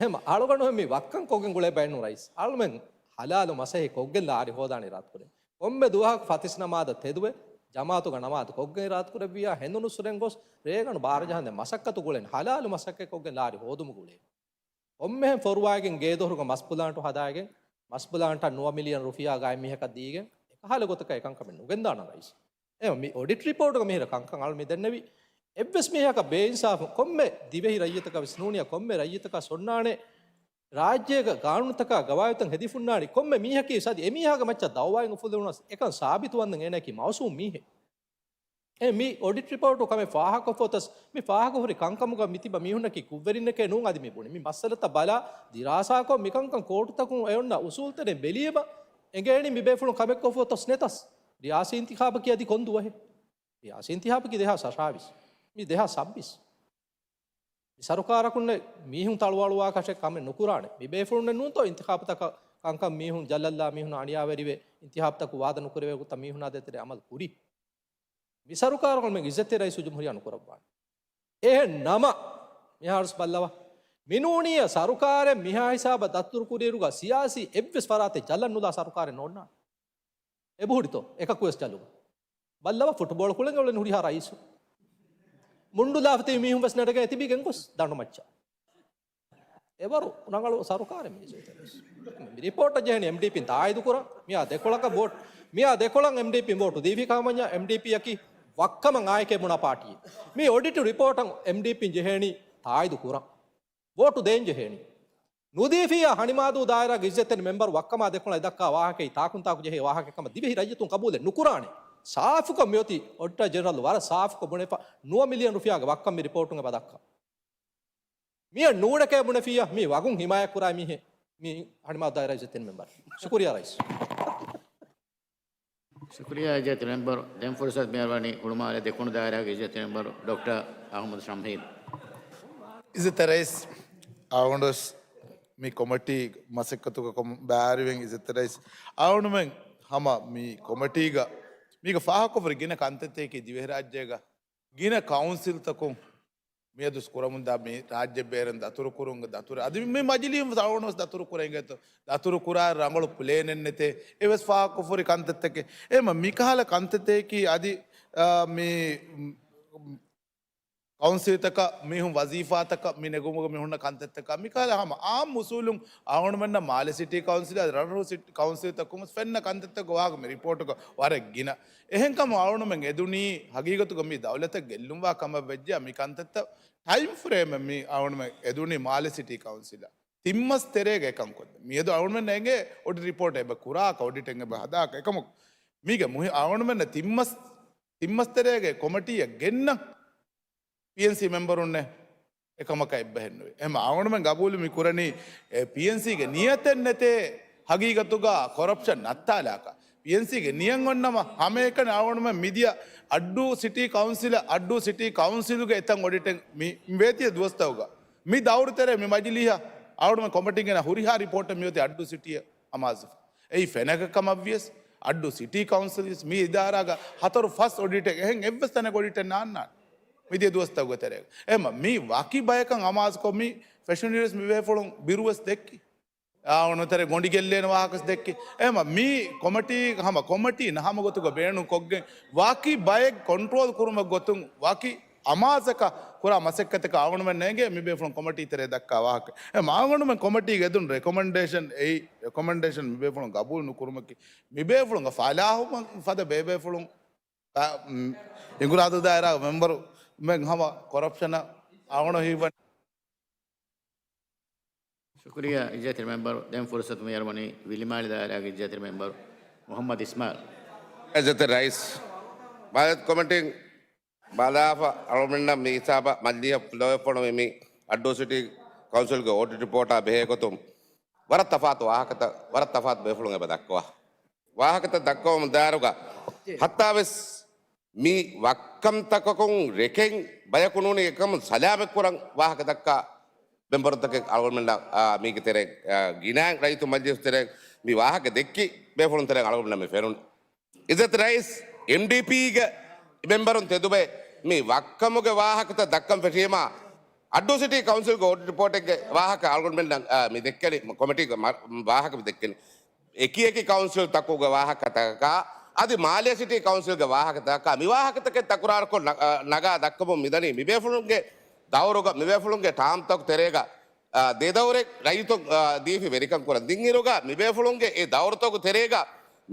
ހެމަ އަޅުގަނޑު މި ވައްކަން ކޮށްގެން ގުޅޭ ބައެއްނު ރައީސް. އަޅުމެން ހަލާލު މަސައްކަތް ކޮށްގެން ލާރި ހޯދާނީ ރާތުކުރެ. ކޮންމެ ދުވަހަކު ފަތިސް ނަމާދަށް ތެދުވެ، ޖަމާތުގަ ނަމާދު ކޮށްގެން ރާތުކުރެއްވިޔާ ހެނދުނުސް ރެންގޮސް ރޭގަނޑު ބާރަ ޖަހަންދެން މަސައްކަތު ގުޅެން ހަލާލު މަސައްކަތް ކޮށްގެން ލާރި ހޯދުމުގުޅޭ. ކޮންމެހެން ފޮރުވާގެން ގޭދޮރުގަ މަސް ޕްލާންޓު ހަދާގެން، މަސް ޕްލާންޓަށް ނުވަ މިލިއަން ރުފިޔާ ގާތް މީހަކަށް ދީގެން، އެކަހަލަ ގޮތަކަށް އެކަންކަމެއް ނުގެންދާނަން ރައީސް. އެ މި އޮޑިޓް ރިޕޯޓުގަ މިހިރަ ކަންކަން އަޅު މި ދެންނެވި. އެއްވެސް މީހަކަށް ބޭއިންސާފު ކޮންމެ ދިވެހި ރައްޔިތަކަށް ވެސް ނޫނިއްޔާ ކޮންމެ ރައްޔިތަކަށް އޮންނާނެ. ރާއްޖޭގަ ގާނޫނުތަކާ ގަވާއިދުތައް ހެދިފުންނާނީ ކޮންމެ މީހަކީ ސަދި އެމީހާގެ މައްޗަށް ދައުވާއެއް އުފުލެވުނަސް އެކަން ސާބިތުވަންދެން އޭނައަކީ މައުސޫމް މީހެއް. އެ މި އޮޑިޓް ރިޕޯޓު ކަމެއް ފާހަގަކޮށްފަ އޮތަސް، މި ފާހަގަކުރި ކަންކަމުގަ މިތިބަ މީހުންނަކީ ކުށްވެރިންނެކޭ ނޫން އަދި މި ބުނި. މި މައްސަލަތައް ބަލާ، ދިރާސާކޮށް، މިކަންކަން ކޯޓުތަކުން އެ އޮންނަ އުސޫލުތަކެއް ބެލިއެބަ، އެނގޭނީ މި ބޭފުޅުން ކަމެއް ކޮށްފަ އޮތަސް ނެތަސް. ރިޔާސީ އިންތިޚާބަކީ އަދި ކޮން ދުވަހެއް؟ ރިޔާސީ އިންތިޚާބަކީ ދެހާސް އަށާވީސް. މި ދެހާސް ސައްބީސް. މި ސަރުކާރަކުންނެ މީހުން ތަޅުވާޅުވާކަށެއް ކަމެއް ނުކުރާނެ. މި ބޭފުޅުންނެއް ނޫންތޯ އިންތިޚާބުތަކަށް ކަންކަން މީހުން ޖަލަށްލާ މީހުން އަނިޔާވެރިވެ އިންތިޚާބުތަކު ވާދަ ނުކުރެވޭ ގޮތަށް މީހުނާ ދޭތެރޭ އަމަލު ކުރީ. މި ސަރުކާރަކުން މި އިއްޒަތްތެރި ރައީސުލްޖުމްހޫރިއްޔާ ނުކުރައްވާނެ. އެހެން ނަމަ، މިހާރުސް ބައްލަވާ. މިނޫނިއްޔާ ސަރުކާރެއް މިހާ ހިސާބަށް ދަތުރު ކުރިއިރުގަ ސިޔާސީ އެއްވެސް ފަރާތެއް ޖަލަށް ނުލާ ސަރުކާރެއް ނޯންނާނެ. އެބަހުރިތޯ އެކަކުވެސް ޖަލުން؟ ބައްލަވާ ފުޓްބޯޅަ ކުޅެން އުޅެން ހުރިހާ ރައީސު. މުންޑު ލާފަތި މީހުން ވެސް ނެރެގެން ތިބީގެން ގޮސް ދަނޑު މައްޗަށް. އެވަރު ރަނގަޅު ސަރުކާރެއް މި ރިޕޯޓަށް ޖެހެނީ އެމްޑީޕީން ތާއީދު ކުރަން. މިއާ ދެކޮޅަކަށް ވޯޓް، މިއާ ދެކޮޅަށް އެމްޑީޕީން ވޯޓު ދީފި ކަމަންޏާ އެމްޑީޕީއަކީ ވައްކަމަށް އާއެކޭ ބުނާ ޕާޓީ. މި އޮޑިޓު ރިޕޯޓަށް އެމްޑީޕީން ޖެހޭނީ ތާއީދު ކުރަން. ވޯޓު ދޭން ޖެހޭނީ. ނުދީފިއްޔާ ހަނިމާދޫ ދާއިރާގެ އިއްޒަތްތެރި މެމްބަރު ވައްކަމާ ދެކޮޅަށް ދައްކާ ވާހަކައީ ތާކުން ތާކު ޖެހޭ ވާހަކަ ކަމަށް ދިވެހި ރައްޔިތުން ޤަބޫލެއް ނުކުރާނެ. ސާފުކޮށް މިއޮތީ އޮޑިޓަރ ޖެނެރަލް ވަރަށް ސާފުކޮށް ބުނެފަ ނުވަ މިލިއަން ރުފިޔާގެ ވައްކަން މި ރިޕޯޓުން އެބަ ދައްކާ. މިއަށް ނޫނެކޭ ބުނެފިއްޔާ މި ވަގުން ހިމާޔަތް ކުރާ މީހެއް މި ހަނިމާދޫ ދާއިރާ އިއްޒަތްތެރި މެމްބަރު. ޝުކުރިއްޔާ ރައީސް. ޝުކުރިއްޔާ އިއްޒަތްތެރި މެމްބަރު. ދެން ފުރުސަތު މިއަރުވަނީ ހުޅުމާލެ ދެކުނު ދާއިރާގެ އިއްޒަތްތެރި މެމްބަރު ޑޮކްޓަރ އަޙްމަދު ޝަމްހީލް. އިއްޒަތްތެރި ރައީސް، އަޅުގަނޑުވެސް މި ކޮމިޓީ މަސައްކަތުގަ ކޮމް ބައިވެރިވެން އިއްޒަތްތެރި ރައީސް. އަޅުގަނޑުމެން ހަމަ މި ކޮމިޓީގަ މީގަ ފާހަގަކޮށްފަ ހުރި ގިނަ ކަންތައްތަކަކީ ދިވެހިރާއްޖޭގަ ގިނަ ކައުންސިލްތަކުން މިއަދުސް ކުރަމުންދާ މި ރާއްޖެ ބޭރަށް ދަތުރުކުރުން ދަތުރު އަދި މި މަޖިލީހުން އަޅުގަނޑުވެސް ދަތުރު ކުރެންގެތޯ ދަތުރު ކުރާ ރަނގަޅު ޕްލޭނެއް ނެތޭ. އެވެސް ފާހަގަކޮށްފަ ހުރި ކަންތައްތަކެއް. އެމަ މިކަހަލަ ކަންތައްތަކަކީ އަދި، އާ، މި ކައުންސިލްތަކަށް މީހުން ވަޒީފާތަކަށް މި ނެގުމުގަ މި ހުންނަ ކަންތައްތަކާ މިކަހަލަ ހަމަ އާއްމު އުސޫލުން އަޅުގަނޑުމެންނަށް މާލެ ސިޓީ ކައުންސިލް އަދި ރަނގަޅު ސިޓީ ކައުންސިލްތަކުން ފެންނަ ކަންތައްތަކުގެ ވާހަކަ މި ރިޕޯޓުގަ ވަރަށް ގިނަ. އެހެންކަމުން އަޅުގަނޑުމެން އެދުނީ ހަގީގަތުގަ މި ދައުލަތަށް ގެއްލުންވާ ކަމަށް ވެއްޖެ މި ކަންތައްތައް ޓައިމް ފްރޭމެއް މި އަޅުގަނޑުމެން އެދުނީ މާލެ ސިޓީ ކައުންސިލަށް. ތިންމަސް ތެރޭގަ އެކަން ކޮށްދޭ. މިއަދު އަޅުގަނޑުމެން އެނގޭ އޮޑިޓް ރިޕޯޓް އެބަ ކުރާކަށް އޮޑިޓެއް އެބަ ހަދާކަށް. އެކަމަކު މީގެ މުހި-، އަޅުގަނޑުމެންނަށް ތިންމަސް، ތިންމަސް ތެރޭގެ ކޮމިޓީއެއް ގެންނަން ޕީއެންސީ މެމްބަރުންނެއް އެކަމަކަށް އެއްބަހެއްނުވޭ. އެހެން އަޅުގަނޑުމެން ގަބޫލު މި ކުރަނީ އެ ޕީއެންސީގެ ނިޔަތެއް ނެތޭ ހަގީގަތުގަ ކޮރަޕްޝަން ނައްތާލާކަށް. ޕީއެންސީގެ ނިޔަތް އޮންނަމަ ހަމައެކަނި އަޅުގަނޑުމެން މިދިޔަ އައްޑޫ ސިޓީ ކައުންސިލަށް، އައްޑޫ ސިޓީ ކައުންސިލުގެ އެތައް އޮޑިޓެއް މި ވޭތި ދުވަސްތަކުގަ މި ދައުރު ތެރޭ މި މަޖިލީހަށް އަޅުގަނޑުމެން ކޮމިޓީގެ ހުރިހާ ރިޕޯޓެއް މިއޮތީ އައްޑޫ ސިޓީއަށް އަމާޒުފަ. އެއީ ފެނަކަ ކަމަށްވިޔަސް، އައްޑޫ ސިޓީ ކައުންސިލް ވިޔަސް، މި އިދާރާގަ ހަތަރު ފަސް އޮޑިޓެއް އެހެން އެއްވެސް ތަނެއް އޮޑިޓެއް ނާންނާނެ މިދިޔަ ދުވަސްތަކުގެ ތެރޭގަ. އެހެންމަ މި ވަކި ބަޔަކަށް އަމާޒުކޮށް މި ފެށުނީވެސް މި ބޭފުޅުން ބިރުވެސް ދެއްކި. އާ، އޮންނަ ތެރޭ ގޮނޑި ގެއްލޭނެ ވާހަކަސް ދެއްކި. އެހެންމަ މި ކޮމިޓީ ހަމަ ކޮމިޓީ ނަހަމަ ގޮތުގަ ބޭނުން ކޮށްގެން ވަކި ބައެއް ކޮންޓްރޯލް ކުރުމަށް ގޮތުން ވަކި އަމާޒަކަށް ކުރާ މަސައްކަތަކަށް އަޅުގަނޑުމެން ނޭނގޭ މި ބޭފުޅުން ކޮމިޓީ ތެރޭ ދައްކާ ވާހަކަ. އެ އަޅުގަނޑުމެން ކޮމިޓީގެ އެދުނު ރެކޮމެންޑޭޝަން އެއީ، ރެކޮމެންޑޭޝަން މި ބޭފުޅުން ގަބޫލު ނުކުރުމަކީ، މި ބޭފުޅުންގެ ފަލާހުމަށް ފަދަ ބޭބޭފުޅުން ތ-، މް، އިނގުރާދޫ ދާއިރާ މެމްބަރު މެން ހަމަ ކޮރަޕްޝަނަށް އަޅުގަނޑު ހީވަން. ޝުކުރިއްޔާ އިއްޒަތްތެރި މެމްބަރު. ދެން ފުރުސަތު މިއަރުވަނީ ވިލިމާލެ ދާއިރާގެ އިއްޒަތްތެރި މެމްބަރު މުހައްމަދު އިސްމާއިލް. އިއްޒަތްތެރި ރައީސް، މާލޭ ކޮމިޓީން ބަލާފަ އަޅުގަނޑަށް މި ހިސާބަށް މަޖިލީހަށް ފުލޯވެފަ މި އައްޑޫ ސިޓީ ކައުންސިލްގެ އޮޑިޓް ރިޕޯޓާ ބެހޭ ގޮތުން ވަރަށް ތަފާތު ވާހަކަތައް، ވަރަށް ތަފާތު ބޭފުޅުން އެބަ ދައްކަވާ. ވާހަކަތައް ދައްކަވަމުން ދާއިރުގަ ހައްތާވެސް މި ވައްކަންތަކަކުން ރެކެން ބަޔަކު ނޫނީ އެކަމުން ސަލާމަތްކުރަން ވާހަކަ ދައްކާ މެމްބަރުންތަކެއް އަޅުގަނޑުމެންނަށް، އާ، މީގެ ތެރެއިން، އާ، ގިނައިން ރައްޔިތު މަޖިލީހު ތެރެއިން މި ވާހަކަ ދެއްކި ބޭފުޅުން ތެރެއިން އަޅުގަނޑުމެންނަށް މި ފެނުނީ. އިއްޒަތް ރައީސް، އެމްޑީޕީގެ މެމްބަރުން ތެދުބޭ މި ވައްކަމުގެ ވާހަކަތައް ދައްކަން ފެށީމާ، އައްޑޫ ސިޓީ ކައުންސިލްގެ އޮޑިޓް ރިޕޯޓެއްގެ ވާހަކަ އަޅުގަނޑުމެންނަށް، އާ، މި ދެއްކެނީ، ކޮމިޓީގެ މަ-، ވާހަކަ މި ދެއްކެނީ. އެކި އެކި ކައުންސިލް ތަކުގެ ވާހަކަތަކާ، އަދި މާލޭ ސިޓީ ކައުންސިލްގެ ވާހަކަތަކާ، މި ވާހަކަތަކެއް ތަކުރާރުކޮށް ނަ-، އާ، ނަގާ ދައްކަމުން މިދަނީ މިބޭފުޅުންގެ ދައުރުގަ، މިބޭފުޅުންގެ ޓާމްތަކު ތެރޭގަ، އާ، ދެ ދައުރެއް ރައްޔިތުން، އާ، ދީފި ވެރިކަން ކުރަން. ދިން އިރުގަ މިބޭފުޅުންގެ އެ ދައުރުތަކު ތެރޭގަ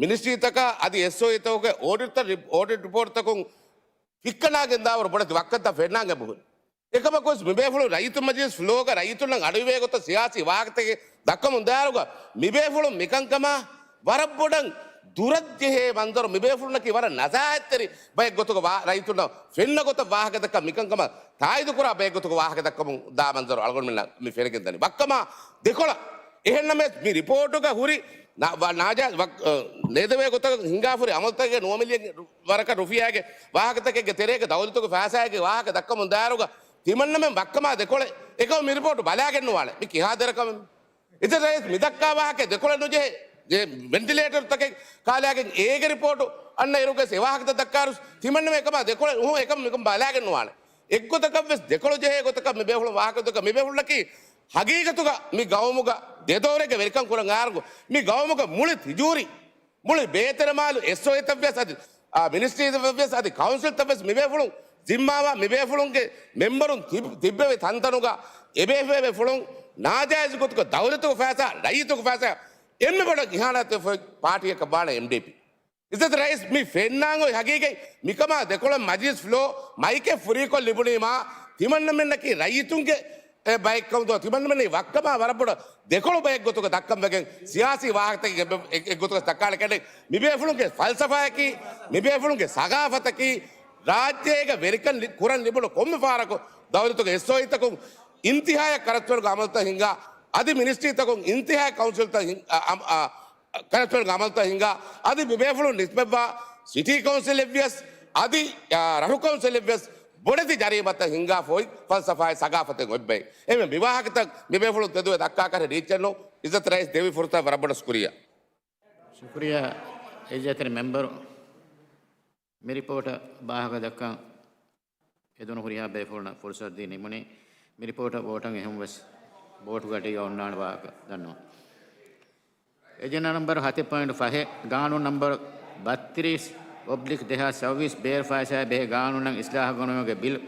މިނިސްޓްރީތަކާ އަދި އެސްއޯއީތަކުގެ އޮޑިޓްތައް ރި-، އޮޑިޓް ރިޕޯޓްތަކުން ފިއްކަނާގެން ދާވަރު ބޮޑެތި ވައްކަންތައް ފެންނާން އެބަހުރި. އެކަމަކުވެސް މިބޭފުޅުން ރައްޔިތު މަޖިލިސް ފްލޯގަ ރައްޔިތުންނަށް އަޑުއިވޭ ގޮތަށް ސިޔާސީ ވާހަކަތަކެއް ދައްކަމުން ދާއިރުގަ މިބޭފުޅުން މިކަންކަމާ ވަރަށް ބޮޑަށް ދުރަށް ޖެހޭ މަންޒަރު، މިބޭފުޅުންނަކީ ވަރަށް ނަޒާހަތްތެރި ބައެއް ގޮތުގަ ވާ-، ރައްޔިތުންނަށް ފެންނަ ގޮތަށް ވާހަކަ ދައްކާ މިކަންކަމަށް ތާއީދުކުރާ ބައެއް ގޮތުގަ ވާހަކަ ދައްކަމުން ދާ މަންޒަރު އަޅުގަނޑުމެންނަށް މި ފެނިގެން ދަނީ. ވައްކަމާ ދެކޮޅަށް. އެހެންނަމަވެސް މި ރިޕޯޓުގަ ހުރި ނާ-، ވަ-، ނާޖާ-، ވަ-، ނޭދެވޭ ގޮތަށް ހިނގާފުރި އަމަލުތަކެއް ނުވަ މިލިއަން ވަރަކަށް ރުފިޔާގެ ވާހަކަތަކެއްގެ ތެރޭގަ ދައުލަތުގެ ފައިސާއެއްގެ ވާހަކަ ދައްކަމުން ދާއިރުގަ ތިމަންނަމެން ވައްކަމާ ދެކޮޅެއް އެކަމަށް މި ރިޕޯޓު ބަލާގެން ނުވާނެ. މި ކިހާ ދެރަކަމެއް؟ އިއްޒަތް ރައީސް މި ދައްކާ ވާހަކަ ދެކޮޅެއް ނުޖެހޭ. ވެންޓިލޭޓަރުތަކެއް ކާލާގެން އޭގެ ރިޕޯޓު އަންނަ އިރުގެ އެ ވާހަކަތައް ދައްކާރު ތިމަންނަމެން އެކަމާ ދެކޮޅެއް ނުހުން އެކަމަށް މިކަން ބަލާގެން ނުވާނެ. އެއްގޮތަކަށްވެސް ދެކޮޅު ޖެހޭ ގޮތަކަށް މި ބޭފުޅުން ވާހަކަދައްކާ މި ބޭފުޅުންނަކީ ހަގީގަތުގަ މި ގައުމުގަ ދެ ދައުރެއްގަ ވެރިކަން ކުރަން އާރުގަ މި ގައުމުގަ މުޅި ތިޖޫރީ، މުޅި ބޭތެރެމާލު އެސްއޯއީތައްވެސް އަދި، އާ، މިނިސްޓްރީތައްވެސް އަދި ކައުންސިލްތައްވެސް މި ބޭފުޅުން ޒިންމާވާ މި ބޭފުޅުންގެ މެމްބަރުން ތި-، ތިއްބެވި ތަންތަނުގަ އެބޭފުޅުން ނާޖާއިޒު ގޮތުގަ ދައުލަތުގެ ފައިސާ، ރައްޔިތުގެ ފައިސާ އެންމެ ބޮޑަށް އިހާނާތެއް ފޮތް ޕާޓީއަކަށް ވާނެ އެމްޑީޕީ. އިއްޒަތް ރައީސް މި ފެންނާން އޮތް ހަގީގަތް މިކަމާ ދެކޮޅަށް މަޖިލިސް ފްލޯ މައިކެއް ފުރީކޮށް ލިބުނީމާ ތިމަންނަމެންނަކީ ރައްޔިތުންގެ އެ ބައެއްކަމުދޯ ތިމަންނަމެންނަކީ ވައްކަމާ ވަރަށް ބޮޑަށް ދެކޮޅު ބައެއް ގޮތުގަ ދައްކަން ވެގެން ސިޔާސީ ވާހަކަތަކެއް އެއް، އެއް، އެއްގޮތުގަ ދައްކާނެ ކަންނޭނގެ. މި ބޭފުޅުންގެ ފަލްސަފާއަކީ، މި ބޭފުޅުންގެ ސަގާފަތަކީ ރާއްޖޭގަ ވެރިކަން ލި-، ކުރަން ލިބުނު ކޮންމެ ފަހަރަކު ދައުލަތުގެ އެސްއޯއީތަކުން އިންތިހާޔަށް ކަރަސްތޮޅުގެ އަމަލުތައް ހިންގާ، އަދި މިނިސްޓްރީތަކުން އިންތިހާޔަށް ކައުންސިލްތައް ހިން-، އަ، އަ، އަ، ކަންތައް އަމަލުތައް ހިންގާ، އަދި މިބޭފުޅުން ނިސްބަތްވާ ސިޓީ ކައުންސިލެއްވިޔަސް، އަދި، އާ، ރަށު ކައުންސިލެއްވިޔަސް ބޮޑެތި ޖަރީމަތައް ހިންގާފަ އޮތް ފަލްސަފާއެއް ސަގާފަތެއް އޮތް ބައެއް. އެހެންވެ، މިވާހަކަތައް މިބޭފުޅުން ތެދުވެ ދައްކާކަށް ރީއްޗެއް ނޫން. އިއްޒަތް ރައީސް ދެއްވި ފުރުސަތަށް ވަރަށް ބޮޑަށް ޝުކުރިއްޔާ. ޝުކުރިއްޔާ އިއްޒަތްތެރި މެމްބަރު. މި ރިޕޯޓަށް ވާހަކަ ދައްކަން އެދުނު ހުރިހާ ބޭފުޅުންނަށް ފުރުސަތު ދީ ނިމުނީ. މި ރިޕޯޓަށް ވޯޓަށް އެހުން ވެސް ވޯޓުގަޑީގަ އޮންނާނެ ވާހަކަ ދަންނަވަން. އެޖެންޑާ ނަމްބަރު ހަތެއް ޕޮއިންޓު ފަހެއް، ގާނޫނު ނަމްބަރު ބައްތިރީސް އޮބްލިކް ދެހާސް ސައުވީސް ބޭރު ފައިސާއާ ބެހޭ ގާނޫނަށް އިސްލާހު ގަނެވުމުގެ ބިލް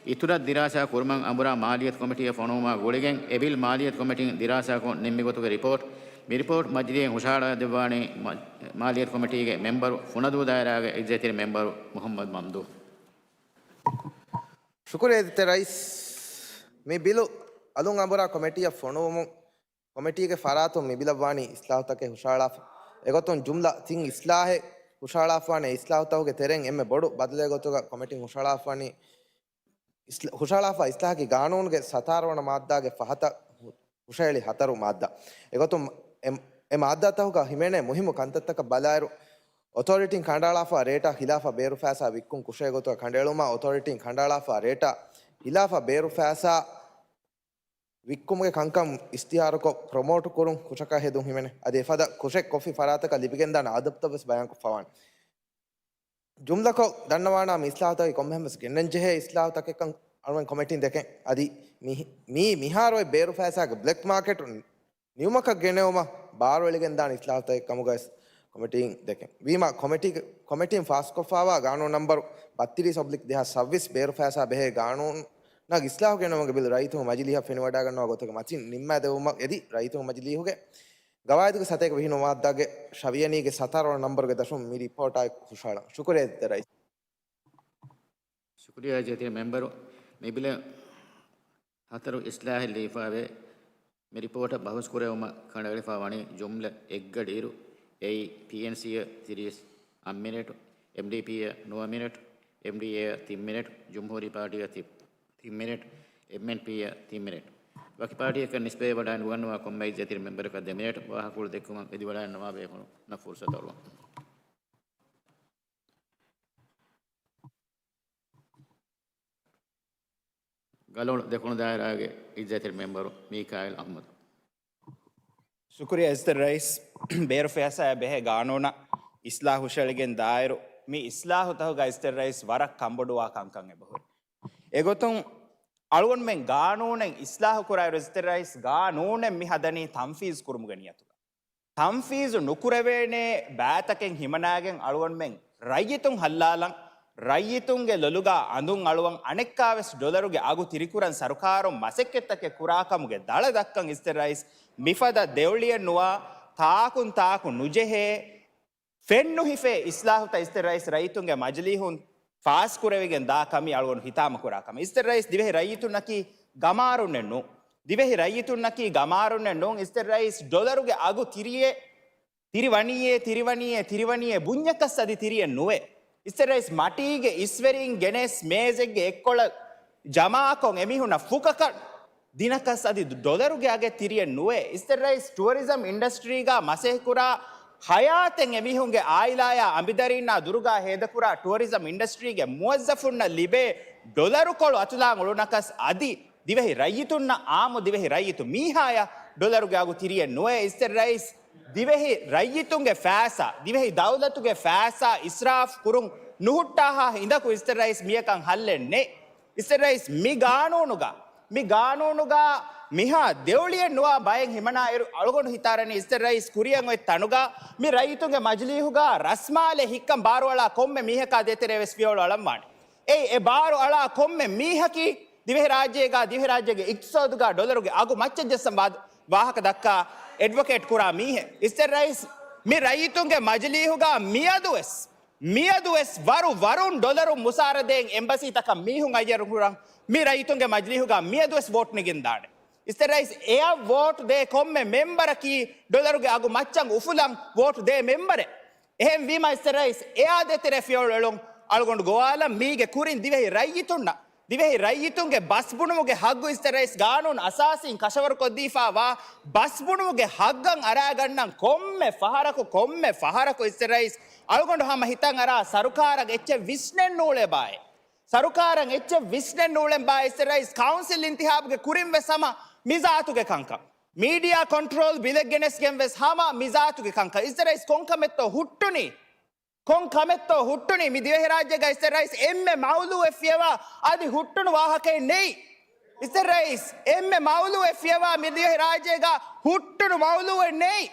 އިތުރަށް ދިރާސާ ކުރުމަށް އަނބުރާ މާލިޔަތު ކޮމިޓީއަށް ފޮނުވުމާ ގުޅިގެން، އެ ބިލް މާލިޔަތު ކޮމިޓީން ދިރާސާކޮށް ނިންމި ގޮތުގެ ރިޕޯޓް، މި ރިޕޯޓް މަޖިލީހަށް ހުށަހަޅައިދެއްވާނީ މަ-، މާލިޔަތު ކޮމިޓީގެ މެމްބަރު ފުނަދޫ ދާއިރާގެ އިއްޒަތްތެރި މެމްބަރު މުހައްމަދު މަމްދޫހް. ޝުކުރިއްޔާ އިއްޒަތްތެރި ރައީސް. މި ބިލު އަލުން އަނބުރާ ކޮމިޓީއަށް ފޮނުވުމުން ކޮމިޓީގެ ފަރާތުން މި ބިލަށް ވާނީ އިސްލާހުތަކެއް ހުށަހަޅާފަ. އެގޮތުން ޖުމްލަ ތިން އިސްލާހެއް ހުށަހަޅާފަވާނެ. އިސްލާހުތަކުގެ ތެރެއިން އެންމެ ބޮޑު ބަދަލެއް ގޮތުގަ ކޮމިޓީން ހުށަހަޅާފަވަނީ އިސް-، ހުށަހަޅާފަ އިސްލާހަކީ ގާނޫނުގެ ސަތާރަ ވަނަ މާއްދާގެ ފަހަތަށް ހުށަހެޅި ހަތަރު މާއްދާ. އެގޮތުން އެ، އެ މާއްދާތަކުގަ ހިމެނޭ މުހިއްމު ކަންތައްތަކަށް ބަލާއިރު، އޮތޯރިޓީން ކަނޑައަޅާފަ ރޭޓާ ހިލާފަށް ބޭރު ފައިސާ ވިއްކުން ކުށޭ ގޮތުގަ ކަނޑައެޅުމާ، އޮތޯރިޓީން ކަނޑައަޅާފަ ރޭޓާ ހިލާފަށް ބޭރު ފައިސާ ވިއްކުމުގެ ކަންކަން އިޝްތިހާރުކޮށް، ޕްރޮމޯޓު ކުރުން ކުށަކަށް ހެދުން ހިމެނޭ. އަދި އެފަދަ ކުށެއް ކޮށްފި ފަރާތަކަށް ލިބިގެންދާނެ އަދަބުތައް ވެސް ބަޔާންކޮށްފަވާނެ. ޖުމްލަކޮށް ދަންނަވާނާ މި އިސްލާހުތަކީ ކޮންމެހެން ވެސް ގެންނަންޖެހޭ އިސްލާހުތަކެއްކަން އަޅުގަނޑު ކޮމިޓީން ދެކެން. އަދި މި، މީ މިހާރު އޮތް ބޭރު ފައިސާގެ ބްލެކް މާކެޓު ނިމުމަކަށް ގެނެވުމަށް ބާރުއެޅިގެންދާނެ އިސްލާހުތަކެއް ކަމުގައި ވެސް ކޮމިޓީން ދެކެން. ވީމާ ކޮމިޓީގެ، ކޮމިޓީން ފާސްކޮށްފައިވާ ގާނޫނު ނަމްބަރު ބައްތިރީސް އޮބްލިކް ދެހާސް ސައުވީސް ބޭރު ފައިސާ ބެހޭ ގާނޫނަށް އިސްލާހު ގެނެވުމުގެ ބިލު ރައްޔިތުންގެ މަޖިލީހަށް ފެނިވަޑައިގަންނަވާ ގޮތުގެ މަތިން ނިންމާދެވުމަށް އެދި، ރައްޔިތުންގެ މަޖިލީހުގެ ގަވާއިދުގެ ސަތޭކަ ވިހި ނުވަ މާއްދާގެ ށަވިޔަނީގެ ސަތާރަ ވަނަ ނަމްބަރުގެ ދަށުން މި ރިޕޯޓާއެކު ހުށަހަޅަން. ޝުކުރިއްޔާ އިއްޒަތްތެރި ރައީސް. ޝުކުރިއްޔާ އިއްޒަތްތެރި މެމްބަރު. މި ބިލަށް ހަތަރު އިސްލާހެއް ލިޔެފައިވޭ. މި ރިޕޯޓަށް ބަހުސް ކުރެވުމަށް ކަނޑައެޅިފައި ވަނީ ޖުމްލަ އެއްގަޑިއިރު، އެއީ ޕީއެންސީއަށް ތިރީސް އަށް މިނެޓު، އެމްޑީޕީއަށް ނުވަ މިނެޓު، އެމްޑީއޭއަށް ތިން މިނެޓު، ޖުމްހޫރީ ޕާޓީއަށް ތި-، ތިން މިނެޓު، އެމްއެންޕީއަށް ތިން މިނެޓު. ވަކި ޕާޓީއަކަށް ނިސްބަތްވެވަޑައި ނުގަންނަވާ ކޮންމެ އިއްޒަތްތެރި މެމްބަރަކަށް ދެ މިނެޓު ވާހަކަފުޅު ދެއްކުމަށް އެދިވަޑައިގަންނަވާ ބޭފުޅުންނަށް ފުރުސަތު އަޅުވަން. ގަލޮޅު ދެކުނު ދާއިރާގެ އިއްޒަތްތެރި މެމްބަރު މީކާއިލް އަޙްމަދު. ޝުކުރިއްޔާ އިއްޒަތްތެރި ރައީސް. ބޭރު ފައިސާއާ ބެހޭ ގާނޫނަށް އިސްލާހު ހުށައެޅިގެން ދާއިރު، މި އިސްލާހުތަކުގަ އިއްޒަތްތެރި ރައީސް ވަރަށް ކަންބޮޑުވާ ކަންކަން އެބަހުރި. އެގޮތުން އަޅުގަނޑުމެން ގާނޫނެއް އިސްލާހު ކުރާއިރު އިއްޒަތްތެރި ރައީސް ގާނޫނެއް މި ހަދަނީ ތަންފީޒު ކުރުމުގެ ނިޔަތުގަ. ތަންފީޒު ނުކުރެވޭނޭ ބައިތަކެއް ހިމަނައިގެން އަޅުގަނޑުމެން ރައްޔިތުން ހައްލާލަން، ރައްޔިތުންގެ ލޮލުގަ އަނދުން އަޅުވަން، އަނެއްކާވެސް ޑޮލަރުގެ އަގު ތިރިކުރަން ސަރުކާރުން މަސައްކަތްތަކެއް ކުރާކަމުގެ ދަޅަ ދައްކަން އިއްޒަތްތެރި ރައީސް މިފަދަ ދެއުޅިއެއް ނުވާ ތާކުން ތާކު ނުޖެހޭ ފެންނުހިފޭ އިސްލާހުތައް އިއްޒަތްތެރި ރައީސް ރައްޔިތުންގެ މަޖިލީހުން ފާސްކުރެވިގެން ދާ ކަމީ އަޅުގަނޑު ހިތާމަކުރާ ކަމެއް. އިއްޒަތްތެރި ރައީސް ދިވެހި ރައްޔިތުންނަކީ ގަމާރުންނެއް ނޫން. ދިވެހި ރައްޔިތުންނަކީ ގަމާރުންނެއް ނޫން. އިއްޒަތްތެރި ރައީސް ޑޮލަރުގެ އަގު ތިރިއެއް، ތިރި ވަނީއޭ، ތިރި ވަނީއޭ، ތިރި ވަނީއޭ، ބުންޏަކަސް އަދި ތިރިއެއް ނުވޭ. އިއްޒަތްތެރި ރައީސް މަޓީގެ އިސްވެރިން ގެނެސް މޭޒެއްގެ އެއްކޮޅަށް ޖަމާކޮށް އެމީހުންނަށް ފުކަކަށް ދިނަކަސް އަދި ޑޮލަރުގެ އަގެއް ތިރިއެއް ނުވޭ. އިއްޒަތްތެރި ރައީސް ޓުއަރިޒަމް އިންޑަސްޓްރީގަ މަސައްކަތްކުރާ ހަޔާތެއް އެމީހުންގެ އާއިލާއާ އަނބިދަރީންނާ ދުރުގަ ހޭދަކުރާ ޓުއަރިޒަމް އިންޑަސްޓްރީގެ މުވައްޒަފުންނަށް ލިބޭ ޑޮލަރުކޮޅު އަތުލާން އުޅުނަކަސް އަދި ދިވެހި ރައްޔިތުންނަށް އާއްމު ދިވެހި ރައްޔިތު މީހާޔަށް ޑޮލަރުގެ އަގު ތިރިއެއް ނުވޭ. އިއްޒަތްތެރި ރައީސް ދިވެހި ރައްޔިތުންގެ ފައިސާ، ދިވެހި ދައުލަތުގެ ފައިސާ އިސްރާފް ކުރުން ނުހުއްޓާހާ ހިނދަކު އިއްޒަތްތެރި ރައީސް މިޔަކަން ހައްލެއް ނެތް. އިއްޒަތްތެރި ރައީސް މި ގާނޫނުގަ، މި ގާނޫނުގަ މިހާ ދެއުޅިއެއް ނުވާ ބައެއް ހިމަނާއިރު އަޅުގަނޑު ހިތާރަނީ އިއްޒަތްތެރި ރައީސް ކުރިއަށް އޮތް ތަނުގަ މި ރައްޔިތުންގެ މަޖިލީހުގަ ރަސްމާލެ ހިއްކަން ބާރުއަޅާ ކޮންމެ މީހަކާ ދޭތެރޭ ވެސް ފިޔަވަޅު އަޅަންވާނެ. އެއީ އެ ބާރު އަޅާ ކޮންމެ މީހަކީ ދިވެހިރާއްޖޭގަ، ދިވެހިރާއްޖޭގެ އިޤްތިޞާދުގަ ޑޮލަރުގެ އަގު މައްޗަށް ޖައްސަން ވާ-، ވާހަކަ ދައްކާ އެޑްވޮކޭޓް ކުރާ މީހެއް. އިއްޒަތްތެރި ރައީސް މި ރައްޔިތުންގެ މަޖިލީހުގަ މިއަދުވެސް، މިއަދުވެސް ވަރު ވަރުން ޑޮލަރު މުސާރަ ދޭން އެމްބަސީތަކަށް މީހުން އައްޔަރު ކުރަން މި ރައްޔިތުންގެ މަޖިލީހުގަ މިއަދުވެސް ވޯޓް ނެގެން ދާނެ. އިއްޒަތްތެރި ރައީސް އެއަށް ވޯޓް ދޭ ކޮންމެ މެމްބަރަކީ ޑޮލަރުގެ އަގު މައްޗަށް އުފުލަން ވޯޓް ދޭ މެމްބަރެއް. އެހެންވީމަ އިއްޒަތްތެރި ރައީސް އެއާ ދޭތެރޭ ފިޔަވަޅު އެޅުން އަޅުގަނޑު ގޮވާލަން މީގެ ކުރިން ދިވެހި ރައްޔިތުންނަށް، ދިވެހި ރައްޔިތުންގެ ބަސް ބުނުމުގެ ހައްގު އިއްޒަތްތެރި ރައީސް ގާނޫނު އަސާސީން ކަށަވަރުކޮށްދީފާވާ ބަސް ބުނުމުގެ ހައްގަށް އަރާގަންނަން ކޮންމެ ފަހަރަކު، ކޮންމެ ފަހަރަކު އިއްޒަތްތެރި ރައީސް އަޅުގަނޑު ހަމަ ހިތަށް އަރާ ސަރުކާރަށް އެއްޗެއް ވިސްނެން ނޫޅޭ ބާއޭ. ސަރުކާރަށް އެއްޗެއް ވިސްނެން ނޫޅެން ބާ އިއްޒަތްތެރި ރައީސް ކައުންސިލް އިންތިހާބުގެ ކުރިން ވެސް ހަމަ މިޒާތުގެ ކަންކަން. މީޑިއާ ކޮންޓްރޯލް ބިލެއް ގެނެސްގެން ވެސް ހަމަ މިޒާތުގެ ކަންކަން. އިއްޒަތްތެރި ރައީސް ކޮންކަމެއްތޯ ހުއްޓުނީ؟ ކޮން ކަމެއްތޯ ހުއްޓުނީ؟ މި ދިވެހިރާއްޖޭގަ އިއްޒަތްތެރި ރައީސް އެންމެ މައުލޫއެއް ފިޔަވާ އަދި ހުއްޓުނު ވާހަކައެއް ނެތް. އިއްޒަތްތެރި ރައީސް އެންމެ މައުލޫއެއް ފިޔަވާ މި ދިވެހިރާއްޖޭގަ ހުއްޓުނު މައުލޫއެއް ނެތް.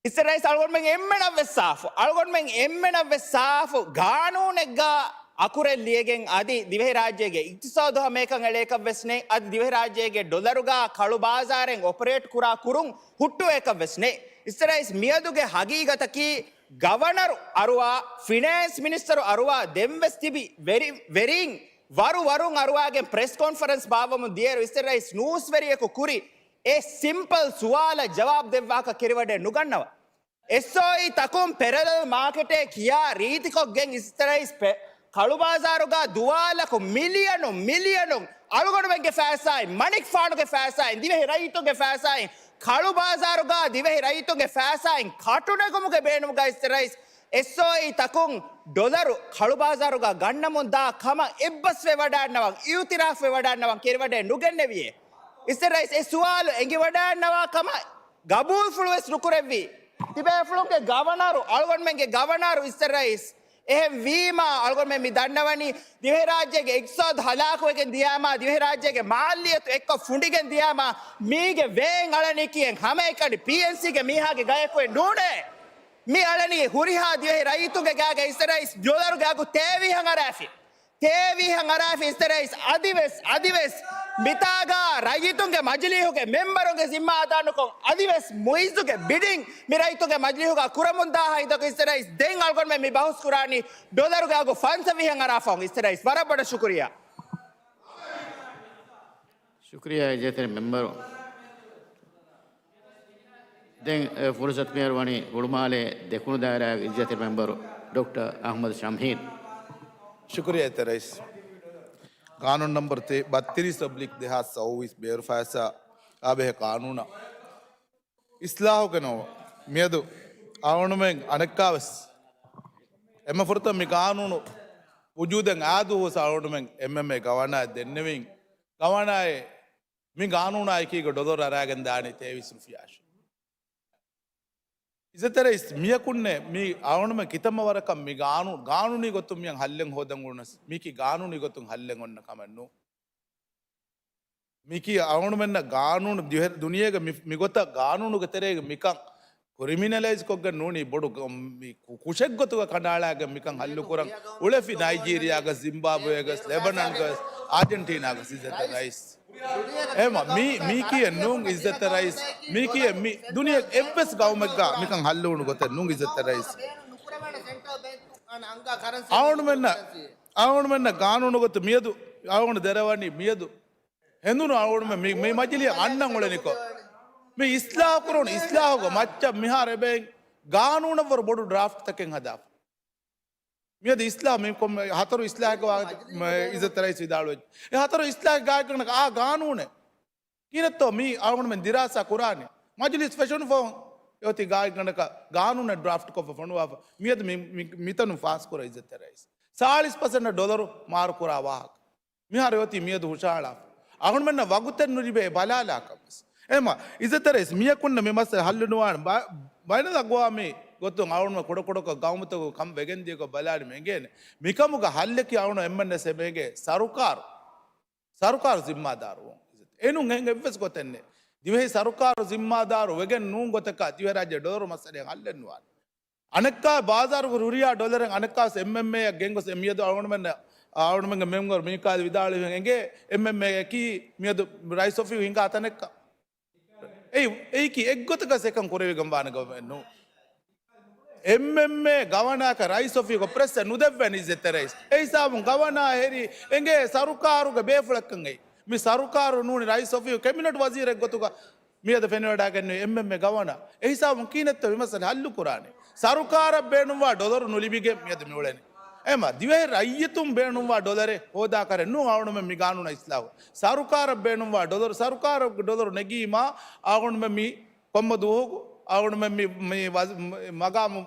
އިއްޒަތްތެރި ރައީސް އަޅުގަނޑުމެން އެންމެނަށް ވެސް ސާފު، އަޅުގަނޑުމެން އެންމެނަށް ވެސް ސާފު ގާނޫނެއްގަ އަކުރެއް ލިޔެގެން އަދި ދިވެހިރާއްޖޭގެ އިޤްތިޞާދު ހަމައެކަން އެޅޭކަށް ވެސް ނެތް، އަދި ދިވެހިރާއްޖޭގެ ޑޮލަރުގަ ކަޅު ބާޒާރެއް އޮޕަރޭޓް ކުރާ ކުރުން ހުއްޓުވޭކަށް ވެސް ނެތް. އިއްޒަތްތެރި ރައީސް މިއަދުގެ ހަގީގަތަކީ ގަވަނަރު އަރުވާ، ފިނޭންސް މިނިސްޓަރު އަރުވާ ދެން ވެސް ތިބި ވެރި-، ވެރީން ވަރު ވަރުން އަރުވާގެން ޕްރެސް ކޮންފަރެންސް ބާއްވަމުން ދިޔައިރު އިއްޒަތްތެރި ރައީސް ނޫސްވެރިޔަކު ކުރި އެ ސިމްޕަލް ސުވާލަށް ޖަވާބު ދެއްވާކަށް ކެރިވަޑައެއް ނުގަންނަވާ. އެސްއޯއީ ތަކުން ޕެރަލަލް މާކެޓެއް ކިޔާ ރީތިކޮށްގެން އިއްޒަތްތެރި ރައީސް ޕެ-، ކަޅުބާޒާރުގަ ދުވާލަކު މިލިއަނު މިލިއަނު އަޅުގަނޑުމެންގެ ފައިސާއިން، މަނިކުފާނުގެ ފައިސާއިން، ދިވެހި ރައްޔިތުންގެ ފައިސާއިން، ކަޅުބާޒާރުގަ ދިވެހި ރައްޔިތުންގެ ފައިސާއިން ކަޓުނެގުމުގެ ބޭނުމުގަ އިއްޒަތްތެރި ރައީސް އެސްއޯއީ ތަކުން ޑޮލަރު ކަޅުބާޒާރުގަ ގަންނަމުން ދާ ކަމަށް އެއްބަސްވެވަޑައިންނަވަން، އިއުތިރާފުވެވަޑައިންނަވަން ކެރިވަޑައެއް ނުގެންނެވިއޭ. އިއްޒަތްތެރި ރައީސް އެ ސުވާލު އެނގިވަޑައިންނަވާ ކަމަށް ގަބޫލުފުޅު ވެސް ނުކުރެއްވި. ތިބޭފުޅުންގެ ގަވަނަރު، އަޅުގަނޑުމެންގެ ގަވަނަރު އިއްޒަތްތެރި ރައީސް. އެހެންވީމާ، އަޅުގަނޑުމެން މި ދަންނަވަނީ، ދިވެހިރާއްޖޭގެ އިޤްތިޞާދު ހަލާކުވެގެން ދިޔާމާ، ދިވެހިރާއްޖޭގެ މާއްލިއްޔަތު އެއްކޮށް ފުނޑިގެން ދިޔާމާ، މީގެ ވޭން އަޅަނީ ކިއެއް؟ ހަމައެކަނި ޕީއެންސީގެ މީހާގެ ގަޔަކު އެއް ނޫނޭ. މި އަޅަނީ ހުރިހާ ދިވެހި ރައްޔިތުންގެ ގާގަ އިއްޒަތްތެރި ރައީސް ޑޮލަރުގެ އަގު ތޭވީހަށް އަރާފި. ތޭވީހަށް އަރާފި އިއްޒަތްތެރި ރައީސް. އަދިވެސް، އަދިވެސް މިތާގަ ރައްޔިތުންގެ މަޖިލީހުގެ މެމްބަރުންގެ ޒިންމާ އަދާނުކޮށް، އަދިވެސް މުއިއްޒުގެ ބިޑިން މި ރައްޔިތުންގެ މަޖިލީހުގަ ކުރަމުންދާހާ ހިނދަކު އިއްޒަތްތެރި ރައީސް، ދެން އަޅުގަނޑުމެން މި ބަހުސް ކުރާނީ ޑޮލަރުގެ އަގު ފަންސަވީހަށް އަރާފަހުން. އިއްޒަތްތެރި ރައީސް، ވަރަށް ބޮޑަށް ޝުކުރިއްޔާ. ޝުކުރިއްޔާ އިއްޒަތްތެރި މެމްބަރު. ދެން، އެ، ފުރުސަތު މިހާރު ވަނީ ހުޅުމާލޭ ދެކުނު ދާއިރާގެ އިއްޒަތްތެރި މެމްބަރު ޑޮކްޓަރ އަޙްމަދު ޝަމްހީދު. ޝުކުރިއްޔާ އިއްޒަތްތެރި ރައީސް. ގާނޫނު ނަންބަރު ތި-، ބައްތިރީސް އޮބްލިކް ދެހާސް ސައުވީސް ބޭރު ފައިސާ އާ ބެހޭ ގާނޫނަށް އިސްލާހުގެ ނޯ މިއަދު އަޅުގަނޑުމެން އަނެއްކާވެސް އެންމެ ފުރަތަމަ މި ގާނޫނު ވުޖޫދަށް އާދޫހުސް އަޅުގަނޑުމެން އެމްއެމްއޭ ގަވަނާއަށް ދެންނެވިން. ގަވަނާއޭ މި ގާނޫނާ އެކީގަ ޑޮލަރު އަރާގެން ދާނީ ތޭވީސް ރުފިޔާއަށް. އިއްޒަތްތެރި ރައީސް، މިޔަކުންނޭ މި އަޅުގަނޑުމެން ކިތަންމެ ވަރަކަށް މި ގާނޫ-، ގާނޫނީ ގޮތުން މިއަށް ހައްލެއް ހޯދަން އުޅުނަސް، މީކީ ގާނޫނީ ގޮތުން ހައްލެއް އޮންނަ ކަމެއް ނޫން. މިކީ އަޅުގަނޑުމެންނަށް ގާނޫނު ދިވެ-، ދުނިޔޭގެ މި-، މިގޮތަށް ގާނޫނުގެ ތެރޭގަ މިކަން ކްރިމިނަލައިޒް ކޮށްގެން ނޫނީ ބޮޑު ގަ-، މި ކު-، ކުށެއްގޮތުގަ ކަނޑައަޅާގެން މިކަން ހައްލުކުރަން އުޅެފި ނައިޖީރިޔާގަ، ޒިމްބާބްވޭގަ، ލެބަނަންގަ، އާޖެންޓީނާގަ އިއްޒަތްތެރި ރައީސް. އެމަ މީ، މީކީއެއް ނޫން އިއްޒަތްތެރި ރައީސް. މީކީއެއް މި ދުނިޔެ އެއްވެސް ގައުމެއްގަ މިކަން ހައްލުވުނު ގޮތެއް ނޫން އިއްޒަތްތެރި ރައީސް. އަޅުގަނޑުމެންނަށް، އަޅުގަނޑުމެންނަށް ގާނޫނު ގޮތު މިއަދު، އަޅުގަނޑު ދެރަވަނީ މިއަދު ހެނދުނު އަޅުގަނޑުމެން މި، މި މަޖިލީހަށް އަންނަން އުޅެނިކޮށް، މި އިސްލާހު ކުރުނު އިސްލާހުގެ މައްޗަށް މިހާރު އެބައިން ގާނޫނަށްވުރެ ބޮޑު ޑްރާފްޓްތަކެއް ހަދާފަ. މިއަދު އިސްލާހު މި ކޮން ހަތަރު އިސްލާހެއްގެ ވާހަކަ އިއްޒަތްތެރި ރައީސް ވިދާޅުވެއްޖެ. އެ ހަތަރު އިސްލާހެއް ގާތްގަނޑަކަށް އާ ގާނޫނެއް ކިހިނެއްތޯ މީ އަޅުގަނޑުމެން ދިރާސާ ކުރާނީ؟ މަޖިލީސް ފެށުނުފަހުން އެއޮތީ ގާތްގަނޑަކަށް ގާނޫނެއް ޑްރާފްޓް ކޮށްފަ ފޮނުވާފަ. މިއަދު މި، މި، މިތަނުން ފާސްކުރާ އިއްޒަތްތެރި ރައީސް. ސާޅީސް ޕަސެންޓް ޑޮލަރު މާރުކުރާ ވާހަކަ. މިހާރު އޮތީ މިއަދު ހުށަހަޅާފަ. އަޅުގަނޑުމެންނަށް ވަގުތެއް ނުލިބޭ ބަލާލާކަށް ވެސް. އެހެމަ އިއްޒަތްތެރި ރައީސް މިޔަކުންނަށް މި މައްސަލަ ހައްލު ނުވާނެ. ބަ-، ބައިނަލްއަގްވާމީ ގޮތުން އަޅުގަނޑުމެން ކުޑަކުޑަކޮށް ގައުމުތަކުގެ ކަން ވެގެން ދިޔަކޮށް ބަލާލީމަ އެނގޭނެ. މިކަމުގެ ހައްލަކީ އަޅުގަނޑު އެންމެންނަށް އެބަ އެނގޭ ސަރުކާރު. ސަރުކާރު ޒިންމާދާރު ވުން. އެނޫން އެހެން އެއްވެސް ގޮތެއް ނެތް. ދިވެހި ސަރުކާރު ޒިންމާދާރު ވެގެން ނޫން ގޮތަކަށް ދިވެހިރާއްޖެ ޑޮލަރު މައްސަލައެއް ހައްލެއް ނުވާނެ. އަނެއްކާ ބާޒާރުގެ ހުރިހާ ޑޮލަރެއް އަނެއްކާ އެމްއެމްއޭއަށް ގެންގޮސް އެ މިއަދު އަޅުގަނޑުމެން، އަޅުގަނޑުމެންގެ މެމްބަރު މީކާލް ވިދާޅުވިހެން އެނގޭ އެމްއެމްއޭއަކީ މިއަދު ރައީސް އޮފީހު ހިނގާ ތަނެއްކަން. އެއީ، އެއީކީ އެއްގޮތަކަށް އެކަން ކުރެވިގެން ވާނެ ގަވަމެއް ނޫން. އެމްއެމްއޭ ގަވަނާއަކަށް ރައީސް އޮފީހުގެ ޕްރެސްއެއް ނުދެއްވޭނެ އިއްޒަތްތެރި ރައީސް. އެހިސާބުން ގަވަނާ ހެރީ އެނގޭ ސަރުކާރުގެ ބޭފުޅެއްކަން އެއީ. މި ސަރުކާރު ނޫނީ ރައީސް އޮފީހު ކެބިނެޓް ވަޒީރެއް ގޮތުގަ މިއަދު ފެނިވަޑައިގެންނެވީ އެމްއެމްއޭ ގަވަނާ. އެހިސާބުން ކިހިނެއްތޯ މި މައްސަލަ ހައްލު ކުރާނީ؟ ސަރުކާރަށް ބޭނުންވާ ޑޮލަރު ނުލިބިގެން މިއަދު މިއުޅެނީ. އެމަ ދިވެހި ރައްޔިތުން ބޭނުންވާ ޑޮލަރެއް ހޯދާކަށް ނޫން އަޅުގަނޑުމެން މި ގާނޫނަށް އިސްލާހު. ސަރުކާރަށް ބޭނުންވާ ޑޮލަރު، ސަރުކާރުގެ ޑޮލަރު ނެގީމާ އަޅުގަނޑުމެން މި ކޮންމެ ދުވަހަކު އަޅުގަނޑުމެން މި، މި ވަޒ-، މަގާމު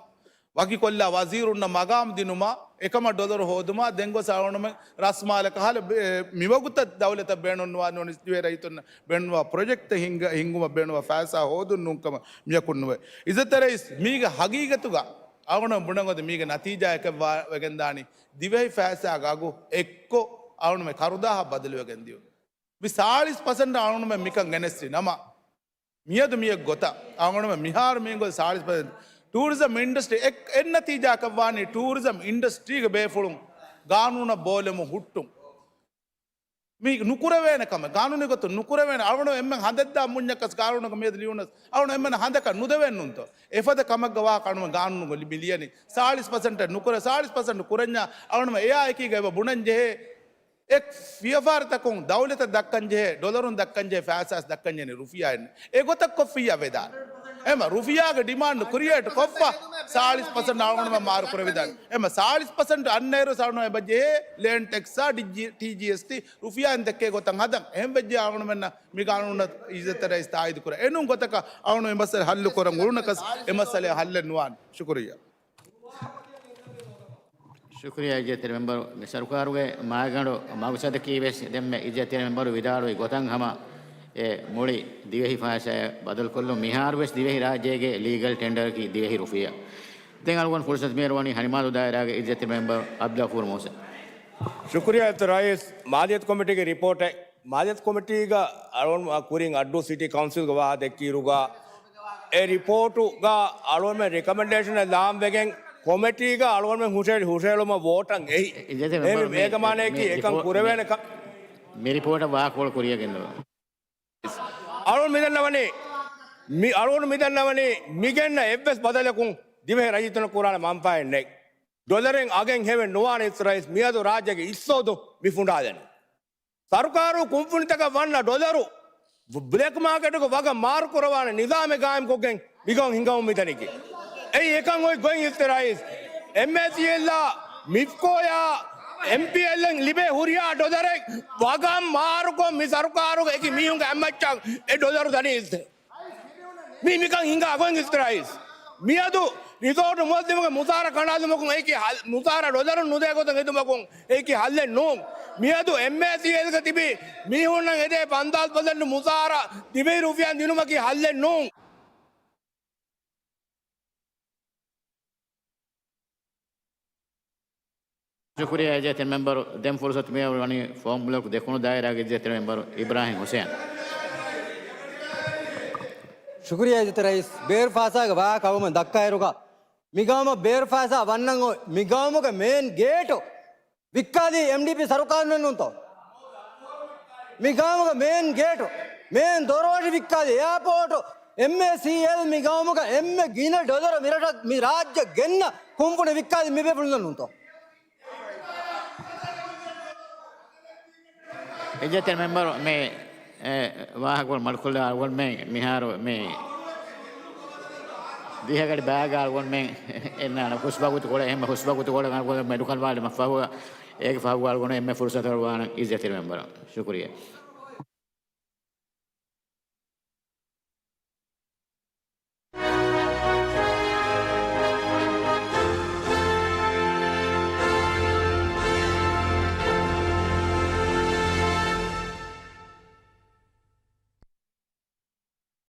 ވަކިކޮށްލާ ވަޒީރުންނަށް މަގާމު ދިނުމާ، އެކަމަށް ޑޮލަރު ހޯދުމާ، ދެން ގޮސް އަޅުގަނޑުމެން ރަސްމާލަކަށް ހަލަ ބެ-، މިވަގުތަށް ދައުލަތަށް ބޭނުންވާ ނޫނީސް ދިވެހި ރައްޔިތުންނަށް ބޭނުންވާ ޕްރޮޖެކްޓް ހިންގ-، ހިންގުމަށް ބޭނުންވާ ފައިސާ ހޯދުން ނޫންކަމަށް މިޔަކުން ނުވޭ. އިއްޒަތްތެރި ރައީސް، މީގެ ހަގީގަތުގަ އަޅުގަނޑު ބުނަން އޮތީ މީގެ ނަތީޖާއަކަށް ވާ-، ވެގެންދާނީ ދިވެހި ފައިސާގެ އަގު އެއްކޮށް އަޅުގަނޑުމެން ކަރުދާހަށް ބަދަލުވެގެން ދިޔުން. މި ސާޅީސް ޕަސެންޓް އަޅުގަނޑުމެން މިކަން ގެނެސްފި ނަމަ، މިއަދު މިއެއް ގޮތަށް އަޅުގަނޑުމެން މިހާރު މި ގޮތް ސާޅީސް ޕަސެންޓް ޓޫރިޒަމް އިންޑަސްޓްރީ އެއް، އެއް ނަތީޖާއަކަށް ވާނީ ޓޫރިޒަމް އިންޑަސްޓްރީގެ ބޭފުޅުން ގާނޫނަށް ބޯލެމުން ހުއްޓުން. މީ ނުކުރެވޭނެ ކަމެއް، ގާނޫނީ ގޮތުން ނުކުރެވޭނެ. އަޅުގަނޑު އެންމެން ހަނދެއްދާ މުންޏަކަސް ގާނޫނަކަށް މިއަދު ލިޔުނަސް، އަޅުގަނޑު އެންމެން ހަނދަކަށް ނުދެވެން ނޫންތޯ؟ އެފަދަ ކަމެއްގެ ވާހަކަ އަޅުގަނޑު ގާނޫނުގަ ލި-، މި ލިޔަނީ. ސާޅީސް ޕަސެންޓަށް ނުކުރެ، ސާޅީސް ޕަސެންޓް ކުރަންޏާ އަޅުގަނޑު އެއާ އެކީގަ އެބަ ބުނަން ޖެހޭ. އެ ވިޔަފާރިތަކުން ދައުލަތަށް ދައްކަން ޖެހޭ، ޑޮލަރުން ދައްކަން ޖެހޭ ފައިސާސް ދައްކަން ޖެހޭ ރުފިޔާއެއް ނެތް. އެގޮތަށް ކޮށްފިއްޔާ ވެދާނެ. އެމަ ރުފިޔާގެ ޑިމާންޑް ކްރިއޭޓް ކޮށްފަ ސާޅީސް ޕަސެންޓް އަޅުގަނޑުމެން މާރު ކުރެވިދާނެ. އެމަ ސާޅީސް ޕަސެންޓް އަންނައިރު ސާޅުނު އެބަ ޖެހޭ ލޭންޑް ޓެކްސްއާ ޑިޖި-، ޓީޖީއެސްޓީ ރުފިޔާއިން ދެއްކޭ ގޮތަށް ހަދަން. އެހެން ވެއްޖެ އަޅުގަނޑުމެންނަށް މި ގާނޫނަށް އިއްޒަތްތެރި ރައީސް ތާއީދު ކުރޭ. އެނޫން ގޮތަކަށް އަޅުގަނޑު މި މައްސަލަ ހައްލު ކުރަން އުޅުނަކަސް އެ މައްސަލައަށް ހައްލެއް ނުވާނެ. ޝުކުރިއްޔާ. ޝުކުރިއްޔާ އިއްޒަތްތެރި މެމްބަރު. މި ސަރުކާރުގެ މާގަނޑު މަގުސަދަކީ ވެސް ދެންމެ އިއްޒަތްތެރި މެމްބަރު ވިދާޅުވި ގޮތަށް ހަމަ އެ މުޅި ދިވެހި ފައިސާއަށް ބަދަލުކޮށްލުން. މިހާރު ވެސް ދިވެހި ރާއްޖޭގެ ލީގަލް ޓެންޑަރަކީ ދިވެހި ރުފިޔާ. ދެން އަޅުގަނޑު ފުރުސަތު މިހާރު ވަނީ ހަނިމާލު ދާއިރާގެ އިއްޒަތްތެރި މެމްބަރު ޢަބްދުލްޣަފޫރު މޫސާ. ޝުކުރިއްޔާ އިއްޒަތްތެރި ރައީސް. މާލިޔަތު ކޮމިޓީގެ ރިޕޯޓެއް، މާލިޔަތު ކޮމިޓީގަ އަޅުގަނޑު ކުރިން އައްޑޫ ސިޓީ ކައުންސިލްގެ ވާހަކަ ދެއްކިއިރުގަ، އެ ރިޕޯޓުގަ އަޅުގަނޑުމެން ރިކަމެންޑޭޝަނެއް ލާން ވެގެން ކޮމިޓީގަ އަޅުގަނޑުމެން ހުށައި-، ހުށައެޅުމަށް ވޯޓަށް އެހި. އެހެންވީމަ އެހެންވީމަ އޭގެ މާނައަކީ އެކަން ކުރެވޭނެ ކަ-، މި ރިޕޯޓަށް ވާހަކަފުޅު ކުރިއަށް ގެންދަވާ. އަޅުގަނޑު މިދަންނަވަނީ، މި އަޅުގަނޑު މިދަންނަވަނީ މިގެންނަ އެއްވެސް ބަދަލަކުން ދިވެހި ރައްޔިތުން ކުރާނެ މަންފާއެއް ނެތް. ޑޮލަރެއް އަގެއް ހެވެއް ނުވާނެ އިސް ރައީސް، މިއަދު ރާއްޖޭގެ އިއްސޯދު މި ފުނޑާލަނީ. ސަރުކާރު ކުންފުނިތަކަށް ވަންނަ ޑޮލަރު ބްލެކް މާކެޓުގެ ވަގަށް މާރު ކުރަވާނެ ނިޒާމެއް ގާއިމްކޮށްގެން މިގަން ހިނގަމުން މިދަނީކީ. އެއީ އެކަން އޮތް ގޮތް އިސް ރައީސް. އެމްއޭސީއެލްއާ، މިފްކޯއާ، އެމްޕީއެލްއަށް ލިބޭ ހުރިހާ ޑޮލަރެއް ވަގަށް މާރުކޮށް މި ސަރުކާރުގެ އެކި މީހުންގެ އަތްމައްޗަށް އެ ޑޮލަރު ދަނީ އިސް. މީ މިކަން ހިނގާ ގޮތް އިސް ރައީސް. މިއަދު ރިސޯޓު މުވައްޒަފުންގެ މުސާރަ ކަނޑާލުމަކުން އެކި ހަލް، މުސާރަ ޑޮލަރު ނުދޭ ގޮތަށް ހެދުމަކުން އެކި ހައްލެއް ނޫން. މިއަދު އެމްއޭސީއެލްގަ ތިބި މީހުންނަށް އެދޭ ފަންސާސް ޕަސެންޓް މުސާރަ ދިވެހި ރުފިޔާ ދިނުމަކީ ހައްލެއް ނޫން. ޝުކުރިއްޔާ އިއްޒަތްތެރި މެމްބަރު. ދެން ފުރުސަތު މިއަށް ވަނީ ފޯމުލަކު ދެކުނު ދާއިރާގެ އިއްޒަތްތެރި މެމްބަރު އިބްރާހިމް ހުސެން. ޝުކުރިއްޔާ އިއްޒަތްތެރި ރައީސް. ބޭރު ފައިސާގެ ވާހަކަ އަޅުގަނޑު ދައްކާއިރުގަ، މިގައުމަށް ބޭރު ފައިސާ ވަންނަން އޮތް މިގައުމުގެ މޭން ގޭޓު ވިއްކާލީ އެމްޑީޕީ ސަރުކާރުންނެއް ނޫންތޯ؟ މި ގައުމުގެ މޭން ގޭޓު، މޭން ދޮރުވަށި ވިއްކާލީ އެއާޕޯޓު، އެމްއޭސީއެލް މި ގައުމުގަ އެންމެ ގިނަ ޑޮލަރު މިރަށަށް، މި ރާއްޖެ ގެންނަ ކުންފުނި ވިއްކާލީ މި ބޭފުޅުންނެއް ނޫންތޯ؟ އިއްޒަތްތެރި މެމްބަރު މި، އެ، ވާހަކަފުޅު މަޑުކޮށްލާ އަޅުގަނޑުމެން މިހާރު މި ދިހަގަޑި ބައިގަ އަޅުގަނޑުމެން އެންނާނެ ހުސްވަގުތުކޮޅެއް، އެންމެ ހުސްވަގުތުކޮޅެއް އަޅުގަނޑު މެޑުކަން ވާލިމަށް ފަހު، އޭގެ ފަހު އަޅުގަނޑު އެންމެ ފުރުސަތު ވާނަން އިއްޒަތްތެރި މެމްބަރު. ޝުކުރިއްޔާ.